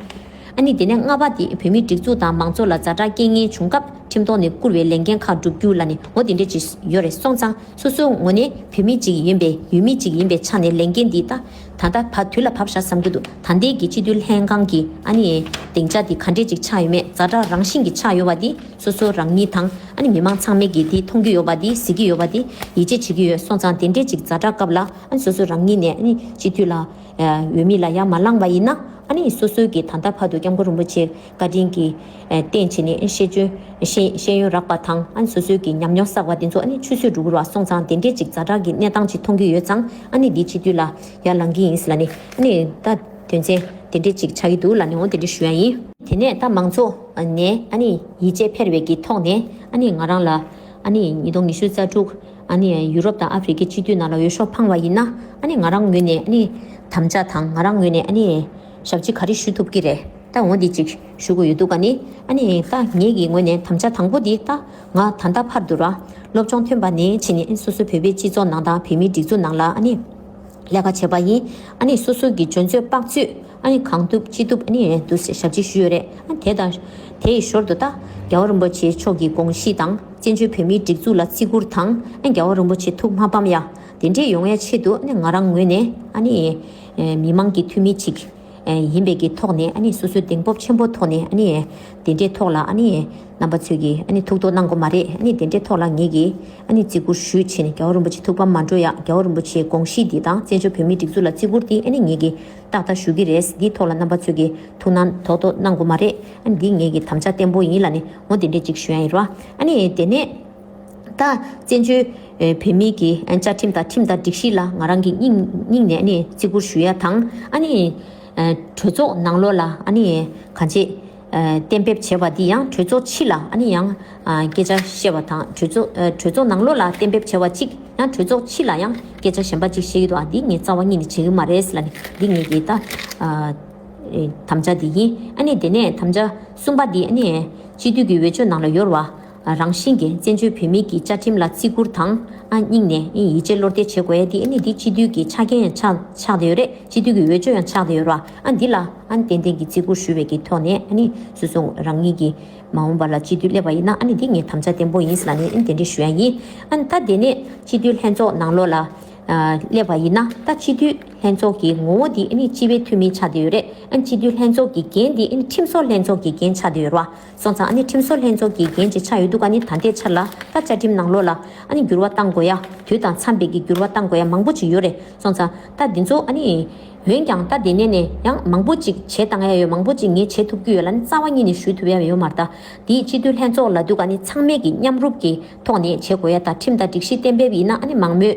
ཨ་ནི་དེ་ནས་ལྔ་པ་དེ་བོད་མིའི་སྒྲིག་འཛུགས་དང་མང་གཙོ་ལ་ཛ་དྲག་རྐྱེན་ངན་བྱུང་སྐབས་ཁྲིམས་ཐོག་ནས་བསྐུར་བའི་ལས་འགན་ཁག་བསྒྲུབ་རྒྱུ་ལ་ནི་འོ་དེ་འདྲས་ཅིག་ཡོད་རེད། སོང་ཙང་སོ་སོའི་ངོས་ནས་བོད་མི་གཅིག་ཡིན་པའི་འོས་མི་གཅིག་ཡིན་པའི་ཆ་ནས་ལས་འགན་འདི་ད་ད་ལྟ་བ་དུས་ལ་བབས་ཤག་བསམ་གྱི་འདུག་ད་ལྟའི་གི་སྤྱི་འཐུས་ལྷན་ཁང་གི་ཨ་ནི་སྡིངས་ཆ་འདི་ག་འདྲས་ཅིག་ཆགས་ཡོད་མེད་ཛ་དྲག་རང་བཞིན་གྱི་ཆགས་ཡོད་པ་འདི་སོ་སོ་རང་ཉིད་དང་ཨ་ནི་མི་མང་ཚང་མས་ཀྱིས་འདི་མཐོང་གི་ཡོད་པ་འདི་གཟིགས་ཀྱི་ཡོད་པ་འདི་ཡིད་ཆེས་བྱེད་ཀྱི་ཡོད། སོང་ཙང་དེ་འདྲས་ཅིག་ཛ་དྲག་སྐབས་ལ། ཨ་ནི་སོ་སོ་རང་ཉིད་ནས་ཨ་ནི་སྤྱི་འཐུས་ལ་འོས་མི་ལ་ཡར་མ་ལངས་པ་ཡིན་ན། ཨ་ནི་སོ་སོའི་གི་ད་ལྟ་བར་དུ་སྐྱབས་མགོན་རིན་པོ་ཆེ་བཀའ་དྲིན་གྱི་རྟེན་བྱས་ནས་ཤེས་འཇོན་ཤེས་ཤེས་ཡོན་རག་པ་དང་། ཨ་ནི་སོ་སོའི་གི་ཉམས་མྱོང་བསགས་པ་དེ་ཚོ་ཨ་ནི་ཆུད་ཟོས་འགྲོ་གི་རེད་བ། སོང་ཙང་དེ་འདྲས་ཅིག་ཛ་དྲག་གི་གནས་སྟངས་ཅིག་མཐོང་གི་ཡོད་ཙང་། ཨ་ནི་འདི་སྤྱི་འཐུས་ལ་ཡར་ལངས་ཀྱི་ཡིན་ལབ་ནས། ཨ་ནི་ད་དོན་ཚན་དེ་འདྲས་ཅིག་ཆགས་ཀྱི་འདུག་ལབ་ནས་འོ་དེ་འདྲས་ཞུ་ཡ་ཡིན། དེ་ནས་ད་མང་ཚོགས་ནས་ཨ་ནི་ཡིད་ཆེས་འཕེར་བའི་གི་ཐོག་ནས། ཨ་ནི་ང་རང་ལ་ཨ་ནི་ཉིས་སྟོང་ཉི་ཤུ་རྩ་དྲུག་ཨ་ནི་ཡུ་རོབ་དང་ཨ་ཧྥེ་རི་ཁའི་སྤྱི་འཐུས་ནང་ལ་འོས་ཤོག་འཕངས་པ་ཡིན་ན། ཨ་ནི་ང་རང་ངོས་ནས་ཨ་ནི་དམ་བཅའ་དང་ང་རང་ངོས་ནས་ཨ་ནི་ཞབས་ཕྱི་ག་རེ་ཞུ་ཐུབ་ཀྱི་རེད། ད་འོ་འདི་གཅིག་ཞུ་དགོས་ཡོད་འདུག་ག་ནི། ཨ་ནི་ད་ངེད་ཀྱི་ངོས་ནས་དམ་བཅའ་དང་པོ་འདི་ད་ང་ད་ལྟ་བར་དུ་ར་སློབ་སྦྱོང་ཐོན་པ་ནས་ཕྱིན་ནས་སོ་སོ་བོད་པའི་སྤྱི་ཚོགས་ནང་དང་བོད་མིའི་སྒྲིག་འཛུགས་ནང་ལ་ཨ་ནི་ལས་ཀ་བྱས་པ་ཡིན། ཨ་ནི་སོ་སོ་གི་འཇོན་ཚོད་དཔག་ཚོད་ཨ་ནི་གང་ཐུབ་ཅི་ཐུབ་ཨ་ནི་འདུག་ཞབས་ཕྱི་ཞུས་ཡོད་རེད། ཨ་དེ་དང་དེ་ཡི་ཞོར་དུ་ད་རྒྱལ་བ་རིན་པོ་ཆེ་མཆོག་གི་དགོངས་གཞི་དང་བཙན་བྱོལ་བོད་མིའི་སྒྲིག་འཛུགས་ལ་བརྩི་བཀུར་དང་། ཨ་རྒྱལ་བ་རིན་པོ་ཆེ་ཐུགས་མ་ཕམ་ཡ་དེ་འདྲས་ཡོང་ཡ་ཆེད་དུ་ཨ་ནི་ང་རང་ངོས་ནས་ཨ་ནི་མི་མང་གི་འཐུས་མི་ཅིག་ཡིན་པའི་གི་ཐོག་ནས། ཨ་ནི་སོ་སོའི་གདེང་སྤོབས་ཆེན་པོ་ཐོག་ནས། ཨ་ནི་དེ་འདྲའི་ཐོག་ལ་ཨ་ནི་རྣམ་པ་ཚོས་ཀྱིས་ཨ་ནི་ཐུགས་དོགས་གནང་དགོས་མ་རེད། ཨ་ནི་དེ་འདྲའི་ཐོག་ལ་ངེད་ཀྱིས་ཨ་ནི་བརྩི་བཀུར་ཞུས་བྱས་ནས། རྒྱལ་བ་རིན་པོ་ཆེ་ཐུགས་ཕམ་མ་འགྲོ་ཡ། རྒྱལ་བ་རིན་པོ་ཆེའི་དགོངས་གཞི་འདི་དང་བཙན་བྱོལ་བོད་མིའི་སྒྲིག་འཛུགས་ལ་བརྩི་བཀུར་འདི་ཨ་ནི་ངེད་ཀྱིས་ཏག་ཏག་ཞུ་གི་རེད། འདིའི་ཐོག་ལ་རྣམ་པ་ཚོས་ཀྱིས་ཐུགས་སྣང་དོགས་དོགས་གནང་དགོས་མ་རེད། ཨ་ནི་འདི་ངེད་ཀྱི་དམ་བཅའ་བརྟན་པོ་ཡིན་ལབ་ནས་འོ་དེ་འདྲས་ཅིག་ཞུ་ཡ་ཡིན་རོ། ཨ་ནི་དེ་ནས་ད་བཙན་བྱོལ་བོད་མིའི་གི་བཅའ་ཁྲིམས་དང་ཁྲིམས་དང་སྒྲིག་གཞི་ལ་ང་རང་གི་སྙིང་སྙིང་ནས་ཨ་ནི་བརྩི་བཀུར་ཞུ་ཡ་དང་། ཨ་ནི་གྲོས་ཚོགས་ནང་ལོགས་ལ་ཨ་ནི་གང་ཅི་གཏན་འབེབས་བྱས་པ་འདི་ཡང་གྲོས་ཚོགས་ཕྱི་ལ་ཨ་ནི་ཡང་སྐད་ཆ་བཤད་པ་དང་། གྲོས་ཚོགས་གྲོས་ཚོགས་ནང་ལོགས་ལ་གཏན་འབེབས་བྱས་པ་གཅིག་ཡང་གྲོས་ཚོགས་ཕྱི་ལ་ཡང་སྐད་ཆ་གཞན་པ་གཅིག་བཤད་ཀྱི་འདུག་ཨ་འདི་ངས་རྩ་བ་ཉིད་ནས་བྱེད་ཀྱི་མ་རེད་ལབ་ནས་འདི་ངས་ཀྱི་ད་དམ་བཅའ་འདི་ཡིན། ཨ་ནི་དེ་ནས་དམ་བཅའ་གསུམ་པ་འདི་ཨ་ནི་སྤྱི་འཐུས་ཀྱི་འོས་ཆོས་ནང་ལ་ཡོད་རེད་བ། རང་བཞིན་གྱིས་བཙན་བྱོལ་བོད་མིའི་གི་བཅའ་ཁྲིམས་ལ་བརྩི་བཀུར་དང་། ཨ་སྙིང་ནས་ཡིད་ཆེས་བློ་གཏད་བྱེད་དགོས་ཡ་འདི་ཨ་ནི་འདི་སྤྱི་འཐུས་ཀྱི་ཆ་རྐྱེན་ཡང་ཆགས་ཆགས་བསྡད་ཡོད་རེད། སྤྱི་འཐུས་ཀྱི་འོས་ཆོས་ཡང་ཆགས་བསྡད་ཡོད་རེད་བ། ཨ་འདི་ལ་ཨ་ནི་ཏན་ཏན་གྱི་བརྩི་བཀུར་ཞུ་བའི་གི་ཐོག་ནས། ཨ་ནི་སོ་སོ་རང་ཉིད་ཀྱི་མ་འོངས་པ་ལ་སྤྱི་འཐུས་སླེབས་པ་ཡིན་ན་ཨ་ནི་འདི་ངས་དམ་བཅའ་བརྟན་པོ་ཡིན་ཟེར་ལབ་ནས་ཨ་ནི་དེ་འདྲས་ཞུ་ཡ་ཡིན། ཨ་ནི་ད་དེ་ནས་སྤྱི་འཐུས་ལྷན་ཚོགས་ནང་ལོགས་ལ་ཨ་སླེབས་པ་ཡིན་ན། ད་སྤྱི་འཐུས་ལྷན་ཚོགས་ཀྱི་ངོ་བོ་འདི་ཨ་ནི་སྤྱི་པའི་འཐུས་མི་ཆགས་བསྡད་ཡོད་རེད། ཨ་ནི་སྤྱི་འཐུས་ལྷན་ཚོགས་ཀྱི་འགན་འདི་ཨ་ནི་ཁྲིམས་བཟོ་ལྷན་ཚོགས་ཀྱི་འགན་ཆགས་བསྡད་ཡོད་རེད་བ། སོང་ཙང་ཨ་ནི་ཁྲིམས་བཟོ་ལྷན་ཚོགས་ཀྱི་འགན་ཅིག་ཆགས་ཡོད་འདུག་ཨ་ནི་ད་ལྟའི་ཆར་ལ་ད་བཅའ་ཁྲིམས་ནང་ལོགས་ལ་ཨ་ནི་འགྱུར་བ་གཏང་དགོས་ཡ། དུས་དང་འཚམ་པའི་གི་འགྱུར་བ་གཏང་དགོས་ཡ་མང་པོ་ཅིག་ཡོད་རེད། སོང་ཙང་ད་འདི་ཚོ་ཨ་ནི་ འོན་ཀྱང་ད་དེ་ནས་ནས་ཡང་མང་པོ་ཅིག་བྱེད་བཏང་ཡ་ཡོད། མང་པོ་ཅིག་ངས་བྱེད་ཐུབ་ཀྱི་ཡོད་ལབ་ནས་རྩ་བ་ཉིད་ནས་ཞུ་ཐུབ་ཡ་ཡོད་མ་རེད། ད་དེའི་སྤྱི་འཐུས་ལྷན་ཚོགས་ལབ་དུས་ག་ནི་ཚང་མས་ཀྱི་མཉམ་རུབ་ཀྱི་ཐོག་ནས་བྱེད་དགོས་ཡ་དང་། ཁྲིམས་དང་སྒྲིག་གཞི་གཏན་འབེབས་ཡིན་ན་ཨ་ནི་མང་མོས་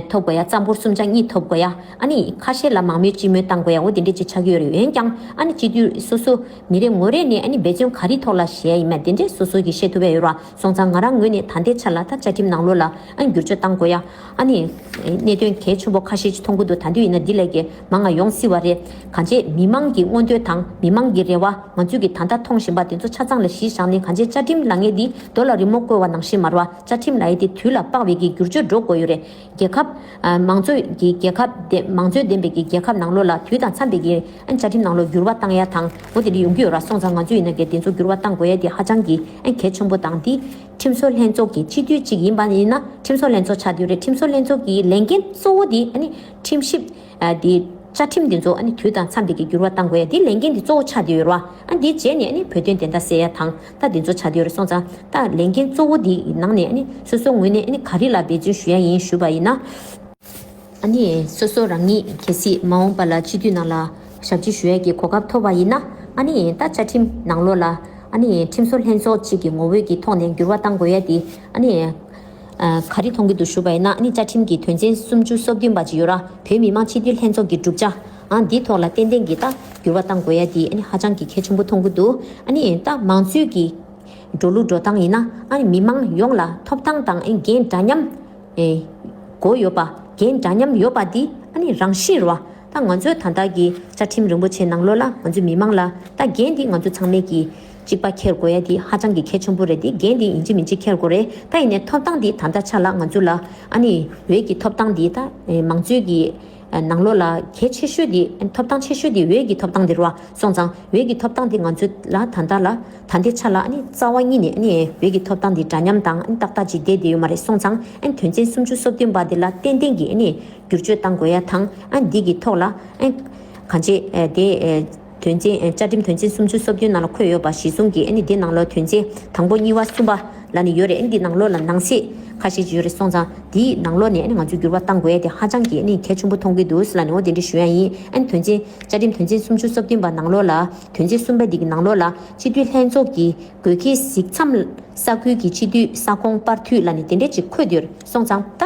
ཐོབ་དགོས་ཡ། རྩ་འབོར་གསུམ་ཆ་གཉིས་ཐོབ་དགོས་ཡ། ཨ་ནི་ཁ་ཤས་ལ་མང་མོས་སྤྱི་མོས་བཏང་དགོས་ཡ། འོ་དེ་འདྲས་ཅིག་ཆགས་ཀྱི་ཡོད་རེད། འོན་ཀྱང་ཨ་ནི་སྤྱི་འཐུས་སོ་སོ་མི་རེ་ངོ་རེ་ནས་ཨ་ནི་འབད་བརྩོན་ག་རེའི་ཐོག་ལ་བྱས་ཡིན་མིན་དེ་འདྲས་སོ་སོ་གིས་ཤེས་ཐུབ་ཡ་ཡོད་ར། སོང་ཙང་ང་རང་ངོས་ནས་ད་ལྟའི་ཆ་ལ་ད་བཅའ་ཁྲིམས་ནང་ལོགས་ལ་ཨ་ནི་བསྒྱུར་བཅོས་བཏང་དགོས་ཡ། ཨ་ནི་གནད་དོན་གལ་ཆེན་པོ་ཁ་ཤས་ཅིག་མཐོང་གི་འདུག། ད་དུང་ཡིན་ན་འདི་ལས་ཀྱི་མང་ང་ཡོང་སྲིད་པ་རེད། གང་བྱས་མི་མང་གི་མངོན་འདོད་དང་མི་མང་གི་རེ་བ། ང་ཚོས་ཀྱི་ད་ལྟ་མཐོང་བཞིན་པ་དེ་ཚོ་ཆ་ཚང་ལ་གཞི་བཞག་ནས། གང་བྱས་བཅའ་ཁྲིམས་ལབ་མཁན་འདི་རྡོ་ལ་རི་མོ་བརྐོས་པ་ནང་བཞིན་མ་རེད་བ། བཅའ་ཁྲིམས་ལབ་ཡ་དེ་དུས་ལ་དཔག་པའི་གི་བསྒྱུར་བཅོས་འགྲོ་དགོས་ཡོད་རེད། རྒྱལ་ཁབ་ཨ་མང་གཙོ་གི་རྒྱལ་ཁབ་དེ། མང་གཙོ་ལྡན་པའི་གི་རྒྱལ་ཁབ་ནང་ལོགས་ལ་དུས་དང་འཚམས་པའི་གི་ཨ་བཅའ་ཁྲིམས་ནང་ལོགས་འགྱུར་བ་བཏང་ཡ་དང་འོ་དེ་འདྲ་ཡོང་གི་ཡོད་ར། སོང་ཙང་ང་ཚོས་ཡིན་ན་གི་དེ་ཚོ་འགྱུར་བ་བཏང་དགོས་ཡ་དེ་ཧ་ཅང་གི་ཨ་གལ་ཆེན་པོ། དང་དེ་ཁྲིམས་བཟོ་ལྷན་ཚོགས་ཀྱི་སྤྱི་འཐུས་གཅིག་ཡིན་པ་ཡིན་ན་ཁྲིམས་བཟོ་ལྷན་ཚོགས་ཆགས་བསྡད་ཡོད་རེད། ཁྲིམས་བཟོ་ལྷན་ཚོགས་ཀྱི་ལས་འགན་གཙོ་བོ་དེ་ཨ་ནི་ཁྲིམས་ཞིབ་ཨ་དེ་བཅའ་ཁྲིམས་དེ་ཚོ་ཨ་ནི་དུས་དང་འཚམས་པའི་གི་འགྱུར་བ་གཏང་དགོས་ཡ་དེ་ལས་འགན་དེ་གཙོ་བོ་ཆགས་བསྡད་ཡོད་རེད་བ། ཨ་འདི་བྱས་ནས་ཨ་ནི་བོད་དོན་བདེན་མཐའ་གསལ་ཡ་དང་ད་དེ་ཚོ་ཆགས་བསྡད་ཡོད་རེད། སོང་ཙང་ད་ལས་འགན་གཙོ་བོ་དེ་ནང་ནས་ཨ་ནི་སོ་སོ་ངོས་ནས་ཨ་ནི་ག་རེ་ལ་འབད་བརྩོན་ཞུ་ཡ་ཡིན་ཞུས་པ་ཡིན་ན། ཨ་ནི་སོ་སོ་རང་ཉིད་གལ་སྲིད་མ་འོངས་པ་ལ་སྤྱི་འཐུས་ནང་ལ་ཞབས་ཕྱི་ཞུ་ཡ་གི་གོ་སྐབས་ཐོབ་པ་ཡིན་ན། ཨ་ནི་ད་བཅའ་ཁྲིམས་ནང་ལོགས་ལ་ཨ་ནི་ཁྲིམས་བཟོ་ལྷན་ཚོགས་གཅིག་གི་ངོ་བོའི་གི་ཐོག་ནས་འགྱུར་བ་གཏང་དགོས་ཡ་དེ་ཨ་ནི་ཨ་ག་རེ་མཐོང་གི་འདུག་ཞུ་བ་ཡིན་ན། ཨ་ནི་བཅའ་ཁྲིམས་ཀྱི་དོན་ཚན་སུམ་ཅུ་སོ་བདུན་པ་ཅིག་ཡོད་ར། བོད་མི་མང་སྤྱི་འཐུས་ལྷན་ཚོགས་ཀྱི་གྲུབ་ཆ་ཨ་འདིའི་ཐོག་ལ་ཏན་ཏན་གྱི་ད་འགྱུར་བ་གཏང་དགོས་ཡ་དེ་ཨ་ནི་ཧ་ཅང་གི་གལ་ཆེན་པོ་མཐོང་གི་འདུག། ཨ་ནི་ད་མང་གཙོའི་གི་འགྲོ་ལུགས་འགྲོ་སྟངས་ཡིན་ན་ཨ་ནི་མི་མང་ཡོངས་ལ་ཐོབ་ཐང་དང་ཨ་ནི་འགན་འདྲ་མཉམ་ཨེ་དགོས་ཡོད་པ། འགན་འདྲ་མཉམ་ཡོད་པ་འདི་ཨ་ནི་རང་བཞིན་རེད་བ། ད་ང་ཚོའི་ད་ལྟ་གི་བཅའ་ཁྲིམས་རིན་པོ་ཆེ་ནང་ལོགས་ལ་ང་ཚོའི་མི་མང་ལ་ད་འགན་འདི་ང་ཚོ་ཚང་མས་ཀྱི་གཅིག་པ་འཁྱེར་དགོས་ཡ་འདི་ཧ་ཅང་གི་གལ་ཆེན་པོ་རེད། འདི་འགན་འདི་ཡིན་གཅིག་མིན་གཅིག་འཁྱེར་དགོས་རེད། ད་ཡིན་ནའི་ཐོབ་ཐང་འདི་ད་ལྟ་ཆ་ལ་ང་ཚོ་ལ་ཨ་ནི་འོས་ཀྱི་ཐོབ་ཐང་འདི་ད་ཨེ་མང་གཙོའི་གི་ནང་ལོགས་ལ་གལ་ཆེ་ཤོས་དེ། ཐོབ་ཐང་ཆེ་ཤོས་དེ་འོས་ཀྱི་ཐོབ་ཐང་དེ་རེད་བ། སོང་ཙང་འོས་ཀྱི་ཐོབ་ཐང་དེ་ང་ཚོ་ལ་ད་ལྟ་ལ་ད་ལྟའི་ཆ་ལ་ཨ་ནི་རྩ་བ་ཉིད་ནས་ཨ་ནི་འོས་ཀྱི་ཐོབ་ཐང་དེ་འདྲ་མཉམ་དང་ཨ་ནི་ཏག་ཏག་ཅིག་བསྡད་བསྡད་ཡོད་མ་རེད། སོང་ཙང་ཨ་ནི་དོན་ཚན་སུམ་ཅུ་སོ་བདུན་པ་དེ་ལ་ཏན་ཏན་གྱིས་ཨ་ནི་བསྒྱུར་བཅོས་གཏང་དགོས་ཡ་དང་། ཨ་ནི་འདི་གི་ཐོག་ལ་ཨ་ནི་གང་ཅི་ཨ་དེ་ཨ་དོན་ཚན་ཨ་བཅའ་ཁྲིམས་དོན་ཚན་སུམ་ཅུ་སོ་བདུན་ནང་ལ་འཁོད་ཡོད་པ་གཞི་བཟུང་གིས་ཨ་ནི་དེ་ནང་ལོགས་དོན་ཚན་དང་པོ་གཉིས་པ་གསུམ་པ་ལ་ནི་ཡོད་རེད། ཨ་ནི་འདི་ནང་ལོགས་ལ་ནང་གསེས་ཁ་ཤས་ཅིག་ཡོད་རེད། སོང་ཙང་འདིའི་ནང་ལོགས་ནས་ཨ་ནི་ང་ཚོས་འགྱུར་བ་གཏང་དགོས་ཡ་དེ་ཧ་ཅང་གི་ཨ་ནི་གལ་ཆེན་པོ་མཐོང་གི་འདུག་ཟེར་ལབ་ནས་འོ་དེ་འདྲ་ཞུ་ཡ་ཡིན། ཨ་ནི་དོན་ཚན་བཅའ་ཁྲིམས་དོན་ཚན་སུམ་ཅུ་སོ་བདུན་པ་ནང་ལོགས་ལ་དོན་ཚན་གསུམ་པ་འདི་གི་ནང་ལོགས་ལ་སྤྱི་འཐུས་ལྷན་ཚོགས་ཀྱི་དགོས་གལ་གཟིགས་མཚམས་ས་ཁུལ་གྱི་སྤྱི་འཐུས་ས་ཁོངས་སྤར་འཐུས་ལབ་ནས་དེ་འདྲ་ཅིག་འཁོད་ཡོད་རེད། སོང་ཙང་ད་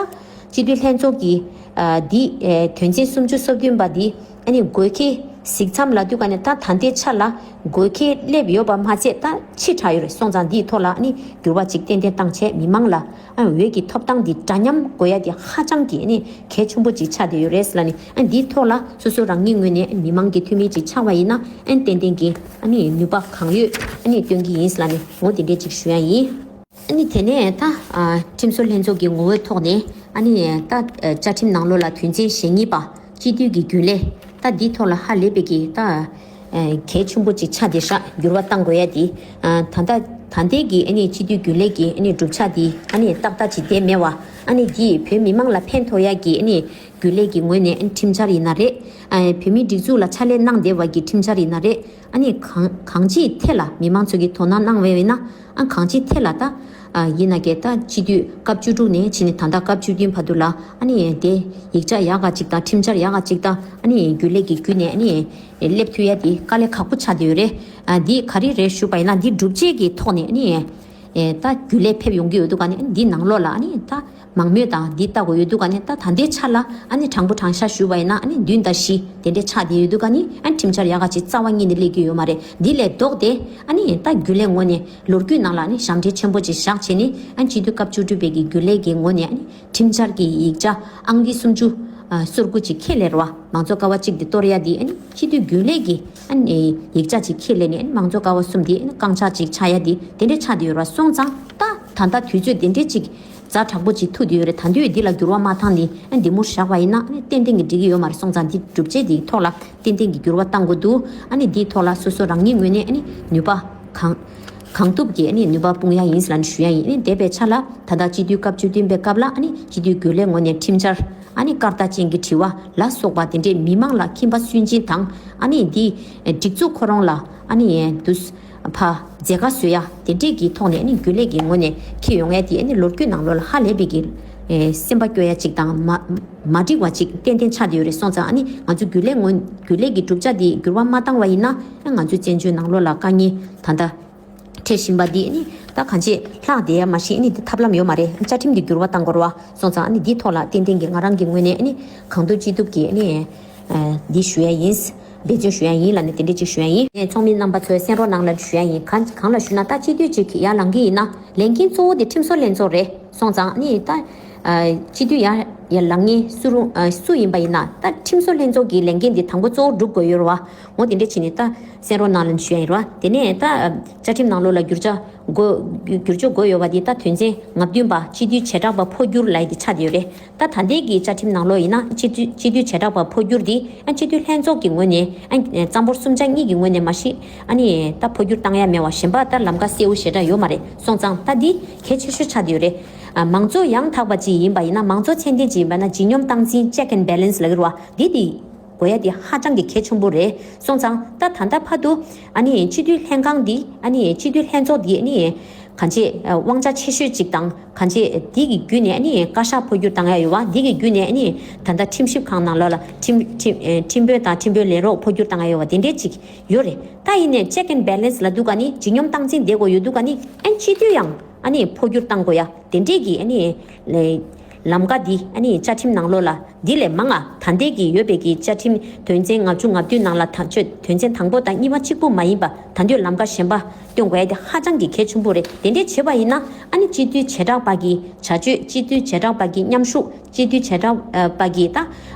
སྤྱི་འཐུས་ལྷན་ཚོགས་ཀྱི་ཨ་འདི་ཨེ་དོན་ཚན་སུམ་ཅུ་སོ་བདུན་པ་འདི་ཨ་ནི་དགོས་གལ་གཟིགས་མཚམས་ལབ་དུས་ག་ནས་ད་ད་ལྟའི་ཆ་ལ་དགོས་གལ་སླེབས་ཡོད་པ་མ་ཚད་ད་ཕྱི་དྲགས་ཡོད་རེད། སོང་ཙང་འདིའི་ཐོག་ལ་ཨ་ནི་འགྱུར་བ་ཅིག་ཏན་ཏན་བཏང་བྱས་མི་མང་ལ་ཨ་འོས་ཀྱི་ཐོབ་ཐང་འདི་འདྲ་མཉམ་དགོས་ཡ་དེ་ཧ་ཅང་གི་ཨ་ནི་གལ་ཆེན་པོ་ཅིག་ཆགས་བསྡད་ཡོད་རེད་ལབ་ནས། ཨ་འདིའི་ཐོག་ལ་སོ་སོ་རང་ཉིད་ངོས་ནས་མི་མང་གི་འཐུས་མི་ཅིག་ཆགས་པ་ཡིན་ན་ཨ་ནི་ཏན་ཏན་གྱི་ཨ་ནི་ནུས་པ་གང་ཡོད་ཨ་ནི་སྟོན་གྱི་ཡིན་ལབ་ནས་འོ་དེ་འདྲས་ཅིག་ཞུ་ཡ་ཡིན། ཨ་ནི་དེ་ནས་ད་ཨ་ཁྲིམས་བཟོ་ལྷན་ཚོགས་ཀྱི་ངོ་བོའི་ཐོག་ནས་ཨ་ནི་ད་ཨ་བཅའ་ཁྲིམས་ནང་ལོགས་ལ་དོན་ཚན་ཞེ་གཉིས་པ་སྤྱི་འཐུས་ཀྱི་རྒྱུན་ལས། ད་འདིའི་ཐོག་ལ་ཧ་ལས་པའི་གི་ད་ཨ་གལ་ཆེན་པོ་ཅིག་ཆགས་བསྡད་ཤག། འགྱུར་བ་གཏང་དགོས་ཡ་དེ། ཨ་ད་ལྟ་ད་ལྟའི་གི་ཨ་ནི་སྤྱི་འཐུས་རྒྱུན་ལས་ཀྱི་ཨ་ནི་གྲུབ་ཆ་དེ་ཨ་ནི་ཏག་ཏག་ཅིག་བསྡད་མེད་པ། ཨ་ནི་འདིས་བོད་མི་མང་ལ་ཕན་ཐོགས་ཡ་གི་ཨ་ནི་རྒྱུན་ལས་ཀྱི་ངོས་ནས་ཨ་ནི་ཁྲིམས་འཆར་ཡིན་ན་རེད། ཨ་བོད་མིའི་སྒྲིག་འཛུགས་ལ་ཕྱག་ལས་གནང་བསྡད་པ་གི་ཁྲིམས་འཆར་ཡིན་ན་རེད། ཨ་ནི་གང་གང་ཅིའི་ཐད་ལ་མི་མང་ཚོ་གིས་དོ་སྣང་གནང་བ་ཡིན་ན། ཨ་གང་ཅིའི་ཐད་ལ་ད་ཨ་ཡིན་ན་གི་ད་སྤྱི་འཐུས་སྐབས་བཅུ་དྲུག་ནས་ཕྱིན་ནས་ད་ལྟ་སྐབས་བཅུ་བདུན་བར་དུ་ལ་ཨ་ནི་དེ་ཡིག་ཆ་ཡག་ག་ཅིག་དང་ཁྲིམས་འཆར་ཡག་ག་ཅིག་དང་ཨ་ནི་རྒྱུན་ལས་ཀྱི་བརྒྱུད་ནས་ཨ་ནི་སླེབས་ཐུབ་ཡ་དེ་དཀའ་ལས་ཁག་པོ་ཆགས་བསྡད་ཡོད་རེད། ཨ་འདི་ག་རེ་རེད་ཞུས་པ་ཡིན་ན་འདི་སྒྲུབ་བྱེད་ཀྱི་ཐོག་ནས་ཨ་ནི་ཨེ་ད་རྒྱུན་ལས་ཕེབས་ཡོང་གི་ཡོད་དུས་ག་ནས་ཨ་ནི་འདི་ནང་ལོགས་ལ་ཨ་ནི་ད། མང་མོས་དང་འདི་ལྟ་དགོས་ཡོད་དུས་ག་ནས་ད་ད་ལྟའི་ཆ་ལ་ཨ་ནི་དྲང་པོ་དྲང་བཞག་ཞུས་པ་ཡིན་ན་ཨ་ནི་བདུན་དང་བཞི་དེ་འདྲའི་ཆགས་བསྡད་ཡོད་དུས་ག་ནི་ཨ་ནི་ཁྲིམས་འཆར་ཡག་ག་ཅིག་རྩ་བ་ཉིད་ནས་སླེབས་ཀྱི་ཡོད་མ་རེད། འདི་ལས་ལྡོག་སྟེ་ཨ་ནི་ད་རྒྱུན་ལས་ངོས་ནས་ལོ་རྒྱུས་ནང་ལ་ཨ་ནི་ཞབས་འདྲེན་ཆེན་པོ་ཅིག་བཞག་བྱས་ནས་ཨ་ནི་སྤྱི་འཐུས་སྐབས་བཅུ་དྲུག་པའི་གི་རྒྱུན་ལས་ཀྱི་ངོས་ནས་ཨ་ནི་ཁྲིམས་འཆར་གྱི་ཡིག་ཆ་ཨང་ཀི་སུམ་ཅུ་སོ་དགུ་ཅིག་འཁྱེར་སླེབས་རེད་བ། མང་གཙོ་ཀ་བ་གཅིག་དེ་གཏོར་ཡ་དེ་ཨ་ནི་སྤྱི་འཐུས་རྒྱུན་ལས་ཀྱི་ཨ་ནི་ཡིག་ཆ་ཅིག་འཁྱེར་སླེབས་ནས་ཨ་ནི་མང་གཙོ་ཀ་བ་གསུམ་དེ་ཨ་ནི་རྐང་ཆག་ཅིག་ཆགས་ཡ་དེ་དེ་འདྲས་ཆགས་བསྡད་ཡོད་རེད་བ། སོང་ཙང་ད་ད་ལྟ་དུས་ཚོད་དེ་འདྲས་ཅིག་ཛ་དྲག་པོ་ཅིག་ཐུག་བསྡད་ཡོད་རེད། ད་དུང་འདི་ལ་འགྱུར་བ་མ་བཏང་ནས་ཨ་འདི་མུར་བཞག་པ་ཡིན་ན་ཨ་ནི་ཏན་ཏན་གྱི་འགྲིག་གི་ཡོད་མ་རེད། སོང་ཙང་འདི་སྒྲུབ་བྱེད་འདིའི་ཐོག་ལ་ཏན་ཏན་གྱི་འགྱུར་བ་གཏང་དགོས་འདུག། ཨ་ནི་འདིའི་ཐོག་ལ་སོ་སོ་རང་ཉིད་ངོས་ནས་ཨ་ནི་ནུས་པ་གང་གང་ཐུབ་ཀྱིས་ཨ་ནི་ནུས་པ་སྤུངས་ཡ་ཡིན་ཟེར་ལབ་ནས་ཞུ་ཡ་ཡིན། ཨ་ནི་འདས་པའི་ཆ་ལ་ད་ལྟ་སྤྱི་འཐུས་སྐབས་བཅུ་བདུན་པའི་སྐབས་ལ་ཨ་ནི་སྤྱི་འཐུས་རྒྱུན་ལས་ངོས་ནས་ཁྲིམས་འཆར་ཨ་ནི་སྐར་རྟགས་ཅན་གྱི་དྲི་བ་ལ་སོགས་པ་དེ་འདྲའི་མི་མང་ལ་ཁྱིམ་པ་སུན་འབྱིན་དང་ཨ་ནི་འདི་སྒྲིག་འཛུགས་ཁོ་རང་ལ་ཨ་ནི་འདུས། ཕ་མཛད་དཀའ་བཟོ་ཡ་དེ་འདྲས་ཀྱི་ཐོག་ནས་ཨ་ནི་རྒྱུན་ལས་ཀྱི་ངོས་ནས་འཁྱེར་ཡོང་ཡ་དེ་ཨ་ནི་ལོ་རྒྱུས་ནང་ལོགས་ལ་ཧ་ལས་པའི་གི་ ཨེ་སེམས་པ་སྐྱོ་ཡ་ཅིག་དང་མ་མ་འགྲིག་པ་ཅིག་ཏན་ཏན་ཆགས་བསྡད་ཡོད་རེད། སོང་ཙང་ཨ་ནི་ང་ཚོ་རྒྱུན་ལས་ངོས་རྒྱུན་ལས་ཀྱི་གྲུབ་ཆ་འདི་འགྱུར་བ་མ་བཏང་བ་ཡིན་ན་ཨ་ང་ཚོའི་བཙན་བྱོལ་ནང་ལོགས་ལ་དཀའ་ངལ་ད་ལྟ་འཕྲད་བཞིན་པ་འདི་ཨ་ནི་ད་གང་ཅི་ལྷག་བསྡད་ཡ་མ་གཞི་ཨ་ནི་འདི་ཐབས་ལམ་ཡོད་མ་རེད། བཅའ་ཁྲིམས་འདི་འགྱུར་བ་བཏང་དགོས་རེད་བ། སོང་ཙང་ཨ་ནི་འདིའི་ཐོག་ལ་ཏན་ཏན་གྱི་ང་རང་གི་ངོས་ནས་ཨ་ནི་གང་ཐུབ་ཅི་ཐུབ་ཀྱིས་ཨ་ནི་འདི་ཞུ་ཡ་ཡིན། འབད་བརྩོན་ཞུ་ཡ་ཡིན་ལབ་ནས་དེ་འདྲས་ཅིག་ཞུ་ཡ་ཡིན། ངས་ཚོགས་མི་རྣམ་པ་ཚོའི་གསན་རོགས་གནང་ལབ་ཞུ་ཡ་ཡིན། གང་གང་ལ་ཞུ་ན་ད་སྤྱི་འཐུས་ཅིག་ཡར་ལངས་ཀྱི་ཡིན་ན་ལས་འགན་གཙོ་བོ་དེ་ཁྲིམས་བཟོ་ལྷན་ཚོགས་རེད། སོང་ཙང་ནི་ད་སྤྱི་འཐུས་ཡར་ཡར་ལངས་མཁན་སུ་རུང་སུ་ཡིན་པ་ཡིན་ན་ད་ཁྲིམས་བཟོ་ལྷན་ཚོགས་ཀྱི་ལས་འགན་དེ་དང་པོ་གཙོ་བོ་སྒྲུབ་དགོས་ཡོད་རེད་བ། འོ་དེ་འདྲས་བྱས་ནས་ད་གསན་རོགས་གནང་ལབ་ཞུ་ཡ་ཡིན་རེད་བ། དེ་ནས་ད་བཅའ་ཁྲིམས་ནང་ལོགས་ལ་བསྒྱུར་བཅོས་དགོས་བསྒྱུར་བཅོས་དགོས་ཡོད་པ་དེ་ད་དོན་ཚན་ལྔ་བདུན་པ་སྤྱི་འཐུས་བྱེ་བྲག་པ་འཕོ་འགྱུར་ལབ་ཡ་དེ་ཆགས་བསྡད་ཡོད་རེད། ད་ད་ལྟའི་གི་བཅའ་ཁྲིམས་ནང་ལོགས་ཡིན་ན་སྤྱི་འཐུས་སྤྱི་འཐུས་བྱེ་བྲག་པ་འཕོ་འགྱུར་འདི་ཨ་སྤྱི་འཐུས་ལྷན་ཚོགས་ཀྱི་ངོས་ནས་ཨ་རྩ་འབོར་གསུམ་ཆ་གཉིས་ཀྱི་ངོས་ནས་མ་གཞི་ཨ་ནི་ད་འཕོ་འགྱུར་བཏང་ཡ་མེད་པ་གཞན་པ་ད་ལམ་ཁ་གསལ་བོ་ཞེ་དྲག་ཡོད་མ་རེད། སོང་ཙང་ད་འདི་གལ་ཆེ་ཤོས་ཆགས་བསྡད་ཡོད་རེད། ཨ་མང་གཙོ་ཡང་དག་པ་ཅིག་ཡིན་པ་ཡིན་ན་མང་གཙོ་ཚད་ལྡན་ཅིག་ཡིན་པ་ན་ལྗིད་སྙོམས་སྟངས་འཛིན་check and balance་ལབ་ཀྱི་རེད་བ། འདི་འདི་དགོས་ཡ་དེ་ཧ་ཅང་གི་གལ་ཆེན་པོ་རེད། སོང་ཙང་ད་ད་ལྟ་བར་དུ་ཨ་ནི་སྤྱི་འཐུས་ལྷན་ཁང་འདི་ཨ་ནི་སྤྱི་འཐུས་ལྷན་ཚོགས་འདི་ཨ་ནི་གང་ཅི་དབང་ཆ་ཆེ་ཤོས་ཅིག་དང་གང་ཅི་འདི་གི་བརྒྱུད་ནས་ཨ་ནི་བཀའ་ཤག་འཕོ་འགྱུར་བཏང་ཡ་ཡོད་བ། འདི་གི་བརྒྱུད་ནས་ཨ་ནི་ད་ལྟ་ཁྲིམས་ཞིབ་ཁང་ནང་ལོགས་ལ་ཁྲིམས་ཁྲིམས་ཁྲིམས་དཔོན་དང་ཁྲིམས་དཔོན་ལས་རོགས་འཕོ་འགྱུར་བཏང་ཡ་ཡོད་བ། དེ་འདྲས་ཅིག་ཡོད་རེད། ད་ཡིན་ནས་check and balance་ལབ་དུས་ག་ནི་ལྗིད་སྙོམས་སྟངས་འཛིན་བསྡད་དགོས་ཡོད་དུས་ག་ནི་ཨ་ནི་སྤྱི་འཐུས་ཡང་ཨ་ནི་འཕོ་འགྱུར་བཏང་དགོས་ཡ་དེ་འདྲས་ཀྱི་ཨ་ནི་ལམ་ཀ་འདི་ཨ་ནི་བཅའ་ཁྲིམས་ནང་ལོགས་ལ་འདི་ལས་མང་ང་ད་ལྟའི་གི་ཡོད་པའི་གི་བཅའ་ཁྲིམས་དོན་ཚན་ལྔ་བཅུ་ང་བདུན་ནང་ལ་ད་ཆོད་དོན་ཚན་དང་པོ་དང་གཉིས་པ་གཅིག་པུ་མ་ཡིན་པ་ད་འདོད་ལམ་ཀ་གཞན་པ་སྟོན་དགོས་ཡ་དེ་ཧ་ཅང་གི་གལ་ཆེན་པོ་རེད། དེ་འདྲས་བྱེད་པ་ཡིན་ན་ཨ་ནི་སྤྱི་འཐུས་བྱེ་བྲག་པ་གི་བྱ་སྤྱོད་སྤྱི་འཐུས་བྱེ་བྲག་པ་གི་མཉམ་ཞུགས་སྤྱི་འཐུས་བྱེ་བྲག་པ་གི་ད་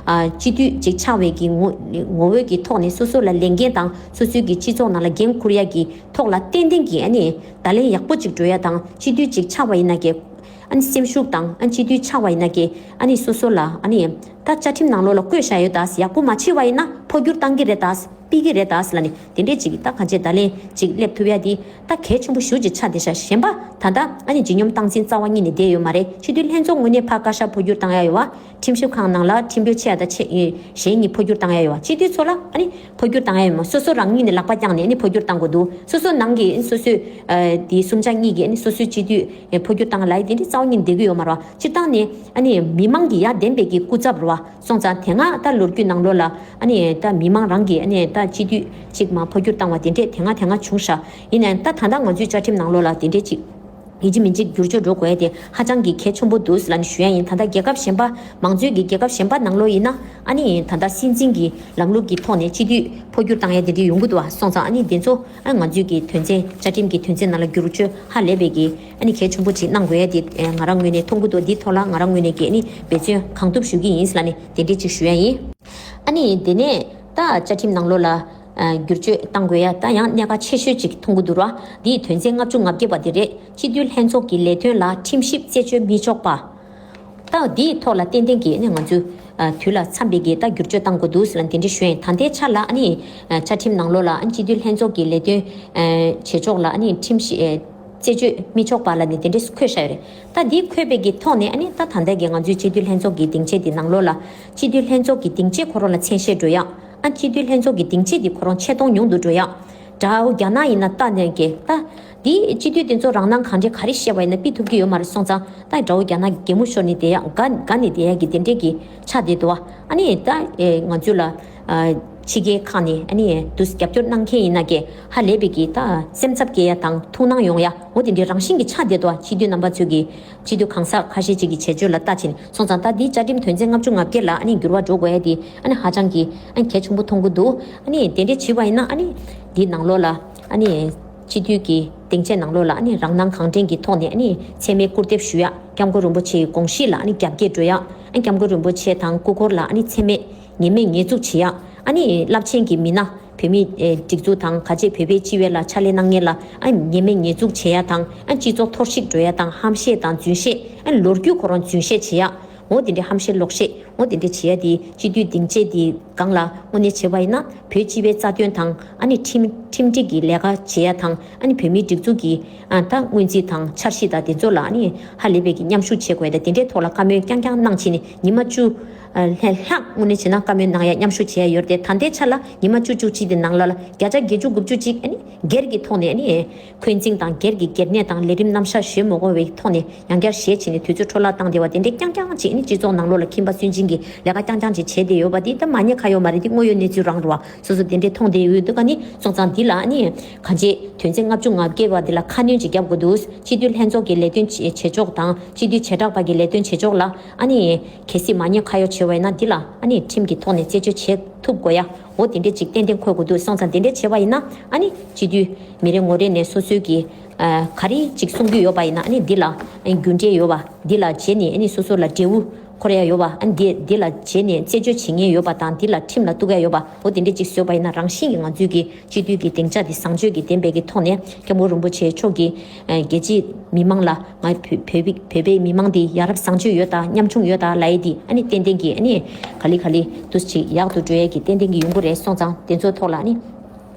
སྤྱི་འཐུས་ཅིག་ཆགས་པའི་གི་ངོ་ངོ་བོའི་གི་ཐོག་ནས་སོ་སོ་ལ་ལས་འགན་དང་སོ་སོའི་གི་སྤྱི་ཚོགས་ནང་ལ་འགན་འཁུར་ཡ་གི་ཐོག་ལ་ཏན་ཏན་གྱི་ཨ་ནི་བརྡ་ལན་ཡག་པོ་ཅིག་འགྲོ་ཡ་དང་སྤྱི་འཐུས་ཅིག་ཆགས་པ་ཡིན་ན་གི་ཨ་ནི་སེམས་ཤུགས་དང་ཨ་ནི་སྤྱི་འཐུས་ཆགས་པ་ཡིན་ན་གི་ཨ་ནི་སོ་སོ་ལ་ཨ་ནི་ད་བཅའ་ཁྲིམས་ནང་ལོགས་ལ་བཀོད་བཞག་ཡོད་ད། ཡག་པོ་མ་བྱས་པ་ཡིན་ན་འཕོ་འགྱུར་བཏང་གི་རེད་ད། ཕུད་ཀྱི་རེད་ད་ཟེར་ལབ་ནས་དེ་འདྲས་ཅིག་ད་གང་ཅི་བརྡ་ལན་ཅིག་སླེབས་ཐུབ་ཡ་དེ་ད་གལ་ཆེན་པོ་ཞེ་ཅིག་ཆགས་བསྡད་ཤག་གཞན་པ་ད་ལྟ་ཨ་ནི་ལྗིད་སྙོམས་སྟངས་འཛིན་རྩ་བ་ཉིད་ནས་བསྡད་ཡོད་མ་རེད། སྤྱི་འཐུས་ལྷན་ཚོགས་ངོས་ནས་ཕར་བཀའ་ཤག་འཕོ་འགྱུར་བཏང་ཡ་ཡོད་བ། ཁྲིམས་ཞིབ་ཁང་ནང་ལ་ཁྲིམས་དཔོན་ཆེ་ཡ་དང་ཆེ་གཞན་གཉིས་འཕོ་འགྱུར་བཏང་ཡ་ཡོད་བ། སྤྱི་འཐུས་ཚོ་ལ་ཨ་ནི་འཕོ་འགྱུར་བཏང་ཡ་ཡོད་མ། སོ་སོ་རང་ཉིད་ནས་ལག་པ་བརྐྱངས་ནས་ཨ་ནི་འཕོ་འགྱུར་བཏང་དགོས་འདུག་སོ་སོ་ནང་གི་ཨ་ནི་སོ་སོའི་ཨ་དེའི་གསུམ་ཆ་གཉིས་ཀྱིས་ཨ་ནི་སོ་སོའི་སྤྱི་འཐུས་ཨ་འཕོ་འགྱུར་བཏང་ལབ་ཡ་དེ་འདྲས་རྩ་བ་ཉིད་ནས་བསྡད་ཀྱི་ཡོད་མ་རེད་བ། སྤྱིར་བཏང་ནས་ཨ་ནི་མི་མང་གི་ཡར་འདེམས་པའི་གི་སྐུ་ཚབ་རེད་བ། སོང་ཙང་དེ་སྔ་ད་ལོ་རྒྱུས་ནང་ལོགས་ལ་ཨ་ནི་ད་མི་མང་རང་གིས་ཨ་ནི་ད་སྤྱི་འཐུས་གཅིག་མར་འཕོ་འགྱུར་བཏང་བ་དེ་འདྲས་དེ་སྔ་དེ་སྔ་བྱུང་ཤག་ཡིན་ནའང་ད་ད་ལྟ་ང་ཚོའི་བཅའ་ཁྲིམས་ནང་ལོགས་ལ་དེ་འདྲས་ཅིག་ཡིན་གཅིག་མིན་གཅིག་བསྒྱུར་བཅོས་འགྲོ་དགོས་ཡ་དེ་ཧ་ཅང་གི་གལ་ཆེན་པོ་འདུག་ལབ་ནས་ཞུ་ཡ་ཡིན། ད་ལྟ་རྒྱལ་ཁབ་གཞན་པ་མང་གཙོའི་གི་རྒྱལ་ཁབ་གཞན་པ་ནང་ལོགས་ཡིན་ན་ཨ་ནི་ད་ལྟ་སྲིད་འཛིན་གྱི་ལམ་ལུགས་ཀྱི་ཐོག་ནས་སྤྱི་འཐུས་འཕོ་འགྱུར་བཏང་ཡ་དེ་འདྲས་ཡོང་གི་འདུག་བ། སོང་ཙང་ཨ་ནི་དེ་ཚོ་ཨ་ང་ཚོའི་གི་དོན་ཚན་བཅའ་ཁྲིམས་ཀྱི་དོན་ཚན་ནང་ལ་བསྒྱུར་བཅོས་ཧ་ལས་པའི་གི་ཨ་ནི་གལ་ཆེན་པོ་ཅིག་གནང་དགོས་ཡ་དེ་ང་རང་ངོས་ནས་མཐོང་གི་འདུག་འདི་ཐོག་ལ་ང་རང་ངོས་ནས་གི་ཨ་ནི་འབད་བརྩོན་གང་ཐུབ་ཞུ་གི་ཡིན་ལབ་ནས་དེ་འདྲས་ཅིག་ཞུ་ཡ་ཡིན། ཨ་ནི་དེ་ནས་ད་བཅའ་ཁྲིམས་ནང་ལོགས་ལ་ཨ་བསྒྱུར་བཅོས་གཏང་དགོས་ཡ་ད་ཡང་གནད་འགག་ཆེ་ཤོས་ཅིག་མཐོང་གི་འདུག་ར། འདིའི་དོན་ཚན་ལྔ་བཅུ་ང་བརྒྱད་པ་དེ་རེད། སྤྱི་འཐུས་ལྷན་ཚོགས་ཀྱི་ལས་དོན་ལ་ཁྲིམས་ཞིབ་རྩད་གཅོད་མི་ཆོག་པ། ད་འདིའི་ཐོག་ལ་ཏན་ཏན་གྱིས་ནི་ང་ཚོས་ཨ་དུས་ལ་འཚམས་པའི་གི་ད་བསྒྱུར་བཅོས་གཏང་དགོས་འདུག་ཟེར་ལ་འདི་འདྲ་ཞུ་ཡིན། ད་ལྟའི་ཆ་ལ་ཨ་ནི་ཨ་བཅའ་ཁྲིམས་ནང་ལོགས་ལ་ཨ་ནི་སྤྱི་འཐུས་ལྷན་ཚོགས་ཀྱི་ལས་དོན་ཨ་བྱེད་ཕྱོགས་ལ་ཨ་ནི་ཁྲིམས་ཞིབ་ཨ་རྩད་གཅོད་མི་ཆོག་པ་ལ་ནི་དེ་འདྲས་འཁོད་བཞག་ཡོད་རེད། ད་འདི་འཁོད་པའི་གི་ཐོག་ནས་ཨ་ནི་ད་ད་ལྟ་གི་ང་ཚོའི་སྤྱི་འཐུས་ལྷན་ཚོགས་ཀྱི་སྡིངས་ཆ་འདི་ནང་ལོགས་ལ་སྤྱི་འཐུས་ལྷན་ཚོགས་ཀྱི་སྡིངས་ཆ་ཁོ་རང་ལ་མཚན་ཤས་འགྲོ་ཡག་ཨ་སྤྱི་འཐུས་ལྷན་ཚོགས་ཀྱི་སྡིངས་ཆ་འདི་ཁོ་རང་ཆེ་མཐོང་ཉུང་དུ་འགྲོ་ཡག་དགྲ་བོ་རྒྱ་ནག་ཡིན་ན་ལྟ་ནས་ཀྱི་ད་འདི་སྤྱི་འཐུས་དེ་ཚོ་རང་སྣང་གང་འདྲ་ག་རེ་བཤད་པ་ཡིན་ན་ཕུད་ཐུབ་ཀྱི་ཡོད་མ་རེད། སོང་ཙང་ད་དགྲ་བོ་རྒྱ་ནག་གི་གད་མོ་ཤོར་ནས་བསྡད་ཡག་དགའ་དགའ་ནས་བསྡད་ཡག་གི་དེ་འདྲས་ཀྱི་ཆགས་བསྡད་འདུག་བ། ཨ་ནི་ད་ཨེ་ང་ཚོ་ལ་ཨ་ཕྱི་རྒྱལ་ཁག་ནས་ཨ་ནི་དུ་རྒྱབ་སྐྱོར་གནང་མཁན་ཡིན་ན་ཀྱི་ཧ་ལས་པའི་གི་ད་སེམས་འཚབ་སྐྱེ་ཡ་དང་ཐུགས་སྣང་ཡོང་ཡ་འོ་དེ་འདྲའི་རང་བཞིན་གྱི་ཆགས་བསྡད་འདུག་བ། སྤྱི་འཐུས་རྣམ་པ་ཚོས་ཀྱི་སྤྱི་འཐུས་གང་ཟག་ཁ་ཤས་ཅིག་གི་བྱེད་སྤྱོད་ལ་ལྟ་བྱས་ནས་སོང་ཙང་ད་འདིའི་བཅའ་ཁྲིམས་དོན་ཚན་ལྔ་བཅུ་ང་བརྒྱད་ལ་ཨ་ནི་འགྱུར་བ་འགྲོ་དགོས་ཡ་དེ་ཨ་ནི་ཧ་ཅང་གི་ཨ་ནི་གལ་ཆེན་པོ་མཐོང་གི་འདུག་ཨ་ནི་དེ་འདྲས་བྱས་པ་ཡིན་ན་ཨ་ནི་འདིའི་ནང་ལོགས་ལ་ཨ་ནི་སྤྱི་འཐུས་ཀྱི་སྡིངས་ཆའི་ནང་ལོགས་ལ་ཨ་ནི་རང་སྣང་གང་དྲན་གྱི་ཐོག་ནས་ཨ་ནི་མཚན་སྨད་སྐུར་འདེབས་ཞུ་ཡ། སྐྱབས་མགོན་རིན་པོ་ཆེའི་དགོངས་གཞི་ལ་ཨ་ནི་རྒྱ་བསྐྱེད་འགྲོ་ཡ། ཨ་ནི་སྐྱབས་མགོན་རིན་པོ་ཆེ་དང་སྐུ་འཁོར་ལ་ཨ་ནི་མཚན་སྨད་ངེས་མེད་ངེས་འཛུགས་བྱེད་ཡ། ཨ་ནི་རླབས་ཆེན་གྱི་མི་སྣ་བོད་མིའི་ཨེ་སྒྲིག་འཛུགས་དང་ག་ཅེས་བོད་པའི་སྤྱི་བའི་ལ་ཕྱག་ལས་གནང་མཁན་ལ་ཨ་ནི་ངེས་མེད་ངེས་འཛུགས་བྱེད་ཡ་དང་ཨ་ནི་སྤྱི་ཚོགས་འཐོར་བཤིག་འགྲོ་ཡ་དང་ཧམ་བཤད་དང་རྫུན་བཤད་ཨ་ནི་ལོ་རྒྱུས་ཁོ་རང་རྫུན་བཤད་བྱེད་ཡ། འོ་དེ་འདྲའི་ཧམ་བཤད་ལོག་བཤད་འོ་དེ་འདྲའི་བྱེད་ཡ་དེ་སྤྱི་འཐུས་སྡིངས་ཆ་དེ་སྒང་ལ་དངོས་གནས་བྱེད་པ་ཡིན་ན་བོད་སྤྱི་པའི་རྩ་དོན་དང་ཨ་ནི་ཁྲིམས་ཁྲིམས་སྒྲིག་གི་ལས་ཀ་བྱེད་ཡ་དང་ཨ་ནི་བོད་མིའི་སྒྲིག་འཛུགས་ཀྱི་ཨ་ད་སྔོན་རྩིས་དང་འཆར་གཞི་དང་དེ་ཚོ་ལ་ཨ་ནི་ཧ་ལས་པའི་གི་མཉམ་ཞུགས་བྱེད་དགོས་ཡ་དང་དེ་འདྲའི་ཐོག་ལ་བཀའ་མོལ་རྐྱང་རྐྱང་གནང་བྱས་ནས་ཉི་མ་བཅུ་ ལྷན་ལྷག་དངོས་གནས་བྱས་ན་བཀའ་མོལ་གནང་ཡ་མཉམ་ཞུགས་བྱས་ཡ་ཡོད་རེད་དེ། ད་ལྟའི་ཆ་ལ་ཉི་མ་བཅུ་བཅུ་གཅིག་དེ་ནང་ལ་ལ་བརྒྱ་ཆ་བརྒྱད་ཅུ་དགུ་བཅུ་གཅིག་ཨ་ནི་སྒེར་གྱི་ཐོག་ནས་ཨ་ནི་འཁོན་འཛིན་དང་སྒེར་གྱི་སྒེར་ནད་དང་ལས་རིམ་རྣམ་གཞག་ཞུ་མ་དགོས་པའི་ཐོག་ནས་ཡང་བསྐྱར་ཞལ་ཕྱེ་ནས་དུས་ཚོད་འཕྲོ་བརླག་བཏང་བསྡད་པ་དེ་འདྲའི་རྐྱང་རྐྱང་ཅིག་ཨ་ནི་སྤྱི་ཚོགས་ནང་ལོགས་ལ་ཁྱིམ་པ་སུན་འབྱིན་གྱི་ལས་ཀ་རྐྱང་རྐྱང་ཅིག་བྱས་བསྡད་ཡོད་པ་དེ་ད་མ་ཉེས་ཁ་གཡོག་མ་རེད། དེ་དངོས་ཡོད་གནས་ཚུལ་རང་རེད་བ། སོ་སོ་དེ་འདྲའི་མཐོང་བསྡད་ཡོད་འདུག་ཨ་ནི་སོང་ཙང་འདི་ལ་ཨ་ནི་གང་ཅི་དོན་ཚན་ལྔ་བཅུ་ང་བརྒྱད་པ་འདི་ལ་ཁ་སྣོན་ཅིག་རྒྱབ་དགོས་འདུག་སྤྱི་འཐུས་ལྷན་ཚོགས་ཀྱི་ལས་དོན་བྱེད་བྱེད་ཕྱོགས་དང་སྤྱི་འཐུས་བྱེ་བྲག་པ་གི་ལས་དོན་བྱེད་ཕྱོགས་ལ་ཨ་ནི་གལ་སྲིད་མ་ཉེས་ཁ་གཡོག་བྱས་པ་ཡིན་ན་འདི་ལ་ཨ་ནི་ཁྲིམས་ཀྱི་ཐོག་ནས་རྩད་གཅོད་བྱེད་ཐུབ་དགོས་ཡ། འོ་དེ་འདྲས་ཅིག་ཏན་ཏན་འཁོད་དགོས་འདུག་སོང་ཙང་དེ་འདྲས་བྱས་པ་ཡིན་ན་ཨ་ནི་སྤྱི་འཐུས་མི་རེ་ངོ་རེ་ནས་སོ་སོའི་གི་ཨ་ག་རེ་ཅིག་གསུང་རྒྱུ་ཡོད་པ་ཡིན་ན་ཨ་ནི་འདི་ལ་ཨ་ནི་རྒྱུ་འབྲས་ཡོད་པ། འདི་ལ་བྱས་ནས་ཨ་ནི་སོ་སོ་ལ་འབྲས་བུ་འཁོར་ཡ་ཡོད་པ། ཨ་ནི་འདི་འདི་ལ་བྱས་ནས་རྩད་གཅོད་བྱེད་མཁན་ཡོད་པ་དང་འདི་ལ་ཁྲིམས་ལ་གཏུག་ཡ་ཡོད་པ། འོ་དེ་འདྲས་ཅིག་བཟོས་པ་ཡིན་ན་རང་བཞིན་གྱིས་ང་ཚོའི་གི་སྤྱི་འཐུས་ཀྱི་སྡིངས་ཆ་འདི་བཟང་སྤྱོད་ཀྱི་ལྡན་པའི་གི་ཐོག་ནས་སྐྱབས་མགོན་རིན་པོ་ཆེ་མཆོག་གིས་ཨ་རྒྱལ་སྤྱིའི་མི་མང་ལ་ང་བོད་བོད་པའི་བོད་པའི་མི་མང་འདི་ཡ་རབས་བཟང་སྤྱོད་ཡོད་ད་ཉམ་ཆུང་ཡོད་ད་ལབ་ཡས་འདི་ཨ་ནི་ཏན་ཏན་གྱིས་ཨ་ནི་ག་ལེ་ག་ལེ་འདུག་ཅིག་ཡག་ཏུ་འགྲོ་ཡས་ཀྱི་ཏན་ཏན་གྱིས་ཡོང་གི་རེད། སོང་ཙང་དེ་ཚོའི་ཐོག་ལ་ཨ་ནི་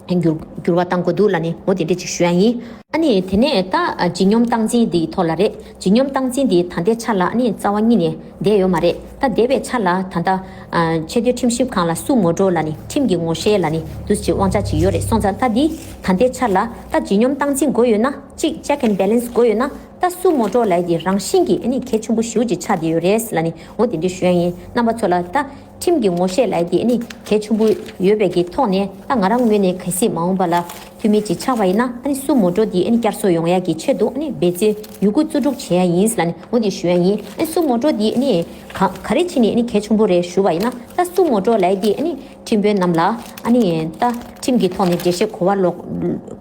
འགྱུར་འགྱུར་བ་གཏང་དགོས་འདུག་ལབ་ནས་འོ་དེ་འདྲ་ཅིག་ཞུ་ཡ་ཡིན། ཨ་ནི་དེ་ནས་ད་ཨ་ལྗིད་སྙོམས་སྟངས་འཛིན་འདིའི་ཐོག་ལ་རེད། ལྗིད་སྙོམས་སྟངས་འཛིན་འདི་ད་ལྟའི་ཆ་ལ་ཨ་ནི་རྩ་བ་ཉིད་ནས་བསྡད་ཡོད་མ་རེད། ད་བསྡད་པའི་ཆ་ལ་ད་ལྟ་ཨ་ཆེས་མཐོའི་ཁྲིམས་ཞིབ་ཁང་ལ་སུ་ངོ་སྤྲོད་ལབ་ནས་ཁྲིམས་ཀྱི་ངོ་ཤེས་ལབ་ནས་འདུག་ཅིག་དབང་ཆ་ཅིག་ཡོད་རེད། སོང་ཙང་ད་འདི་ད་ལྟའི་ཆ་ལ་ད་ལྗིད་སྙོམས་སྟངས་འཛིན་དགོས་ཡོད་ན་གཅིག་check and balance་དགོས་ཡོད་ན་ད་སུ་ངོ་སྤྲོད་ལབ་ཡས་འདི་རང་བཞིན་གྱིས་ཨ་ནི་གལ་ཆེན་པོ་ཞེ་པོ་ཅིག་ཆགས་བསྡད་ཡོད་རེད་ལབ་ནས་འོ་དེ་འདྲ་ཞུ་ཡ་ཡིན། རྣམ་པ་ཚོ་ལ་ད་ཁྲིམས་ཀྱི་ངོ་ཤེས་ལབ་ཡས་དེ་ཨ་ནི་གལ་ཆེན་པོ་ཡོད་པའི་གི་ཐོག་ནས་ད་ང་རང་ངོས་ནས་གལ་སྲིད་མ་འོངས་པ་ལ་འཐུས་མི་ཅིག་ཆགས་པ་ཡིན་ན་ཨ་ནི་སུ་ངོ་སྤྲོད་དེ་ཨ་ནི་བསྐྱར་གསོ་ཡོང་ཡ་གི་ཆེད་དུ་ཨ་ནི་འབད་བརྩོན་ཡོད་རྒུ་བརྩོན་འགྲུས་བྱེད་ཡ་ཡིན་ལབ་ནས་འོ་དེ་ཞུ་ཡ་ཡིན། ཨ་ནི་སུ་ངོ་སྤྲོད་དེ་ཨ་ནི་ག་ག་རེ་བྱས་ནས་ཨ་ནི་གལ་ཆེན་པོ་རེད་ཞུ་བ་ཡིན་ན་ད་སུ་ངོ་སྤྲོད་ལབ་ཡས་དེ་ཨ་ནི་ཁྲིམས་དཔོན་རྣམས་ལ་ཨ་ནི་ད་ཁྲིམས་ཀྱི་ཐོག་ནས་འགྲེལ་བཤད་གོ་བ་ལོག་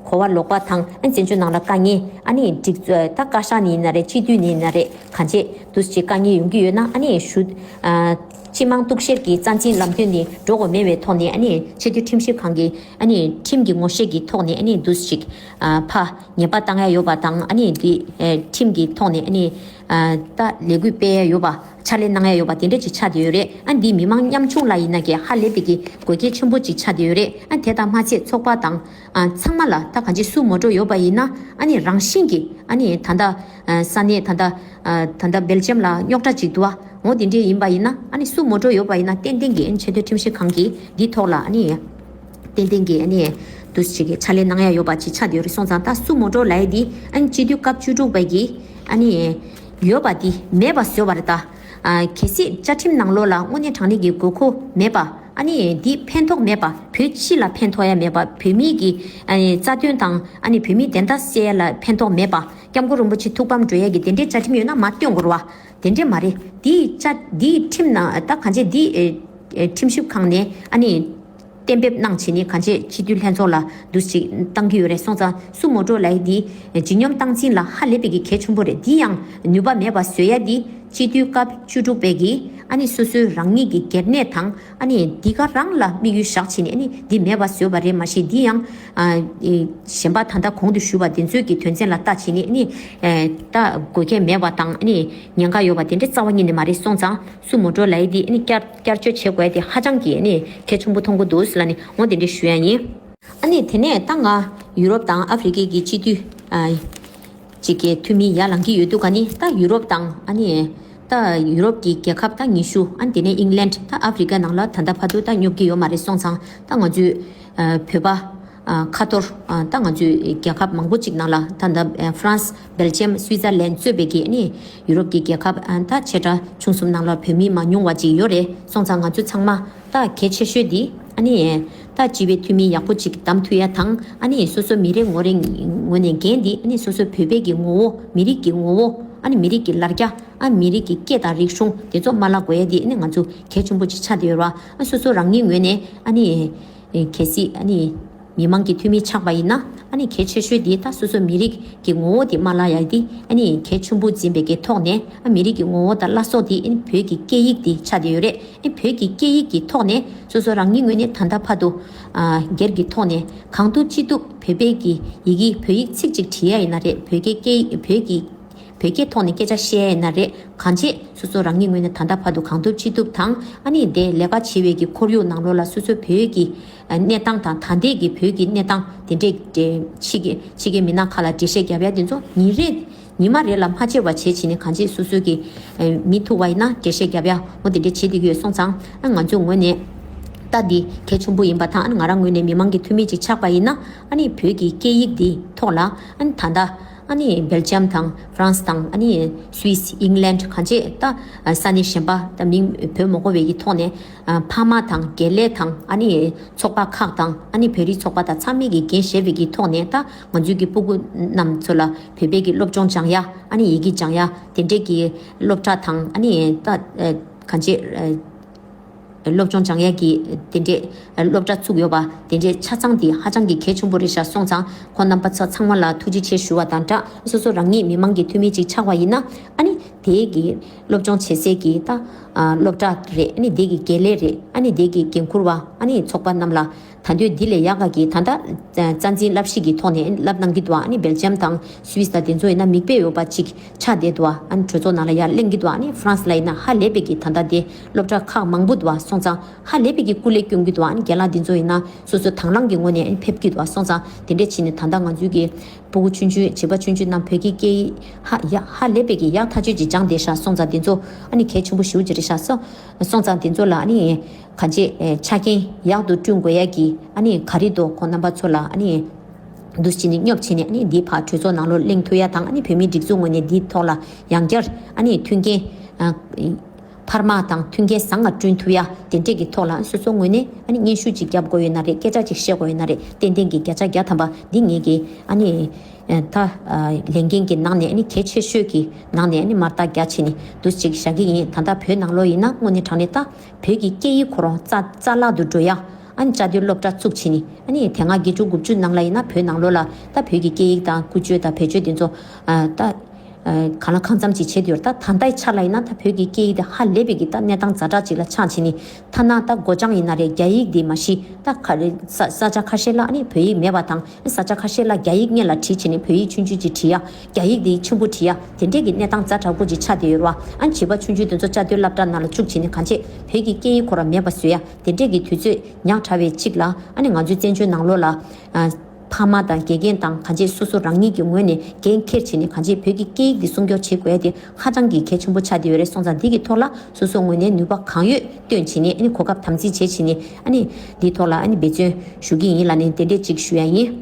གོ་བ་ལོག་པ་དང་ཨ་ནི་བཙན་བྱོལ་ནང་ལ་དཀའ་ངལ་ཨ་ནི་སྒྲིག་ད་བཀའ་ཤག་ནས་ཡིན་ན་རེད། སྤྱི་འཐུས་ནས་ཡིན་ན་རེད། གང་ཅི་འདུག་ཅིག་དཀའ་ངལ་ཡོང་གི་ཡོད་ན་ཨ་ནི་ཞུ། ཨ་སྤྱི་དམངས་གཏུག་བཤེར་གྱི་རྩ་འཛིན་ལམ་སྟོན་ནི་འགྲོ་དགོས་མེད་པའི་ཐོག་ནས་ཨ་ནི་ཆེས་མཐོའི་ཁྲིམས་ཞིབ་ཁང་གི་ཨ་ནི་ཁྲིམས་ཀྱི་ངོ་ཤེས་ཀྱི་ཐོག་ནས་ཨ་ནི་འདུག་ཅིག་ཨ་ཕ་ཉེས་པ་བཏང་ཡ་ཡོད་པ་དང་ཨ་ནི་འདི་ཨེ་ཁྲིམས་ཀྱི་ཐོག་ནས་ཨ་ནི་ཨ་ད་ལས་འགུལ་སྤེལ་ཡ་ཡོད་པ་ཕྱག་ལས་གནང་ཡ་ཡོད་པ་དེ་འདྲ་ཅིག་ཆགས་བསྡད་ཡོད་རེད། ཨ་འདི་མི་མང་ཉམ་ཆུང་ལ་ཡིན་ན་གི་ཧ་ལས་པའི་གི་དགོས་གལ་ཆེན་པོ་ཅིག་ཆགས་བསྡད་ཡོད་རེད། ཨ་དེ་དང་མ་ཚད་ཚོགས་པ་དང་ཨ་ཚང་མ་ལ་ད་གང་ཅི་སུ་ངོ་སྤྲོད་ཡོད་པ་ཡིན་ན་ཨ་ནི་རང་བཞིན་གྱི་ཨ་ནི་ད་ལྟ་ཨ་ས་གནས་ད་ལྟ་ཨ་ད་ལྟ་སྦེལ་ཇམ་ལ་རྙོག་དྲ་ཅིག་འདུག་ཨ། འོ་དེ་འདྲས་ཡིན་པ་ཡིན་ན་ཨ་ནི་སུ་ངོ་སྤྲོད་ཡོད་པ་ཡིན་ན་ཏན་ཏན་གྱིས་ཨ་ནི་ཆེས་མཐོའི་ཁྲིམས་ཞིབ་ཁང་གིས་འདི་ཐོག་ལ་ཨ་ནི་ཏན་ཏན་གྱིས་ཨ་ནི་འདུག་ཅིག་གི་ཕྱག་ལས་གནང་ཡ་ཡོད་པ་ཅིག་ཆགས་བསྡད་ཡོད་རེད། སོང་ཙང་ད་སུ་ངོ་སྤྲོད་ལབ་ཡ་འདི་ཨ་ནི་སྤྱི་འཐུས་སྐབས་བཅུ་དྲུག་པ་གི་ཨ་ནི་ཡོད་པ་འདི་མེད་པ་བཟོས་པ་རེད་ད། ཨ་གལ་སྲིད་བཅའ་ཁྲིམས་ནང་ལོགས་ལ་དངོས་གནས་དྲང་གནས་ཀྱི་དགོས་མཁོ་མེད་པ་ཨ་ནི་འདི་ཕན་ཐོགས་མེད་པ་བོད་སྤྱི་ལ་ཕན་ཐོགས་ཡ་མེད་པ་བོད་མི་གི་ཨ་ནི་རྩ་དོན་དང་ཨ་ནི་བོད་མིའི་བདེན་མཐའ་གསལ་ཡ་ལ་ཕན་ཐོགས་མེད་པ་སྐྱབས་མགོན་རིན་པོ་ཆེ་ཐུགས་ཕམ་འགྲོ་ཡ་གི་དེ་འདྲའི་བཅའ་ཁྲིམས་ཡོད་ན་མ་བཏོན་དགོས་རེད་བ། དེ་འདྲས་མ་རེད། འདིའི་བཅའ་འདིའི་ཁྲིམས་ནང་ད་གང་ཅི་འདི་ཨེ་ཨེ་ཁྲིམས་ཞིབ་ཁང་ནས་ཨ་ནི་གཏན་འབེབས་གནང་བྱས་ནས་གང་ཅི་སྤྱི་འཐུས་ལྷན་ཚོགས་ལ་འདུག་ཅིག་བཏང་གི་ཡོད་རེད། སོང་ཙང་སུ་ངོ་སྤྲོད་ལབ་ཡ་འདི་ལྗིད་སྙོམས་སྟངས་འཛིན་ལ་ཧ་ལས་པའི་གི་གལ་ཆེན་པོ་རེད། འདི་ཡང་ནུས་པ་མེད་པ་བཟོ་ཡ་འདི་སྤྱི་འཐུས་སྐབས་བཅུ་དྲུག་པའི་གི་ཨ་ནི་སོ་སོའི་རང་ཉིད་ཀྱི་སྒེར་གནས་དང་ཨ་ནི་འདི་ག་རང་ལ་དམིགས་ཡུལ་བཞག་བྱས་ནས་ཨ་ནི་འདི་མེད་པ་བཟོས་པ་རེད། མ་གཞི་འདི་ཡང་ཨ་ཨེ་གཞན་པ་ད་ལྟ་གོང་དུ་ཞུས་པ་འདི་ཚོའི་གི་དོན་ཚན་ལ་ལྟ་བྱས་ནས་ཨ་ནི་ཨེ་ད་དགོས་གལ་མེད་པ་དང་ཨ་ནི་ཉེན་ཁ་ཡོད་པ་དེ་འདྲ་རྩ་བ་ཉིད་ནས་མ་རེད། སོང་ཙང་སུ་ངོ་སྤྲོད་ལབ་ཡ་འདི་ཨ་ནི་བསྐྱར་བསྐྱར་བཅོས་བྱེད་དགོས་ཡ་དེ་ཧ་ཅང་གི་ཨ་ནི་གལ་ཆེན་པོ་མཐོང་གི་འདུག་ཟེར་ལབ་ནས་འོ་དེ་འདྲ་ཞུ་ཡ་ཡིན། ཨ་ནི་དེ་ནས་ད་ང་ཡུ་རོབ་དང་ཨ་ཧྥེ་རི་ཀའི་གི་སྤྱི་འཐུས་ཨ་ཅིག་གི་འཐུས་མི་ཡར་ལངས་ཀྱི་ཡོད་འདུག་ག་ནི་ད་ཡུ་རོབ་དང་ཨ་ནི་ད་ཡུ་རོབ་ཀྱི་རྒྱལ་ཁབ་ད་ཉི་ཤུ་ཨ་ནི་དེ་ནས་ཨིང་ལན་ད་ཨ་ཧྥེ་རི་ཀ་ནང་ལ་ད་ལྟ་བར་དུ་ད་སྙོབ་ཀྱི་ཡོད་མ་རེད། སོང་ཙང་ད་ང་ཚོས་ཨ་བོད་པ་ཨ་ཁ་ཐོར་ཨ་ད་ང་ཚོའི་རྒྱལ་ཁབ་མང་པོ་ཅིག་ནང་ལ་ད་ད་ཨ་ཧྥ་རན་སི་སྦེལ་ཇམ་སུའི་ཙར་ལན་གཙོས་པའི་གི་ཨ་ནི་ཡུ་རོབ་ཀྱི་རྒྱལ་ཁབ་ཨ་ད་ཆེ་ཕྲ་ཆུང་གསུམ་ནང་ལ་བོད་མི་མང་ཉུང་བ་ཅིག་ཡོད་རེད། སོང་ཙང་ང་ཚོ་ཚང་མ་ད་གལ་ཆེ་ཤོས་འདི་ཨ་ནི་ད་སྤྱི་པའི་འཐུས་མི་ཡག་པོ་ཅིག་བདམས་ཐུབ་ཡ་དང་ཨ་ནི་སོ་སོ་མི་རེ་ངོ་རེ་ངོས་ནས་འགན་འདི་ཨ་ནི་སོ་སོ་བོད་པའི་གི་ངོ་བོ་མི་རིགས་ཀྱི་ངོ་བོ་ཨ་ནི་མི་རིགས་ཀྱི་ལར་རྒྱ་ཨ་མི་རིགས་ཀྱི་སྐད་དང་རིག་གཞུང་དེ་ཚོ་མ་བརླག་དགོས་ཡ་འདི་ཨ་ནི་ང་ཚོ་གལ་ཆེན་པོ་ཅིག་ཆགས་བསྡད་ཡོད་རེད་བ། ཨ་སོ་སོ་རང་ཉིད་ངོས་ནས་ཨ་ནི་ཨེ་གལ་སྲིད་ཨ་ནི་མི་མང་གི་འཐུས་མི་ཆགས་པ་ཡིན་ན་ཨ་ནི་གལ་ཆེ་ཤོས་དེ་ད་སོ་སོ་མི་རིགས་ཀྱི་ངོ་བོ་དེ་མ་བརླག་ཡ་དེ་ཨ་ནི་གལ་ཆེན་པོ་འཛིན་པའི་གི་ཐོག་ནས་ཨ་མི་རིགས་ཀྱི་ངོ་བོ་དང་བླ་སྲོག་དེ་ཨ་ནི་བོད་ཀྱི་སྐད་ཡིག་དེ་ཆགས་བསྡད་ཡོད་རེད། ཨ་བོད་ཀྱི་སྐད་ཡིག་གི་ཐོག་ནས་སོ་སོ་རང་ཉིད་ངོས་ནས་ད་ལྟ་བར་དུ་ཨ་སྒེར་གྱི་ཐོག་ནས་གང་ཐུབ་ཅི་ཐུབ་བོད་པའི་གི་ཡི་གེ་བོད་ཡིག་ཚིག་གཅིག་བྲིས་ཡ་ཡིན་ན་རེད། བོད་ཀྱི་སྐད་ཡིག་བོད་ཀྱི་བོད་སྐད་ཐོག་ནས་སྐད་ཆ་བཤད་ཡ་ཡིན་ན་རེད། གང་ཅི་སོ་སོ་རང་ཉིད་ངོས་ནས་ད་ལྟ་བར་དུ་གང་ཐུབ་ཅི་ཐུབ་དང་ཨ་ནི་དེ་ལས་ཀ་བྱེད་པའི་གི་ཁོར་ཡུག་ནང་ལོགས་ལ་སོ་སོ་བོད་ཀྱི་གནས་སྟངས་དང་ད་ལྟའི་གི་བོད་ཀྱི་གནས་སྟངས་དེ་འདྲས་ཕྱི་གི་ཕྱི་གི་མི་སྣ་ཁག་ལ་འགྲེལ་བཤད་རྒྱབ་ཡ་དེ་ཚོ་ཉིན་རེ་ ཉི་མ་རེ་ལ་མ་བརྗེད་པ་བྱེད་བྱས་ནས་གང་ཅི་སོ་སོའི་གི་མི་ཐུག་པ་ཡིན་ན་འགྲེལ་བཤད་རྒྱབ་ཡ་འོ་དེ་འདྲས་བྱེད་བསྡད་ཀྱི་ཡོད་སོང་ཙང་ང་ཚོའི་ངོས་ནས་ད་འདི་གལ་ཆེན་པོ་ཡིན་པ་དང་ང་རང་ངོས་ནས་མི་མང་གི་འཐུས་མི་ཅིག་ཆགས་པ་ཡིན་ན་ཨ་ནི་བོད་ཀྱི་སྐད་ཡིག་འདི་ཐོག་ལ་ཨ་ནི་ད་ལྟ་ཨ་ནི་སྦེལ་ཇམ་དང་ཧྥ་རན་སི་དང་ཨ་ནི་སུད་སི་ཨིང་ལན་གང་ཅི་ད་ས་གནས་གཞན་པ་ད་མིང་བོས་མ་གོ་བའི་གི་ཐོག་ནས་ཕ་མ་དང་དགེ་ལས་དང་ཨ་ནི་ཚོགས་པ་ཁག་དང་ཨ་ནི་བོད་རིགས་ཚོགས་པ་དང་ཚང་མས་ཀྱི་འགན་བཞེས་པའི་གི་ཐོག་ནས་ད་ང་ཚོའི་གི་སྤུ་གུ་རྣམས་ཚོ་ལ་བོད་པའི་གི་སློབ་སྦྱོང་སྦྱང་ཡ་ཨ་ནི་ཡི་གེ་སྦྱང་ཡ་དེ་འདྲས་ཀྱི་སློབ་གྲྭ་དང་ཨ་ནི་ད་གང་ཅི་སློབ་སྦྱོང་སྦྱང་ཡ་གི་དེ་འདྲས་སློབ་གྲྭ་བཙུགས་ཡོད་པ་དེ་འདྲས་ཆ་ཚང་དེ་ཧ་ཅང་གི་གལ་ཆེན་པོ་རེད་ཤག་སོང་ཙང་ཁོང་རྣམ་པ་ཚོ་ཚང་མ་ལ་ཐུགས་རྗེ་ཆེ་ཞུ་བ་དང་སྦྲགས་སོ་སོ་རང་ཉིད་མི་མང་གི་འཐུས་མི་ཅིག་ཆགས་པ་ཡིན་ན་ཨ་ནི་དེའི་གི་སློབ་སྦྱོང་བྱེད་སའི་གི་ད་སློབ་གྲྭ་རེད། ཨ་ནི་དེ་གི་དགེ་ལས་རེད། ཨ་ནི་དེ་གི་འགན་འཁུར་བ་ཨ་ནི་ཚོགས་པ་རྣམས་ལ་ད་དུང་འདི་ལས་ཡག་ག་གི་ད་ལྟ་རྩ་འཛིན་བསླབ་གཞི་གི་ཐོག་ནས་བསླབ་གནང་གི་འདུག་ཨ་ནི་སྦེལ་ཇམ་དང་སུད་སི་དང་དེ་ཚོ་ཡིན་ན་མིག་དཔེ་ཡོད་པ་ཅིག་ཆགས་བསྡད་འདུག་ཨ་ནི་གྲོས་ཚོགས་ནང་ལ་ཡར་གླེང་གི་འདུག་ཨ་ནི་ཧྥ་རན་སི་ལ་ཡིན་ན་ཧ་ལས་པའི་གི་ད་ལྟ་དེ་སློབ་གྲྭ་ཁག་མང་པོ་འདུག་སོང་ཙང་ཧ་ལས་པའི་གི་སྐུ་ལས་སྐྱོན་གི་འདུག་ཨ་ནི་རྒན་ལགས་འདི་ཚོ་ཡིན་ན་སོ་སོ་དང་བླངས་ཀྱི་ངོས་ནས་ཨ་ནི་ཕེབས་ཀྱི་འདུག་སོང་ཙང་དེ་འདྲས་བྱས་ནས་ད་ལྟ་ང་ཚོའི་གི་སྤུ་གུ་ཆུང་ཆུང་བྱིས་པ་ཆུང་ཆུང་རྣམས་བོད་ཀྱི་སྐད་ཡིག་ཧ་ཡ་ཧ་ལས་པའི་གི་ཡག་ཐག་ཆོད་ཅིག་སྦྱངས་བསྡད་ཤག་སོང་ཙང་འདི་ཚོ་ཨ་ནི་གལ་ཆེན་པོ་ཞེ་པོ་ཅིག་རེད་ཤག་སོ་སོང་ཙང་འདི་ཚོ་ལ་ཨ་ནི་གང་ཅི་ཆ་རྐྱེན་ཡག་ཏུ་བསྐྲུན་དགོས་ཡ་གི་ཨ་ནི་ག་རེ་འདུག་ཁོང་རྣམ་པ་ཚོ་ལ་ཨ་ནི་འདུ་བྱས་ནས་སྙོབ་བྱས་ནས་ཨ་ནི་འདི་ཕར་གྲོས་ཚོགས་ནང་ལོགས་གླེང་ཐུབ་ཡ་དང་ཨ་ནི་བོད་མིའི་སྒྲིག་འཛུགས་ངོས་ནས་འདིའི་ཐོག་ལ་ཡང་བསྐྱར་ཨ་ནི་མཐུན་རྐྱེན་འཕར་མ་དང་མཐུན་རྐྱེན་བཟང་ང་བསྐྲུན་ཐུབ་ཡ་དེ་འདྲས་ཀྱི་ཐོག་ལ་སོ་སོ་ངོས་ནས་ཨ་ནི་སྙན་ཞུ་ཅིག་རྒྱབ་དགོས་ཡོད་ན་རེད། སྐད་ཆ་ཅིག་བཤད་དགོས་ཡོད་ན་རེད། ཏན་ཏན་གྱི་བརྒྱ་ཆ་བརྒྱ་ཐམ་པ་འདི་ངེད་ཀྱི་ཨ་ནི་ད་ལས་འགན་གྱི་ནང་ནས་ཨ་ནི་གལ་ཆེ་ཤོས་ཀྱི་ནང་ནས་ཨ་ནི་མར་ལྟ་རྒྱ་ཆེ་ནི་འདུ་ཅིག་བཞག་གི་ཡིན། ད་ལྟ་བོད་ནང་ལོགས་ཡིན་ན་དངོས་གནས་དྲང་གནས་ད་བོད་ཀྱི་སྐད་ཡིག་ཁོ་རང་རྩ་རྩ་བརླག་ཏུ་འགྲོ་ཡ་ཨ་ནི་བཅའ་སྡོད་སློབ་གྲྭ་བཙུགས་བྱས་ནི་ཨ་ནི་དེ་སྔ་བརྒྱད་ཅུ་དགུ་བཅུ་ནང་ལ་ཡིན་ན་བོད་ནང་ལོགས་ལ་ད་བོད་ཀྱི་སྐད་ཡིག་དང་ཀུན་སྤྱོད་དང་བེད་སྤྱོད་དེ་ཚོ་ད། གང་ལ་གང་འཚམ་ཅིག་བྱེད་དུ་ཡོད། ད་ད་ལྟའི་ཆ་ལ་ཡིན་ན་ད་བོད་ཀྱི་སྐད་ཡིག་དེ་ཧ་ལས་པའི་གི་ད་གནས་སྟངས་ཛ་དྲག་ཅིག་ལ་ཆགས་ཕྱིན་ནི་ཐ་ན་ད་སྒོ་བྱང་ཡིན་ན་རེད། རྒྱ་ཡིག་དེ་མ་གཞི་ད་ག་རེ་ས་ས་ཆ་ཁ་ཤས་ལ་ཨ་ནི་བོད་ཡིག་མེད་པ་དང་ས་ཆ་ཁ་ཤས་ལ་རྒྱ་ཡིག་སྔོན་ལ་བྲིས་ཕྱིན་ནི་བོད་ཡིག་ཆུང་ཆུང་ཅིག་བྲིས་ཡ་རྒྱ་ཡིག་དེ་ཆེན་པོ་བྲིས་ཡ་དེ་འདྲས་ཀྱི་གནས་སྟངས་ཛ་དྲག་པོ་ཅིག་ཆགས་བསྡད་ཡོད་རེད་བ། ཨ་ནི་བྱིས་པ་ཆུང་ཆུང་དེ་ཚོ་བཅའ་སྡོད་སློབ་གྲྭ་ནང་ལ་བཅུག་ཕྱིན་ནི་གང་བྱེད་བོད་ཀྱི་སྐད་ཡིག་ཁོ་རང་མེད་པ་བཟོ་ཡ་དེ་འདྲས་ཀྱི་དུས་ཚོད་ཉག་ཕྲ་བའི་ཅིག་ལ་ཨ་ནི་ང་ཚོའི་བཙན་བྱོལ་ནང་ལོགས་ལ། ཕ་མ་དང་དགེ་རྒན་དང་གང་ཅི་སོ་སོ་རང་ཉིད་ཀྱི་ངོས་ནས་འགན་འཁྱེར་བྱས་ནས་གང་ཅི་བོད་ཀྱི་སྐད་ཡིག་འདི་སྲུང་སྐྱོབ་བྱེད་དགོས་ཡ་དེ་ཧ་ཅང་གི་གལ་ཆེན་པོ་ཆགས་བསྡད་ཡོད་རེད། སོང་ཙང་འདི་གི་ཐོག་ལ་སོ་སོ་ངོས་ནས་ནུས་པ་གང་ཡོད་བཏོན་བྱས་ནས་ཨ་ནི་གོ་སྐབས་དམ་འཛིན་བྱེད་བྱས་ནས་ཨ་ནི་འདིའི་ཐོག་ལ་ཨ་ནི་འབད་བརྩོན་ཞུ་གི་ཡིན་ལབ་ནས་དེ་འདྲས་ཅིག་ཞུ་ཡ་ཡིན།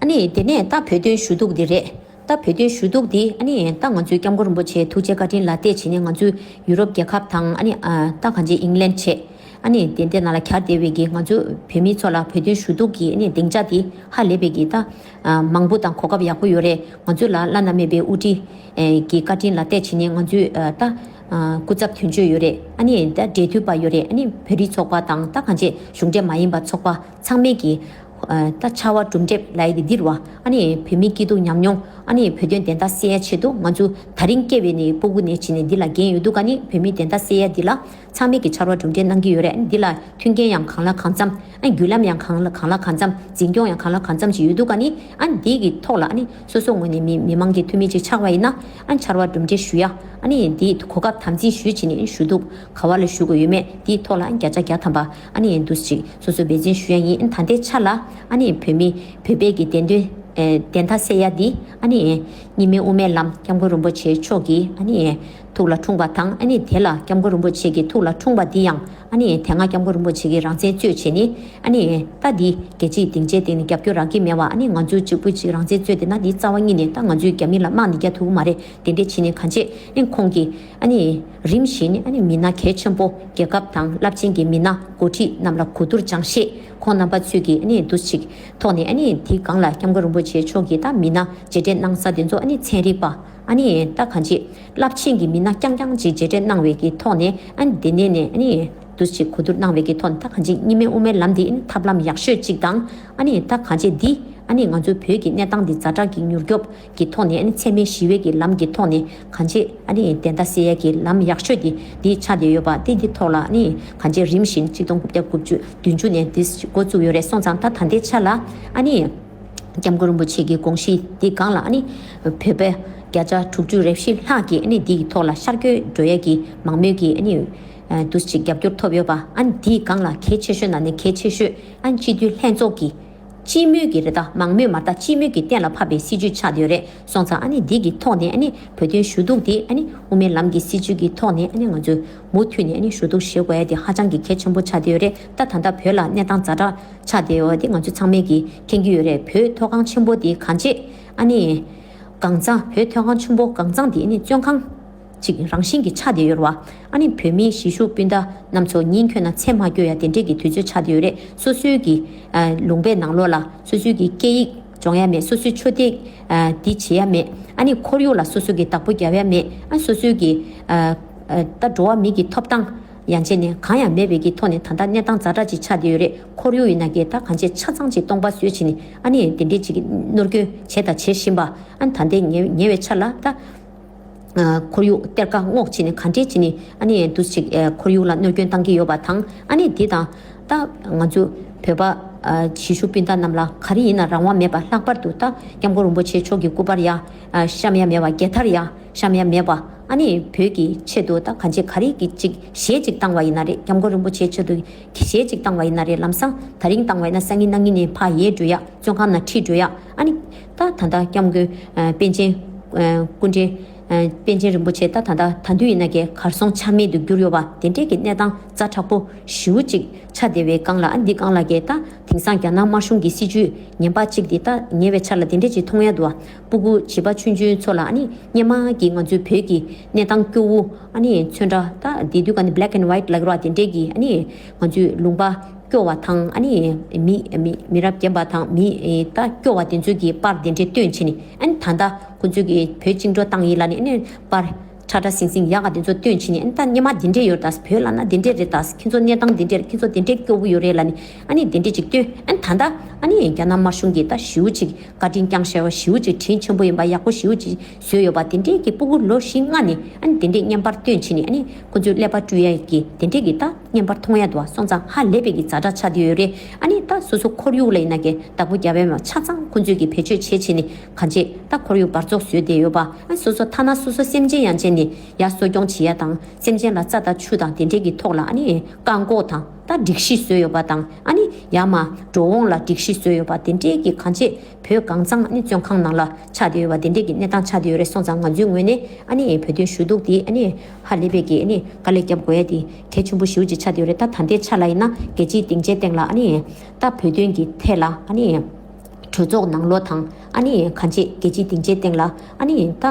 ཨ་ནི་དེ་ནས་ད་བོད་དོན་ཞུ་གཏུག་འདི་རེད། ད་བོད་དོན་ཞུ་གཏུག་འདི་ཨ་ནི་ད་ང་ཚོའི་སྐྱབས་མགོན་རིན་པོ་ཆེའི་ཐུགས་རྗེ་བཀའ་དྲིན་ལ་བརྟེན་བྱས་ནས་ང་ཚོའི་ཡུ་རོབ་རྒྱལ་ཁབ་དང་ཨ་ནི་ད་གང་ཅི་ཨིང་ལན་བྱས། ཨ་ནི་དེ་འདྲའི་ནང་ལ་གྱར་བསྡད་པའི་གི་ང་ཚོ་བོད་མི་ཚོ་ལ་བོད་དོན་ཞུ་གཏུག་གི་ཨ་ནི་སྡིངས་ཆ་དེ་ཧ་ལས་པའི་གི་ད་མང་པོ་དང་གོ་སྐབས་ཡག་པོ་ཡོད་རེད། ང་ཚོ་ལ་བླ་ན་མེད་པའི་དབུ་ཁྲིད་གི་བཀའ་དྲིན་ལ་བརྟེན་བྱས་ནས་ང་ཚོའི་ད་སྐུ་ཚབ་དོན་གཅོད་ཡོད་རེད། ཨ་ནི་ད་འབྲེལ་མཐུད་པ་ཡོད་རེད། ཨ་ནི་བོད་རིགས་ཚོགས་པ་དང་ད་གང་ཅི་གཞུང་འབྲེལ་མ་ཡིན་པ་ཚོགས་པ་ཚང་མས་གི་ད་ཕྱར་བ་གྲུ་འདེབས་ལབ་ཡ་དེ་འདི་རེད་བ། ཨ་ནི་བོད་མིའི་སྐྱིད་སྡུག་ཉམས་མྱོང་ཨ་ནི་བོད་དོན་བདེན་མཐའ་གསལ་ཡ་ཆེད་དུ་ང་ཚོ་ད་རིང་སྐྱེ་བའི་ནི་སྤུ་གུ་ནས་བྱས་ནས་འདི་ལ་འགན་ཡོད་འདུག་ཨ་ནི་བོད་མིའི་བདེན་མཐའ་གསལ་ཡ་འདི་ལ། ཚང་མས་ཀྱི་ཕྱར་བ་གྲུ་འདེགས་གནང་གི་ཡོད་རེད། འདི་ལ་མཐུན་རྐྱེན་ཡང་གང་ལ་གང་འཚམ། ཨ་བརྒྱུད་ལམ་ཡང་གང་ལ་གང་ལ་གང་འཚམ། འཛིན་སྐྱོང་ཡང་གང་ལ་གང་འཚམ་ཞིག་ཡོད་འདུག་ག་ནི། ཨ་འདི་གི་ཐོག་ལ་ཨ་ནི་སོ་སོ་ངོས་ནས་མི་མི་མང་གི་འཐུས་མི་ཅིག་ཆགས་པ་ཡིན་ན། ཨ་ཕྱར་བ་གྲུ་འདེགས་ཞུ་ཡ། ཨ་ནི་འདིའི་གོ་སྐབས་དམ་འཛིན་ཞུས་བྱས་ནས་ཞུ་གཏུག་ག་བ་ལ་ཞུ་དགོས་ཡོད་མེད་འདིའི་ཐོག་ལ་ཨ་བརྒྱ་ཆ་བརྒྱ་ཐམ་པ་ཨ་ནི་འདུ་ཞིག་སོ་སོ་འབད་བརྩོན་ཞུ་ཡ་ཡིན། ཨ་ད་ལྟའི་ཆ་ལ་ཨ་ནི་བོད་མི་བོད་པའི་གི་བདེན་དོན་ཨེ་བདེན་མཐའ་གསལ་ཡ་འདི་ཨ་ནི་གཉིས་སྨན་དབུ་མའི་ལམ་སྐྱབས་མགོན་རིན་པོ་ཆེ་མཆོག་གི་ཨ་ནི། ཐུགས་ལ་འཁྲུངས་པ་དང་ཨ་ནི་དེ་ལ་སྐྱབས་མགོན་རིན་པོ་ཆེ་གི་ཐུགས་ལ་འཁྲུངས་པ་འདི་ཡང་ཨ་ནི་དེ་སྔ་སྐྱབས་མགོན་རིན་པོ་ཆེ་གི་རང་བཙན་རྩོད་བྱས་ནི་ཨ་ནི་ད་འདི་རྒྱལ་སྤྱིའི་སྡིངས་ཆའི་སྟེང་ནས་རྒྱབ་སྐྱོར་རག་གི་མེད་པ། ཨ་ནི་ང་ཚོའི་གཅིག་པུ་གཅིག་རང་བཙན་རྩོད་དེ་ན་འདི་རྩ་བ་ཉིད་ནས་ད་ང་ཚོའི་རྒྱ་མི་ལ་དམག་ནི་རྒྱག་ཐུབ་ཀྱི་མ་རེད། དེ་འདྲས་བྱས་ནི་གང་བྱེད་ཨ་ནི་ཁོང་གིས་ཨ་ནི་རིམ་བཞིན་ཨ་ནི་མི་སྣ་གལ་ཆེན་པོ་རྒྱལ་ཁབ་དང་རླབས་ཆེན་གྱི་མི་སྣ་འགོ་ཁྲིད་རྣམས་ལ་གོ་བསྡུར་སྦྱང་ཤེས་ཁོང་རྣམ་པ་ཚོས་ཀྱིས་ཨ་ནི་འདུ་ཞིག་ཐོག་ནས་ཨ་ནི་དེའི་སྒང་ལ་སྐྱབས་མགོན་རིན་པོ་ཆེ་མཆོག་གིས་ད་མི་སྣ་མཇལ་འཕྲད་གནང་ས་དེ་ཚོ་ཨ་ནི་ཚན་རིག་པ། ཨ་ནི་ད་གང་ཅི་རླབས་ཆེན་གྱི་མི་སྣ་རྐྱང་རྐྱང་ཅིག་མཇལ་འཕྲད་གནང་བའི་གི་ཐོག་ནས་ཨ་ནི་དེ་ནས་ནས་ཨ་ནི་འདུ་ཞིག་གོ་བསྡུར་གནང་བའི་གི་ཐོག་ནས་ད་གང་ཅི་གཉིས་སྨན་དབུ་མའི་ལམ་འདི་ཨ་ནི་ཐབས་ལམ་ཡག་ཤོས་ཅིག་དང་ཨ་ནི་ད་གང་ཅི་འདི་ཨ་ནི་ང་ཚོའི་བོད་ཀྱི་གནས་སྟངས་འདི་ཛ་དྲག་གི་མྱུར་སྐྱོབ་ཀྱི་ཐོག་ནས་ཨ་ནི་འཚེ་མེད་ཞི་བའི་གི་ལམ་གྱི་ཐོག་ནས་གང་ཅི་ཨ་ནི་བདེན་མཐའ་གསལ་ཡས་ཀྱི་ལམ་ཡག་ཤོས་འདི་འདི་ཆགས་བསྡད་ཡོད་པ་འདི་འདི་ཐོག་ལ་ཨ་ནི་གང་ཅི་རིམ་བཞིན་གཅིག་སྟོང་དགུ་བརྒྱ་དགུ་བཅུ་བདུན་ཅུ་ནས་འདི་འགོ་བཙུགས་ཡོད་རེད། སོང་ཙང་ད་ད་ལྟའི་ཆ་ལ་ཨ་ནི། སྐྱབས་མགོན་རིན་པོ་ཆེ་གི་དགོངས་གཞི་འདི་སྒང་ལ་ཨ་ནི་བོད་པ་བརྒྱ་ཆ་དྲུག་ཅུ་རེ་བཞི་ལྷག་གིས་ཨ་ནི་འདི་ཡི་ཐོག་ལ་ཤར་བསྐྱོད་འགྲོ་ཡས་ཀྱི་མང་མོས་ཀྱི་ཨ་ནི་འདུ་ཞིག་རྒྱབ་སྐྱོར་ཐོབ་ཡོད་པ། ཨ་ནི་འདིའི་སྒང་ལ་གལ་ཆེ་ཤོས་ནང་ནས་གལ་ཆེ་ཤོས་ཨ་ནི་སྤྱི་འཐུས་ལྷན་ཚོགས་ཀྱི་ སྤྱི་མོས་ཀྱི་རེད་ད། མང་མོས་མ་རེད་ད། སྤྱི་མོས་ཀྱིས་གཏན་ལ་ཕབ་པའི་སྲིད་ཇུས་ཆགས་བསྡད་ཡོད་རེད། སོང་ཙང་ཨ་ནི་འདི་གི་ཐོག་ནས་ཨ་ནི་བོད་དོན་ཞུ་གཏུག་དེ་ཨ་ནི་དབུ་མའི་ལམ་གྱི་སྲིད་ཇུས་ཀྱི་ཐོག་ནས་ཨ་ནི་ང་ཚོས་མུ་མཐུད་ནས་ཨ་ནི་ཞུ་གཏུག་བྱེད་དགོས་ཡ་དེ་ཧ་ཅང་གི་གལ་ཆེན་པོ་ཆགས་བསྡད་ཡོད་རེད། ད་ད་ལྟ་བོད་ལ་གནས་སྟངས་ཛ་དྲག་ཆགས་བསྡད་ཡོད་པ་དེ་ང་ཚོ་ཚང་མས་ཀྱིས་མཁྱེན་གྱི་ཡོད་རེད། བོད་མཐོ་སྒང་ཆེན་པོ་དེ་གང་ཅི་ཨ་ནི་གང་ཚང་བོད་མཐོ་སྒང་ཆེན་པོ་གང་ཚང་དེ་ཨ་ནི་བཙོན་ཁང་ཅིག་རང་བཞིན་གྱིས་ཆགས་བསྡད་ཡོད་རེད་བ། ཨ་ནི་བོད་མིའི་གཞིས་བཞུགས་སྤུན་ཟླ་རྣམ་ཚོ་ཉིན་འཁྱོལ་ན་ཚེ་མ་འཁྱོལ་ཡ་དེ་འདྲས་ཀྱི་དུས་ཚོད་ཆགས་བསྡད་ཡོད་རེད། སོ་སོའི་གི་ཨ་ལུང་པའི་ནང་ལོགས་ལ་སོ་སོའི་གི་སྐད་ཡིག་སྦྱོང་ཡ་མེད། སོ་སོའི་ཆོས་དད་ཨ་འདི་བྱེད་ཡ་མེད། ཨ་ནི་ཁོར་ཡུག་ལ་སོ་སོ་གི་བདག་པོ་རྒྱབ་ཡ་མེད། ཨ་སོ་སོའི་གི་ཨ་ཨ་ད་འགྲོ་བ་མི་གི་ཐོབ་ཐང་ཡན་ཆད་ནས་གང་ཡང་མེད་པའི་གི་ཐོག་ནས་ད་ལྟ་གནས་སྟངས་ཛ་དྲག་ཅིག་ཆགས་བསྡད་ཡོད་རེད། ཁོར་ཡུག་ཡིན་ན་གི་ད་གང་ཆེ་ཆ་ཚང་ཅིག་སྟོང་པ་བཟོས་བྱས་ནས་ཨ་ནི་དེ་འདྲས་ཅིག་གནོད་སྐྱོན་བྱས་དང་བྱེད་བཞིན་པ། ཨ་ནི་ད་ལྟའི་ཉེ་ཉེ་བའི་ཆར་ལ་ད། ཁོར་ཡུག་གཏེར་ཁ་སྔོག་བྱས་ནས་ག་འདྲས་བྱས་ནས་ཨ་ནི་འདུ་ཞིག་ཁོར་ཡུག་ལ་གནོད་སྐྱོན་བཏང་གི་ཡོད་པ་དང་། ཨ་ནི་འདི་དང་ད་ང་ཚོ་བོད་པ་གཞིས་བཞུགས་སྤུན་ཟླ་རྣམས་ལ་ག་རེ་ཡིན་ན་རང་དབང་མེད་པ། ལྷག་པར་དུ་ད་སྐྱབས་མགོན་རིན་པོ་ཆེ་མཆོག་གི་སྐུ་པར་ཡ་བཤམས་ཡ་མེད་པ། རྒྱལ་དར་ཡ་བཤམས་ཡ་མེད་པ། ཨ་ནི་བོད་ཀྱི་ཆེད་དུ་ད་གང་ཅི་ག་རེ་གི་ཅིག་གཞས་ཅིག་བཏང་བ་ཡིན་ན་རེད། སྐྱབས་མགོན་རིན་པོ་ཆེ་ཆེད་དུ་གཞས་ཅིག་བཏང་བ་ཡིན་ན་རེད། ལམ་སང་དེ་རིང་བཏང་བ་ཡིན་ན་སང་ཉིན་གནངས་ཉིན་ནས་ཕར་ཡལ་འགྲོ་ཡ། བཙོན་ཁང་ནང་ཁྲིད་འགྲོ་ཡ། ཨ་ནི་ད་ད་ལྟ་སྐྱབས་མགོན་པཎ་ཆེན་སྐུ་ཕྲེང་པཎ་ཆེན་རིན་པོ་ཆེ་ད་ད་ད་ད་དུས་ཡིན་ན་གའི་གར་སོང་ཆ་མེད་དུ་གྱུར་ཡོད་པ་དེ་འདྲས་ཀྱི་གནས་སྟངས་ཛ་དྲག་པོ་ཞེ་པོ་ཅིག་ཆགས་བསྡད་པའི་སྒང་ལ། ཨ་འདི་སྒང་ལ་གའི་ད་དེང་སང་རྒྱ་ནག་དམར་གཞུང་གི་སྲིད་ཇུས་ངན་པ་ཅིག་དེ་ད་ཉེ་བའི་ཆར་ལ་དེ་འདྲས་ཅིག་མཐོང་ཡ་འདུག་བ། སྤུ་གུ་བྱིས་པ་ཆུང་ཆུང་ཚོ་ལ་ཨ་ནི་སྔོན་མ་གི་ང་ཚོའི་བོད་ཀྱི་གནས་སྟངས་སྐྱོ་བོ་ཨ་ནི་ཚོན་ཁྲ་ད་དེ་དུས་ག་ནི་black and white ལབ་རོགས་དེ་འདྲས་ཀྱི་ཨ་ནི་ང་ཚོའི་ལུང་པ་སྐྱོ་བ་དང་ཨ་ནི་མི་མི་མི་རབས་རྒན་པ་དང་མི་ད་སྐྱོ་བ་དེ་ཚོ་གི་པར་དེ་འདྲས་སྟོན་བྱས་ནས། ཨ་ནི་ད་ལྟ་ཁོ་ཚོས་ཀྱི་བོད་བཅིངས་འགྲོལ་བཏང་ཡིན་ལབ་ནས་ཨ་ནི་པར་ཁྲ་ཁྲ་ཟིང་ཟིང་ཡག་ག་དེ་ཚོ་སྟོན་བྱས་ནས། ཨ་ནི་ད་སྔོན་མ་དེ་འདྲས་ཡོད་རེད་ད། བོད་ལབ་ན་དེ་འདྲས་རེད་ད། ཁྱེད་ཚོ་གནས་སྟངས་དེ་འདྲས་རེད། ཁྱེད་ཚོ་དེ་འདྲས་སྐྱོ་བོ་ཡོད་རེད་ལབ་ནས་ཨ་ནི་དེ་འདྲས་ཅིག་སྟོན། ཨ་ནི་ད་ལྟ་ཨ་ནི་རྒྱ་ནག་དམར་གཞུང་གིས་ད་ཞེ་པོ་ཅིག་བཀའ་དྲིན་བསྐྱངས་བཞག་པ། ཞེ་པོ་ཅིག་དྲིན་ཆེན་པོ་ཡིན་པ། ཡག་པོ་ཞེ་པོ་ཅིག་བཟོས་ཡོད་པ། དེ་འདྲས་ཀྱི་སྤུ་གུ་ལོ་བཞི་ལྔ་ནས་ཨ་ནི་དེ་འདྲས་བརྙན་པར་སྟོན་བྱས་ནས་ཨ་ནི་ཁོ་ཚོས་ཀླད་པ་བཀྲུ་ཡས་ཀྱི་དེ་འདྲས་ཀྱི་ད་བརྙན་པར་མཐོང་ཡ་འདུག་བ། སོང་ཙང་ཧ་ལས་པའི་གི་ཛ་དྲག་ཆགས་བསྡད་ཡོད་རེད། ཨ་ནི་ད་སོ་སོ་ཁོར་ཡུག་ལ་ཡིན་ན་གི་བདག་པོ་རྒྱབ་ཡ་མ་ཆ་ཚང་ཁོ་ཚོས་ཀྱི་བེད་སྤྱོད་བྱས་བྱས་ནས་གང་བྱེད་ད་ཁོར་ཡུག་འབར་བཙོག་བཟོས་བསྡད་ཡོད་པ། ཨ་སོ་སོ་ཐ་ན་སོ་སོ་སེམས་ཅན་ཡན་ཆད་ནས་ཡ་གསོ་སྐྱོང་བྱེད་ཡ་དང་། སེམས་ཅན་ལ་རྩྭ་དང་ཆུ་དང་དེ་འདྲས་ཀྱི་ཐོག་ལ་ཨ་ནི་བཀག་འགོག་དང་ད་སྒྲིག་གཞི་བཟོས་ཡོད་པ་དང་། ཨ་ནི་ཡ་མ་འགྲོ་འོང་ལ་སྒྲིག་གཞི་བཟོས་ཡོད་པ། དེ་འདྲས་ཀྱི་གང་བྱེད་བོད་གང་ཚང་ཨ་ནི་བཙོན་ཁང་ནང་ལ་ཆགས་བསྡད་ཡོད་པ། དེ་འདྲས་ཀྱི་གནས་སྟངས་ཆགས་བསྡད་ཡོད་རེད། སོང་ཙང་ང་ཚོའི་ངོས་ནས་ཨ་ནི་བོད་དོན་ཞུ་གཏུག་དེ་ཨ་ནི་ཧ་ལས་པའི་གི་ཨ་ནི་དཀའ་ལས་རྒྱབ་དགོས་ཡ་དེ་གལ་ཆེན་པོ་ཞེ་པོ་ཅིག་ཆགས་བསྡད་ཡོད་རེད། ད་ད་ལྟའི་ཆ་ལ་ཡིན་ན་རྒྱལ་སྤྱིའི་སྡིངས་ཆའི་སྟེང་ལ་ཨ་ནི་ད་བོད་དོན་གྱི་ཐད་ལ་ཨ་ནི་གྲོས་ཚོགས་ནང་ལོགས་དང་ཨ་ནི་གང་བྱེད་རྒྱལ་སྤྱིའི་སྡིངས་ཆའི་སྟེང་ལ་ཨ་ནི་ད་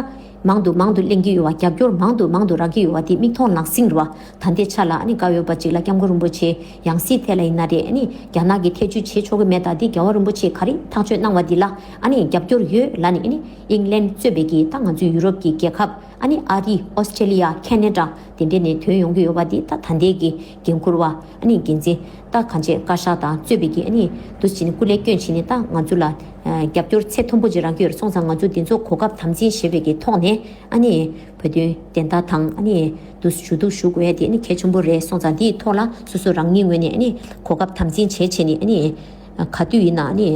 མང་དུ་མང་དུ་གླེང་གི་ཡོད་པ། རྒྱབ་སྐྱོར་མང་དུ་མང་དུ་རག་གི་ཡོད་པ་དེ་མིག་མཐོང་ལག་ཟིན་རེད་བ། ད་ལྟའི་ཆ་ལ་ཨ་ནི་བཀའ་འོས་པ་ཅིག་ལ་སྐྱབས་མགོན་རིན་པོ་ཆེ་ཡང་སྲིད་ཐད་ལ་ཡིན་ན་རེད། ཨ་ནི་རྒྱ་ནག་གིས་ཐེ་བྱུས་བྱེད་ཆོག་གི་མེད། ད་འདི་རྒྱལ་བ་རིན་པོ་ཆེས་ག་རེ་ཐག་གཅོད་གནང་བ་འདི་ལ་ཨ་ནི་རྒྱབ་སྐྱོར་ཡོད་ལབ་ནས། ཨ་ནི་ཨིང་ལན་གཙོས་པའི་གི་ད་ང་ཚོའི་ཡུ་རོབ་ཀྱི་རྒྱལ་ཁབ། ཨ་ནི་ཨ་རི། ཨོ་སི་ཀྲེ་ལི་ཡ། ཁེ་ན་ཌ། དེ་འདྲས་ནས་ཐོན་ཡོང་གི་ཡོད་པ་འདི་ད་ད་ལྟའི་གི་འགན་འཁུར་བ་ཨ་ནི་འགན་འཛིན་ད་གང་བྱེད་བཀའ་ཤག་དང་གཙོས་པའི་གི་ཨ་ནི་འདུ་བྱེད་ནས་སྐུ་ལས་བསྐྱོན་བྱས་ནས་ད་ང་ཚོ་ལ་རྒྱབ་སྐྱོར་ཚད་མཐོན་པོ་ཅིག་རག་གི་ཡོད་རེད། སོང་ཙང་ང་ཚོ་འདི་ཚོ་གོ་སྐབས་དམ་འཛིན་བྱེད་པའི་གི་ཐོག་ནས་ཨ་ནི་བོད་དོན་བདེན་མཐའ་དང་ཨ་ནི་འདུ་ཞུ་གཏུག་ཞུ་དགོས་ཡ་དེ་ཨ་ནི་གལ་ཆེན་པོ་རེད། སོང་ཙང་འདིའི་ཐོག་ལ་སོ་སོ་རང་ཉིད་ངོས་ནས་ཨ་ནི་གོ་སྐབས་དམ་འཛིན་བྱས་བྱས་ནས་ཨ་ནི་ག་དུས་ཡིན་ན་ཨ་ནི་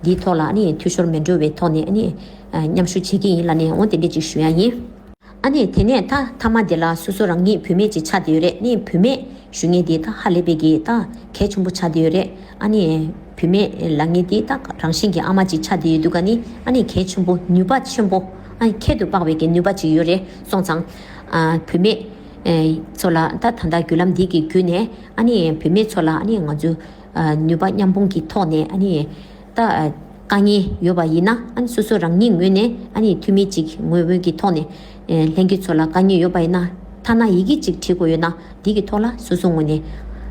འདིའི་ཐོག་ལ་ཨ་ནི་འཐུས་ཤོར་མི་འགྲོ་བའི་ཐོག་ནས་ཨ་ནི་མཉམ་ཞུགས་བྱེད་ཀྱི་ཡིན་ལབ་ནས་འོ་དེ་འདྲས་ཅིག་ཞུ་ཡ་ཡིན། ཨ་ནི་དེ་ནས་ད་མཐའ་མ་དེ་ལ་སོ་སོ་རང་ཉིད་བུད་མེད་ཅིག་ཆགས་བསྡད་ཡོད་རེད། ཨ་ནི་བུད་མེད་ཞུ་མཁན་དེ་ད་ཧ་ལས་པའི་གི་ད་གལ་ཆེན་པོ་ཆགས་བསྡད་ཡོད་རེད། ཨ་ནི་བུད་མེད་ལབ་མཁན་དེ་ད་རང་བཞིན་གྱི་ཨ་མ་ཅིག་ཆགས་བསྡད་ཡོད་དུས་ཀ་ནི་ཨ་ནི་གལ་ཆེན་པོ་ནུས་པ་ཆེན་པོ་ཨ་ནི་ཁྱད་དུ་འཕགས་པའི་གི་ནུས་པ་ཅིག་ཡོད་རེད། སོང་ཙང་ཨ་བུད་མེད་ཨེ་ཚོ་ལ་ད་ད་ལྟ་བརྒྱུད་ལམ་འདི་གི་བརྒྱུད་ནས་ཨ་ནི་བུད་མེད་ཚོ་ལ་ཨ་ནི་ང་ཚོ་ཨ་ནུས་པ་མཉམ་སྤུངས་ཀྱི་ཐོག་ནས་ཨ་ནི་ད་དཀའ་ངལ་ཡོད་པ་ཡིན་ན་ཨ་ནི་སོ་སོ་རང་ཉིད་ངོས་ནས་ཨ་ནི་འཐུས་མི་གཅིག་ངོས་འོས་ཀྱི་ཐོག་ནས་ཨེ་ལྷན་རྒྱས་ཚོ་ལ་དཀའ་ངལ་ཡོད་པ་ཡིན་ན་ཐ་ན་ཡི་གེ་གཅིག་བྲིས་དགོས་ཡོད་ན་འདི་གི་ཐོག་ལ་སོ་སོ་ངོས་ནས་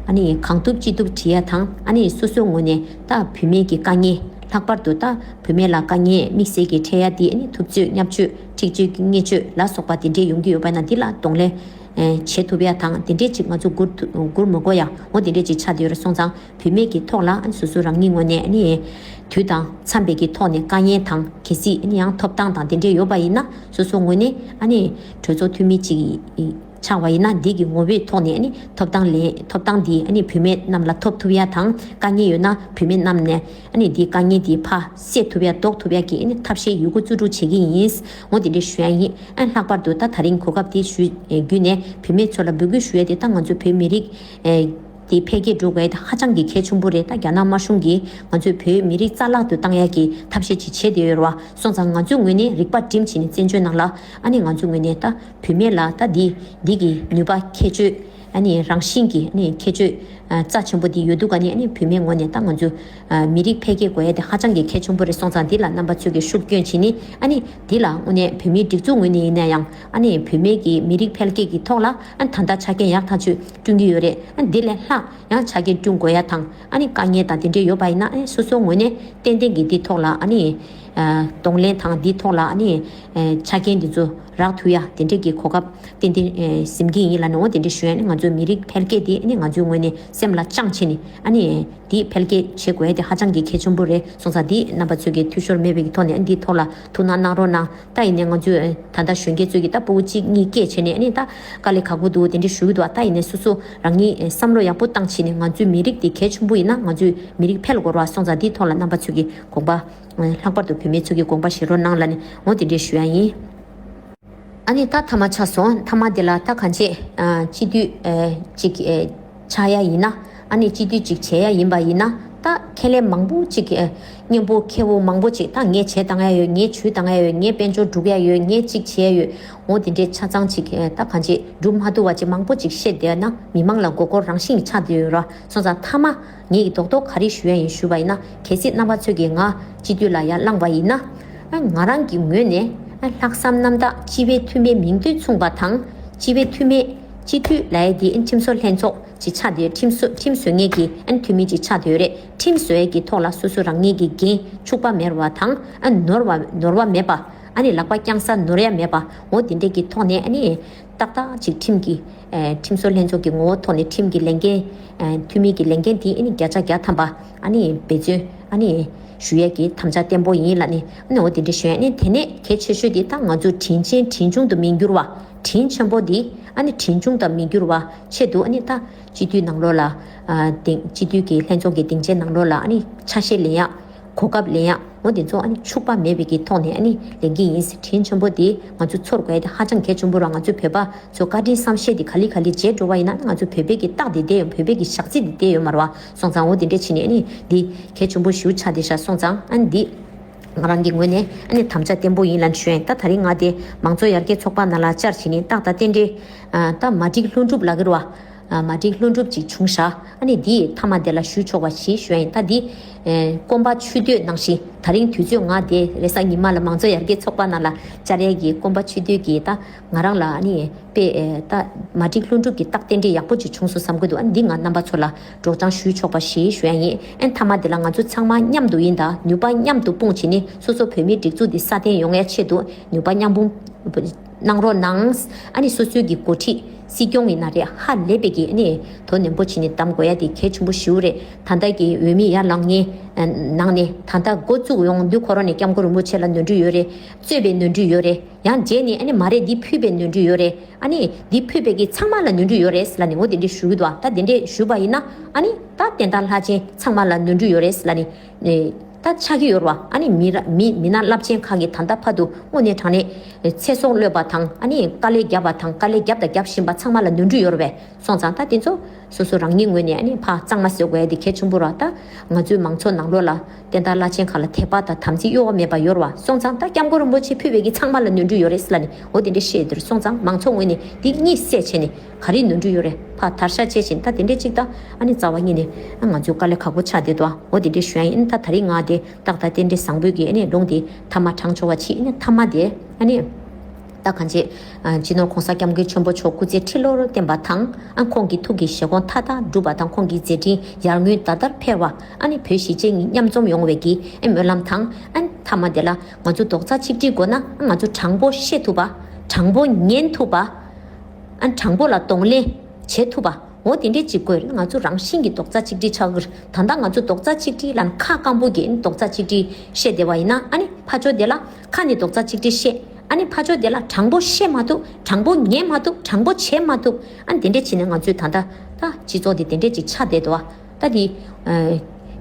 ཨ་ནི་གང་ཐུབ་ཅི་ཐུབ་བྲིས་ཡ་དང་། ཨ་ནི་སོ་སོ་ངོས་ནས་ད་བུད་མེད་ཀྱི་དཀའ་ངལ་ལྷག་པར་དུ་ད་བུད་མེད་ལ་དཀའ་ངལ་དམིགས་བསལ་གྱི་འཕྲད་ཡ་འདི་ཨ་ནི་ཐུབ་ཚོད་བརྙས་བཅོས་འཁྲིག་སྤྱོད་ཀྱི་བརྙས་བཅོས་ལ་སོགས་པ་དེ་འདྲས་ཡོང་གི་ཡོད་པ་ན་འདི་ལ་གདོང་ལེན་ཨེ་བྱེད་ཐུབ་ཡ་དང་། དེ་འདྲས་ཅིག་ང་ཚོ་སྒུར་ཐུ་སྒུར་མི་དགོས་ཡ་འོ་དེ་འདྲས་ཅིག་ཆགས་བསྡད་ཡོད་རེད། སོང་ཙང་བུད་མེད་ཀྱི་ཐོག་ལ་ཨ་ནི་སོ་སོ་རང་ཉིད་ངོས་ནས་ཨ་ནི་དུས་དང་འཚམས་པའི་གི་ཐོག་ནས་དཀའ་ངལ་དང་གལ་སྲིད་ཨ་ནི་ཡང་ཐོབ་ཐང་དང་དེ་འདྲས་ཡོད་པ་ཡིན་ན་སོ་སོ་ངོས་ནས་ཨ་ནི་གྲོས་ཚོགས་འཐུས་མི་ཅིག་ཆགས་པ་ཡིན་ན་འདི་གི་ངོ་བོའི་ཐོག་ནས་ཨ་ནི་ཐོབ་ཐང་ལེན་ཐོབ་ཐང་འདི་ཨ་ནི་བུད་མེད་རྣམས་ལ་ཐོབ་ཐུབ་ཡ་དང་། དཀའ་ངལ་ཡོད་ན་བུད་མེད་རྣམས་ནས་ཨ་ནི་འདི་དཀའ་ངལ་འདི་ཕར་སེལ་ཐུབ་ཡ་ཟློག་ཐུབ་ཡ་གི་ཨ་ནི་ཐབས་ཤེས་ཡོད་རྒུ་བརྩོན་འགྲུས་བྱེད་ཀྱི་ཡིན། འོ་དེ་འདྲས་ཞུ་ཡ་ཡིན། ཨ་ལྷག་པར་དུ་ད་ད་རིང་གོ་སྐབས་དེ་ཞུ་བརྒྱུད་ནས་བུད་མེད་ཚོ་ལ་འབོད་སྐུལ་ཞུ་ཡ་དེ་ད་ང་ཚོ་བོད་མི་རིགས་ཨེ་ དེ་འཕེལ་རྒྱས་འགྲོ་དགོས་དེ་ཧ་ཅང་གི་གལ་ཆེན་པོ་རེད། ད་རྒྱ་ནག་དམར་གཞུང་གིས་ང་ཚོའི་བོད་མི་རིགས་རྩ་བརླག་ཏུ་བཏང་ཡག་གི་ཐབས་ཤེས་ཅིག་བྱེད་བསྡད་ཡོད་རེད་བ། སོང་ཙང་ང་ཚོའི་ངོས་ནས་རིག་པ་བསྒྲིམས་བྱས་ནས་བཙན་བྱོལ་ནང་ལ་ཨ་ནི་ང་ཚོའི་ངོས་ནས་ད་བུད་མེད་ལ་ད་འདི་འདི་གི་ནུས་པ་ཁྱད་ཆོས་ཨ་ནི་རང་བཞིན་གྱི་ཨ་ནི་ཁྱད་ཆོས་ཨ་རྩ་ཆེན་པོ་འདི་ཡོད་དུས་ག་ནས་ཨ་ནི་བུད་མེད་ངོས་ནས་ད་ང་ཚོའི་ཨ་མི་རིགས་འཕེལ་རྒྱས་དགོས་ཡ་དེ་ཧ་ཅང་གི་གལ་ཆེན་པོ་རེད། སོང་ཙང་འདི་ལ་རྣམ་པ་ཚོས་ཀྱི་ཤུགས་སྐྱོན་བྱས་ནས་ཨ་ནི་འདི་ལ་དངོས་གནས་བོད་མིའི་སྒྲིག་འཛུགས་ངོས་ནས་ཡིན་ན་ཡང་ཨ་ནི་བུད་མེད་ཀྱི་མི་རིགས་འཕེལ་རྒྱས་ཀྱི་ཐོག་ལ་ཨ་ནི་ད་ལྟ་ཆ་རྐྱེན་ཡག་ཐག་ཆོད་བསྐྲུན་གྱི་ཡོད་རེད། ཨ་ནི་འདི་ལས་ལྷག་ཡང་ཆ་རྐྱེན་བསྐྲུན་དགོས་ཡ་དང་ཨ་ནི་དཀའ་ངལ་དང་དེ་འདྲས་ཡོད་པ་ཡིན་ན་ཨ་ནི་སོ་སོ་ངོས་ནས་ཏན་ཏན་གྱི་འདི་ཐོག་ལ་ཨ་ནི་ཨ་གདོང་ལེན་དང་འདི་ཐོག་ལ་ཨ་ནི་ཨ་ཆ་རྐྱེན་འདི་ཚོ་རག་ཐུབ་ཡ་དེ་འདྲས་ཀྱི་གོ་སྐབས་ཏན་ཏན་ཨ་ཟིན་གྱི་ཡིན་ལབ་ནས། འོ་དེ་འདྲས་ཞུ་ཡ་ནི་ང་ཚོའི་མི་རིགས་འཕེལ་རྒྱས་འདི་ཨ་ནི་ང་ཚོའི་ངོས་ནས་སེམས་ལ་བཅངས་བྱས་ནས་ཨ་ནི་འདི་འཕེལ་རྒྱས་བྱེད་དགོས་ཡ་དེ་ཧ་ཅང་གི་གལ་ཆེན་པོ་རེད། སོང་ཙང་འདི་རྣམ་པ་ཚོས་ཀྱི་འཐུས་ཤོར་མེད་པའི་ཐོག་ནས་ཨ་ནི་འདིའི་ཐོག་ལ་ཐུགས་སྣང་གནང་རོགས་གནང་། ད་ཡིན་ནའི་ང་ཚོས་ད་ལྟ་གཞོན་སྐྱེས་ཚོས་ཀྱི་ད་སྤུ་གུ་གཅིག་གཉིས་སྐྱེས་བྱས་ནས་ཨ་ནི་ད་དཀའ་ལས་ཁག་པོ་འདུག་དེ་འདྲ་ཞུ་གི་འདུག་ད་ཡིན་ནའི་སོ་སོ་རང་ཉིད་བསམ་བློ་ཡག་པོ་བཏང་བྱས་ནས་ང་ཚོའི་མི་རིགས་དེ་གལ་ཆེན་པོ་ཡིན་ན་ང་ཚོའི་མི་རིགས་འཕེལ་དགོས་རེད་བ། སོང་ཙང་འདིའི་ཐོག་ལ་རྣམ་པ་ཚོས་ཀྱི་དགོངས་པ། ལྷག་པར་དུ་བུད་མེད་ཚོས་ཀྱི་དགོངས་པ་བཞེས་རོགས་གནང་ལབ་ནས་འོ་དེ་འདྲས་ཞུ་ཡ་ཡིན། ཨ་ནི་ད་མཐའ་མ་ཆགས་སོང་། མཐའ་མ་དེ་ལ་ད་གང་བྱེད་ཨ་སྤྱི་འཐུས་ཨ་ཅིག་ཨ་ཆགས་ཡ་ཡིན་ན་ཨ་ནི་སྤྱི་འཐུས་ཅིག་བྱེད་ཡ་ཡིན་པ་ཡིན་ན་ད་ཁེ་ལས་མང་པོ་ཅིག་ཨ་སྙན་པོ་ཁེ་པོ་མང་པོ་ཅིག་ད་ངས་བྱེད་བཏང་ཡ་ཡོད། ངས་ཇུས་བཏང་ཡ་ཡོད། ངས་དཔལ་འབྱོར་སྒྲུག་ཡ་ཡོད། ངས་ཅིག་བྱེད་ཡ་ཡོད། འོ་དེ་འདྲས་ཆ་ཚང་ཅིག་ཨ་ད་གང་བྱེད་སྒྲུབ་མ་ཐུབ་པ་ཅིག་མང་པོ་ཅིག་བཤད་བསྡད་ན་མི་མང་ལ་མགོ་སྐོར་རང་བཞིན་ཆགས་བསྡད་ཡོད་ར། སོང་ཙང་མཐའ་མ་ངེད་ཀྱིས་རྡོག་རྡོག་ག་རེ་ཞུ་ཡ་ཡིན་ཞུས་པ་ཡིན་ན། གལ་སྲིད་རྣམ་པ་ཚོས་ཀྱིས་ང་སྤྱི་འཐུས་ལ་ཡར་བླངས་པ་ཡིན་ན། ཨ་ང་རང་གི་ངོས་ནས་ཨ་ལྷག་བསམ་རྣམ་དག་སྤྱི་པའི་འཐུས་མི་མིང་དོན་མཚུངས་པ་དང་། སྤྱི་པའི་འཐུས་མི་སྤྱི་འཐུས་ལབ་ཡ་དེ་ཨ་ཁྲིམས་བཟོ་ལྷན་ཚོགས་ཅིག་ཆགས་བསྡད་ཡོད། ཁྲིམས་བཟོ་ཁྲིམས་བཟོ་མཁན་གྱི་ཨ་འཐུས་མི་ཅིག་ཆགས་བསྡད་ཡོད་རེད། ཁྲིམས་བཟོ་ཡ་གི་ཐོག་ལ་སོ་སོ་རང་ཉིད་ཀྱི་འགན་འཕྱུགས་པ་མེད་པ་དང་། ཨ་ནོར་བ་ནོར་བ་མེད་པ། ཨ་ནི་ལག་པ་བརྐྱངས་ས་ནོར་ཡ་མེད་པ། འོ་དེ་འདྲས་ཀྱི་ཐོག་ནས་ཨ་ནི། ཏག་ཏག་ཅིག་ཁྲིམས་ཀྱི་ཨ་ཁྲིམས་བཟོ་ལྷན་ཚོགས་ཀྱི་ངོ་བོ་ཐོག་ནས་ཁྲིམས་ཀྱི་ལས་འགན་ཨ་འཐུས་མི་གི་ལས་འགན་དེ་ཨ་ནི་བརྒྱ་ཆ་བརྒྱ་ཐམ་པ་ཨ་ནི་འབད་བརྩོན་ཨ་ནི་ཞུ་ཡས་ཀྱི་དམ་བཅའ་བརྟན་པོ་ཡིན་ལབ་ནས་ཨ་ནི་འོ་དེ་འདྲ་ཞུ་ཡས། ཨ་ནི་དེ་ནས་གལ་ཆེ་ཤོས་དེ་ད་ང་ཚོ་དྲིན་ཆེན་དྲིན་ཆུང་དུ་མི་འགྱུར་བ། དྲིན་ཆེན་པོ་དེ་ཨ་ནི་དྲིན་ཆུང་དུ་མི་འགྱུར་བ་ཆེད་དུ་ཨ་ནི་ད་སྤྱི་འཐུས་ནང་ལོགས་ལ་ཨ་སྡིངས་སྤྱི་འཐུས་ཀྱི་ལྷན་ཚོགས་ཀྱི་སྡིངས་ཆའི་ནང་ལོགས་ལ་ཨ་ནི་ཆ་ཤས་ལེན་ཡ། གོ་སྐབས་ལེན་ཡ། འོ་དེ་ཚོ་ཨ་ནི་འཕྱུགས་པ་མེད་པའི་གི་ཐོག་ནས་ཨ་ནི་ལེན་གྱི་ཡིན། དྲིན་ཆེན་པོ་དེ་ང་ཚོ་ཚོར་དགོས་ཡ་དེ་ཧ་ཅང་གལ་ཆེན་པོ་རེད། ང་ཚོ་བོད་པ་ཚོ་བཀའ་དྲིན་བསམ་ཤེས་དེ་ག་ལེ་ག་ལེ་བྱས་འགྲོ་བ་ཡིན་ན་ང་ཚོ་བོད་པའི་གི་རྟགས་དེ་བསྡད་ཡོད། བོད་པའི་གི་ཞག་རྩི་དེ་བསྡད་ཡོད་མ་རེད་བ། སོང་ཙང་འོ་དེ་འདྲ་བྱས་ནས་ཨ་ནི་འདི་གལ་ཆེན་པོ་ཞེ་པོ་ཆགས་བསྡད་ཤག་སོང་ཙང་ཨ་ནི་འདི་ང་རང་གི་ངོས་ནས་ཨ་ནི་དམ་བཅའ་བརྟན་པོ་ཡིན་ལབ་ནས་ཞུ་ཡ་ཡིན། ད་དེ་རིང་ང་དེ་མང་གཙོ་ཡར་རྒྱས་ཚོགས་པ་ནང་ལ་བཅར་བྱས་ནས་རྟགས་དང་རྟེན་འབྲེལ་ཨ་ད་མ་འགྲིག་ལྷུན་གྲུབ་ལབ་ཀྱི་རེད་བ། ཨ་མ་འགྲིག་ལྷུན་གྲུབ་ཅིག་བྱུང་ཤག་ཨ་ནི་འདི་མཐའ་མ་དེ་ལ་ཞུ་ཆོག་པ་ཞིག་ཞུ་ཡ་ཡིན། ད་འདི་ཨེ་སྐོམ་པ་ཆུ་འདོད་ནང་བཞིན་ད་རིང་དུས་ཚོད་ང་དེ་རེས་གཟའ་ཉི་མ་ལ་མང་གཙོ་ཡར་རྒྱས་ཚོགས་པ་ནང་ལ་བཅར་ཡས་ཀྱི་སྐོམ་པ་ཆུ་འདོད་ཀྱི་ད་ང་རང་ལ་ཨ་ནི་དཔེ་ཨེ་ད་མ་འགྲིག་ལྷུན་གྲུབ་ཀྱི་རྟགས་རྟེན་འབྲེལ་ཡག་པོ་ཅིག་བྱུང་སོང་བསམ་གྱི་འདུག་ཨ་ནི་འདི་ང་རྣམ་པ་ཚོ་ལ་སྒྲོག་སྦྱང་ཞུ་ཆོག་པ་ཞིག་ཞུ་ཡ་ཡིན། ཨ་ནི་མཐའ་མ་དེ་ལ་ང་ཚོ་ཚང་མ་མཉམ་དུ་ཡིན་ད་ནུས་པ་མཉམ་དུ་སྤུངས་བྱས་ནས་སོ་སོ་བོད་མིའི་སྒྲིག་འཛུགས་འདི་སྲ་བརྟན་ཡོང་ཡ་ཆེད་དུ་ནུས་པ་མཉམ་སྤུངས་གནང་རོགས་གནང་། ཨ་ནི་སོ་སོའི་གི་འགོ་ཁྲིད་སྲིད་སྐྱོང་ཡིན་ན་རེད། ཧ་ལས་པའི་གི་ཨ་ནི་དོ་ནན་པོ་བྱས་ནས་གདམ་དགོས་ཡ་དེ་གལ་ཆེན་པོ་ཞེ་པོ་རེད། ད་ལྟ་གི་འོས་མི་ཡར་ལངས་མཁན་ནང་ནས་ད་ལྟ་འགོ་བཙུགས་ཡོང་དུས་ཁོ་རང་ནས་སྐྱབས་མགོན་རིན་པོ་ཆེ་ལ་ནོར་འཁྲུལ་ཡོད་རེད། གཙོས་པའི་ནོར་འཁྲུལ་ཡོད་རེད། ཡང་རྗེས་ནས་ཨ་ནི་མ་རེད་འདི་ཕུད་པའི་ནོར་འཁྲུལ་ཡོད་རེད། ཨ་ནི་འདི་ཕུད་པའི་གི་ཚང་མ་ལ་ནོར་འཁྲུལ་ཡོད་རེད་ལབ་ནས་འོ་དེ་འདྲས་ཞུ་གི་འདུག་ད་དེ་འདྲས་ཞུས་པ་ཡིན་ན་ཨ་ནི་ད་བསྟན་དར་ལྷ་ཆེན་ཚང་མ་ལ་ནོར་འཁྲུལ་ཡོད་རེད་ལབ་ནས། ད་ཆགས་ཀྱི་ཡོད་རེད་བ། ཨ་ནི་མི་ར་མི་མི་སྣ་རླབས་ཆེན་ཁག་གིས་ད་ལྟ་བར་དུ་དངོས་གནས་དྲང་གནས་ཚེ་སྲོག་བློས་པ་དང་ཨ་ནི་དཀའ་ལས་བརྒྱབ་པ་དང་དཀའ་ལས་བརྒྱབ་དང་རྒྱབ་བཞིན་པ་ཚང་མ་ལ་ནོར་འཁྲུལ་ཡོད་རེད་པས། སོང་ཙང་ད་དེ་ཚོ་སོ་སོ་རང་ཉིད་ངོས་ནས་ཨ་ནི་ཕར་གཙང་མ་བཟོ་དགོས་ཡ་དེ་གལ་ཆེན་པོ་རེད། ད་ང་ཚོའི་མང་ཚོགས་ནང་ལོགས་ལ་བསྟན་དར་བླ་ཆེན་ཁག་ལ་དད་པ་དང་དམ་ཚིག་གཡོ་བ་མེད་པ་ཡོད་རེད་བ། སོང་ཙང་ད་སྐྱབས་མགོན་རིན་པོ་ཆེ་ཕུད་པའི་གི་ཚང་མ་ལ་ནོར་འཁྲུལ་ཡོད་རེད་ཟེར་ལབ་ནས་འོ་དེ་འདྲ་བཤད་དེར། སོང་ཙང་མང་ཚོགས་ངོས་ནས་འདི་གཉིད་སད་བྱས་ནས་ག་རེ་ནོར་འཁྲུལ་ཡོད་རེད་ཕར་དར་ཤ་བཅད་བཞིན་ད་དེ་འདྲས་ཅིག་ད་ཨ་ནི་རྩ་བ་ཉིད་ནས་ང་ཚོའི་དཀའ་ལས་ཁག་པོ་ཆགས་བསྡད་འདུག་འོ་དེ་འདྲས་ཞུ་ཡ་ཡིན། ད་དེ་རིང་ང་དེ་ཏག་ཏག་རྟེན་འབྲེལ་བཟང་པོའི་གི་ཨ་ནི་ལུང་དེ་མཐའ་མ་དྲངས་ཆོག་པ་ཅིག་ཨ་ནི་མཐའ་མ་དེ་ཨ་ནི་ད་གང་བྱེད་སྤྱི་ནོར་༸གོང་ས་༸སྐྱབས་མགོན་ཆེན་པོ་མཆོག་སྐུ་ཚེ་ཁྲི་ལོར་བརྟན་པ་དང་ཨ་ཁོང་གི་ཐུགས་ཀྱི་བཞེད་དགོངས་མཐའ་དག་འགྲུབ་པ་དང་ཁོང་གི་མཛད་འཕྲིན་ཡར་ངོའི་ཟླ་ལྟར་འཕེལ་བ་ཨ་ནི་བོད་གཞིས་བྱེས་གཉིས་མཉམ་འཛོམས་ཡོང་བའི་གི་ཨ་སྨོན་ལམ་དང་ཨ་མཐའ་མ་དེ་ལ་ང་ཚོ་རྡོག་རྩ་གཅིག་སྒྲིལ་དགོས་ན་ཨ་ང་ཚོ་དྲང་པོ་བཤད་ཐུབ་པ། དྲང་པོ་ཉན་ཐུབ་པ། ཨ་དྲང་པོ་ལ་གདོང་ལེན་བྱེད་ཐུབ་པ། འོ་དེ་འདྲས་ཅིག་དགོས་རེད། ང་ཚོ་རང་བཞིན་གྱི་རྡོག་རྩ་གཅིག་སྒྲིལ་ཆགས་ཀྱི་རེད། ད་ལྟ་ང་ཚོ་རྡོག་རྩ་གཅིག་སྒྲིལ་ལ་ཁ་སྐམ་པོ་གིས་རྡོག་རྩ་གཅིག་སྒྲིལ་བཤད་བསྡད་པ་ཡིན་ན་ཨ་ནི་ཕར་ཕྱོགས་དེ་ལ་ཁ་ནས་རྡོག་རྩ་གཅིག་སྒྲིལ་བཤད། ཨ་ནི་ཕར་ཕྱོགས་དེ་ལ་དྲང་པོ་བཤད་མ་ཐུབ། དྲང་པོ་ཉན་མ་ཐུབ། དྲང་པོ་བྱེད་མ་ཐུབ། ཨ་ནི་དེ་འདྲས་བྱས་ནས་ང་ཚོའི་ད་ལྟ་ད་སྤྱི་ཚོགས་དེ་དེ་འདྲས་ཅིག་ཆགས་བསྡད་འདུག་ད་དེ་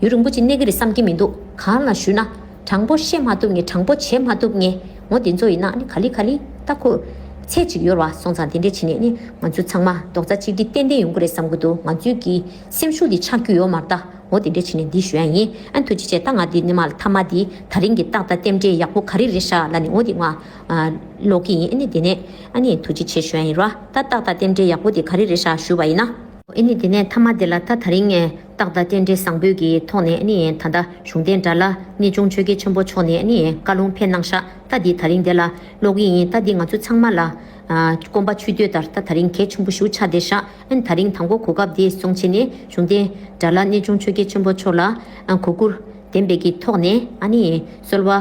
ཡུན་རིང་པོ་ཅིག་གནས་ཀྱི་རེད་བསམ་གྱི་མི་འདུག་གང་ལ་ཞུས་ན་དྲང་པོ་བཤད་མ་ཐུབ་མཁན། དྲང་པོ་བྱེད་མ་ཐུབ་མཁན། འོ་དེ་ཚོ་ཡིན་ན་ཨ་ནི་ག་ལེ་ག་ལེ་ད་ཁོ་ ཚད་ཅིག་ཡོད་རེད་བ། སོང་ཙང་དེ་འདྲས་བྱས་ནས་ནི་ང་ཚོ་ཚང་མ་རྡོག་རྩ་གཅིག་སྒྲིལ་ཏན་ཏན་ཡོང་གི་རེད་བསམ་གི་འདུག་ང་ཚོའི་གི་སེམས་ཤུགས་དེ་ཆག་རྒྱུ་ཡོད་མ་རེད་ད། འོ་དེ་འདྲས་བྱས་ནས་འདི་ཞུ་ཡ་ཡིན། ཨ་ཐུགས་རྗེ་ཆེ། ད་ང་འདི་ནི་མ་ལ་མཐའ་མ་འདི་ད་རིང་གི་ཏག་ཏག་རྟེན་འབྲེལ་ཡག་པོ་ག་རེ་རེད་ཤག་ལབ་ནས་འོ་དེ་ང་ཀློག་གི་ཡིན། ཨ་ནི་དེ་ནས་ཨ་ནི་ཐུགས་རྗེ་ཆེ་ཞུ་ཡ་ཡིན་ར། ད་ཏག་ཏག་རྟེན་འབྲེལ་ཡག་པོ་དེ་ག་རེ་རེད་ཤག་ཞུ་བ་ཡིན་ན། ཨ་ནི་དེ་ནས་མཐའ་མ་དེ་ལ་ད་ད་རིང་ངས་ཏག་ཏག་རྟེན་འབྲེལ་བཟང་པོའི་གི་ཐོག་ནས་ཨ་ནི་ད་ལྟ་གཞུང་བསྟེན་དགྲ་ལྷ་གནས་ཆུང་ཆོས་རྒྱལ་ཆེན་པོ་མཆོག་ནས་ཨ་ནི་བཀའ་ལུང་ཕེབས་གནང་ཤག་ད་འདི་ད་རིང་དེ་ལ་ཀློག་གི་ཡིན། ད་འདི་ང་ཚོ་ཚང་མ་ལ་ཨ་སྐོམ་པ་ཆུ་དོད་ལྟར་ད་ད་རིང་གལ་ཆེན་པོ་ཞིག་ཆགས་བསྡད་ཤག་ཨ་ནི་ད་རིང་དང་པོ་གོ་སྐབས་དེ་སོང་བྱས་ནས་གཞུང་བསྟེན་དགྲ་ལྷ་གནས་ཆུང་ཆོས་རྒྱལ་ཆེན་པོ་མཆོག་ལ་ཨ་གུས་བཀུར་ལྡན་པའི་གི་ཐོག་ནས་ཨ་ནི་གསོལ་བ་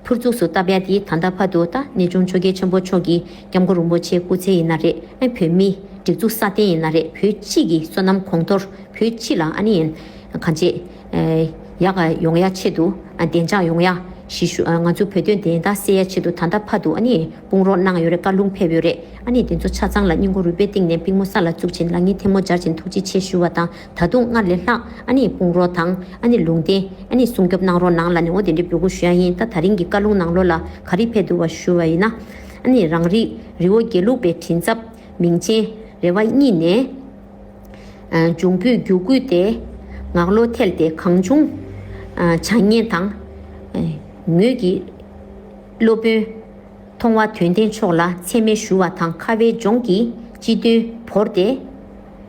ཕུར་ཚུགས་སུ་བཏབ་ཡ་དེ་ད་ལྟ་བར་དུ་ད་གནས་ཆུང་ཆོས་རྒྱལ་ཆེན་པོ་མཆོག་གི་སྐྱབས་མགོན་རིན་པོ་ཆེ་སྐུ་ཚེ་ཡིན་ན་རེད། ཨ་བོད་མིའི་སྒྲིག་འཛུགས་སྲ་བརྟན་ཡིན་ན་རེད། བོད་སྤྱི་གི་བསོད་ནམས་གོང་མཐོར་བོད་སྤྱི་ལ་ཨ་ནི་གང་ཅི་ཡག་ཡོང་ཡ་ཆེད་དུ་ཨ་བདེ་འཇགས་ཡོང་ཡ་གཞིས་བཞུགས་ཨ་ང་ཚོ་བོད་དོན་བདེན་མཐའ་གསལ་ཡ་ཆེད་དུ་ད་ལྟ་བར་དུ་ཨ་ནི་དཔུང་རོགས་གནང་ཡོད་རེད། བཀའ་ལུང་ཕེབས་ཡོད་རེད། ཨ་ནི་དེ་ཚོ་ཆ་ཚང་ལ་སྙིང་ཁོང་རུས་པའི་གཏིང་ནས་པུས་མོ་ས་ལ་བཙུགས་བྱས་ལག་གཉིས་ཐལ་མོ་སྦྱར་བྱས་ཐུགས་རྗེ་ཆེ་ཞུ་བ་དང་། ད་དུང་སྔར་ལས་ལྷག་ཨ་ནི་དཔུང་རོགས་དང་ཨ་ནི་ལུང་བསྟན་ཨ་ནི་སྲུང་སྐྱོབ་གནང་རོགས་གནང་ལབ་ནས་འོ་དེ་འདྲའི་འབོད་སྐུལ་ཞུ་ཡ་ཡིན། ད་ད་རིང་གི་བཀའ་ལུང་ནང་ལོགས་ལ་ག་རེ་ཕེབས་འདུག་བ་ཞུ་བ་ཡིན་ན། ཨ་ནི་རང་རིགས་རི་བོ་དགེ་ལུགས་པའི་མགྲིན་ཚབ་མིང་ཆེན་རེ་བ་གཉིས་ནས། ཨ་འབྱུང་པོའི་རྒྱུ་སྐུལ་ཏེ་ངག་བློ་ཐལ་ཏེ་གང་བྱུང་ཨ་བྱ་ངན་དང་། ཨ་ངོས་ཀྱི་སློབ་དཔོན་མཐོང་བ་དོན་ལྡན་མཆོག་ལ་མཚན་སྨད་ཞུ་བ་དང་། ཁ་བའི་ལྗོངས་ཀྱི་སྤྱི་དོན་བོར་ཏེ་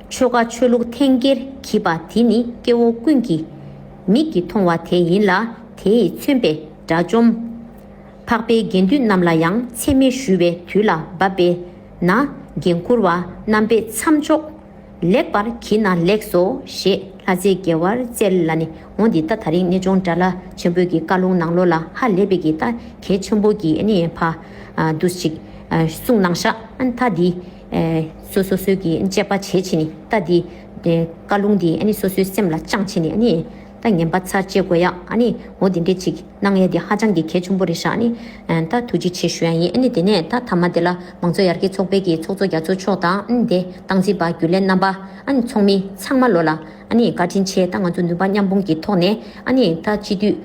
ཆོལ་ཁ་ཆོས་ལུགས་འཐེན་འཁྱེར་བགྱིས་པ་དེ་ནི་སྐྱེ་བོ་ཀུན་གྱི་མིག་གིས་མཐོང་བ་དེ་ཡིན་ལ། དེ་ཡིས་མཚོན་པའི་དགྲ་བཅོམ་འཕགས་པའི་དགེ་འདུན་རྣམས་ལ་ཡང་མཚན་སྨད་ཞུ་བའི་དུས་ལ་བབ་པས་ན། འགན་འཁུར་བ་རྣམ་པས་མཚམས་འཇོག་ལེགས་པར་བགྱིས་ན་ལེགས་སོ་ཞེས་ལྷ་རྫས་དགེ་བར་སྩལ་ལ་ནི། འོ་འདི་ད་ད་རིང་གནས་ཆུང་དགྲ་ལྷ་ཆེན་པོའི་གི་བཀའ་ལུང་ནང་ལོགས་ལ་ཧ་ལས་པའི་གི་ད་གལ་ཆེན་པོ་གི་ཨ་ནི་ཕ་ཨ་འདུ་ཞིག་ཨ་གསུངས་གནང་ཤག་ཨ་ནི་ད་འདི་ཨ་སོ་སོ་སོའི་གི་དཔྱད་པ་བྱས་བྱས་ནི་ད་འདི་ཨ་བཀའ་ལུང་འདི་ཨ་ནི་སོ་སོའི་སེམས་ལ་བཅངས་བྱས་ནི་ཨ་ནི་ད་ངན་པ་ཚར་བཅད་དགོས་ཡག་ཨ་ནི་འོ་འདི་འདྲས་ཅིག་གནང་ཡས་དེ་ཧ་ཅང་གི་གལ་ཆེན་པོ་རེད་ཤག་ཨ་ནི་ཨ་ད་ཐུགས་རྗེ་ཆེ་ཞུ་ཡ་ཡིན། ཨ་ནི་དེ་ནས་ད་མཐའ་མ་དེ་ལ་མང་གཙོ་ཡར་རྒྱས་ཚོགས་པའི་གི་ཚོགས་གཙོ་རྒྱ་མཚོ་མཆོག་དང་ཨ་ནི་དེ་སྟངས་འཛིན་པ་རྒྱུན་ལས་རྣམ་པ་ཨ་ནི་ཚོགས་མི་ཚང་མ་ལོ་ལ་ཨ་ནི་བཀའ་དྲིན་ཆེ། ད་ང་ཚོ་ནུས་པ་མཉམ་སྤུངས་ཀྱི་ཐོག་ནས་ཨ་ནི་ད་སྤྱི་འཐུས་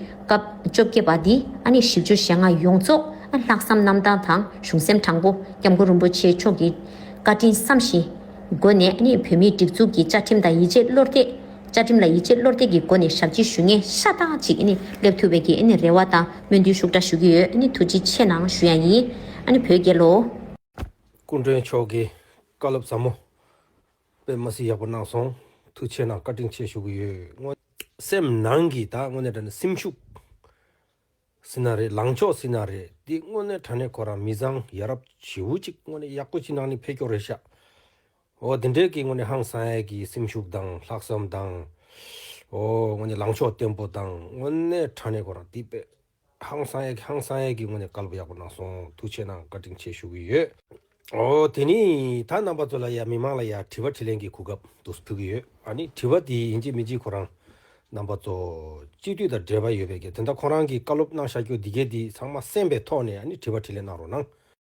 སྐབས་བཅོ་བརྒྱད་པ་འདི་ཨ་ནི་བཞི་བཅུ་ཞེ་ལྔ་ཡོངས་རྫོགས་ཨ་ལྷག་བསམ་རྣམ་དག་དང་གཞུང་སེམས་དྲང་པོ་སྐྱབས་མགོན་རིན་པོ་ཆེ་མཆོག་གི་བཀའ་དྲིན་བསམ་བཞིན་སྒོ་ནས་ཨ་ནི་བོད་མིའི་སྒྲིག་འཛུགས་ཀྱི་བཅའ་ཁྲིམས་དང་ཡིད་ཆེས་བློ་གཏད། བཅའ་ཁྲིམས་ལ་ཡིད་ཆེས་བློ་གཏད་ཀྱི་སྒོ་ནས་ཞབས་ཕྱི་ཞུ་མཁན་ཤ་སྟག་ཅིག་ཨ་ནི་སླེབས་ཐུབ་པའི་གི་ཨ་ནི་རེ་བ་དང་སྨོན་འདུན་ཤུགས་དྲག་ཞུ་གི་ཡོད། ཨ་ནི་ཐུགས་རྗེ་ཆེ་གནང་ཞུ་ཡ་ཡིན། ཨ་ནི་བོད་རྒྱལ་ལོ། སྐུ་མགྲོན་མཆོག་གིས་བཀའ་སློབ་ཟབ་མོ་དཔེ་མ་སྲིད་ཡག་པོ་གནང་སོང་། ཐུགས་རྗེ་ཆེ་གནང་། བཀའ་དྲིན་ཆེ་ཞུ་གི་ཡོད། སྔོན་སེམས་ནང་གི་ད་དངོས་གནས་དྲང་གནས་སེམས་ཤུགས་ཟེར་ན་རེད། ལངས་ཕྱོགས་ཟེར་ན་རེད། འདི་དངོས་གནས་དྲང་གནས་ཁོ་རང་མི་བཟང་ཡ་རབས་བྱེད་པོ་ཅིག་དངོས་གནས་ཡག་པོ་ཅིག་ནང་ནས་ཕེབས་སྐྱོར་རེད་ཤག་འོ་དེ་འདྲའི་གི་དངོས་གནས་ཧང་སང་ཡས་ཀྱི་སེམས་ཤུགས་དང་ལྷག་བསམ་དང་། འོ་དངོས་གནས་ལངས་ཕྱོགས་བརྟན་པོ་དང་དངོས་གནས་དྲང་གནས་ཁོ་རང་འདི་དཔེ་ཧང་སང་ཡས་ཀྱི་ཧང་སང་ཡས་ཀྱི་དངོས་གནས་བཀའ་སློབ་ཡག་པོ་གནང་སོང་། ཐུགས་རྗེ་ཆེ་གནང་། བཀའ་དྲིན་ཆེ་ཞུ་གི་ཡོད། འོ་དེ་ནི་ད་རྣམ་པ་ཚོ་ལ་ཡ་མི་མང་ལ་ཡ་དྲི་བ་དྲིས་ལན་གྱི་གོ་སྐབས་འདུག་ཕུལ་གི་ཡོད། ཨ་ནི་དྲི་བ་དེ་ཡིན་གཅིག་མིན་གཅིག་ཁོ་རང་རྣམ་པ་ཚོ་སྤྱི་འཐུས་དང་འབྲེལ་བ་ཡོད་པའི་གི་དེ་འདྲ་ཁོ་རང་གི་བཀའ་སློབ་གནང་བཞག་རྒྱུ་འདི་གས་དེ་ཚང་མ་གསན་པའི་ཐོག་ནས་ཨ་ནི་དྲི་བ་དྲིས་ལན་གནང་རོགས་གནང་།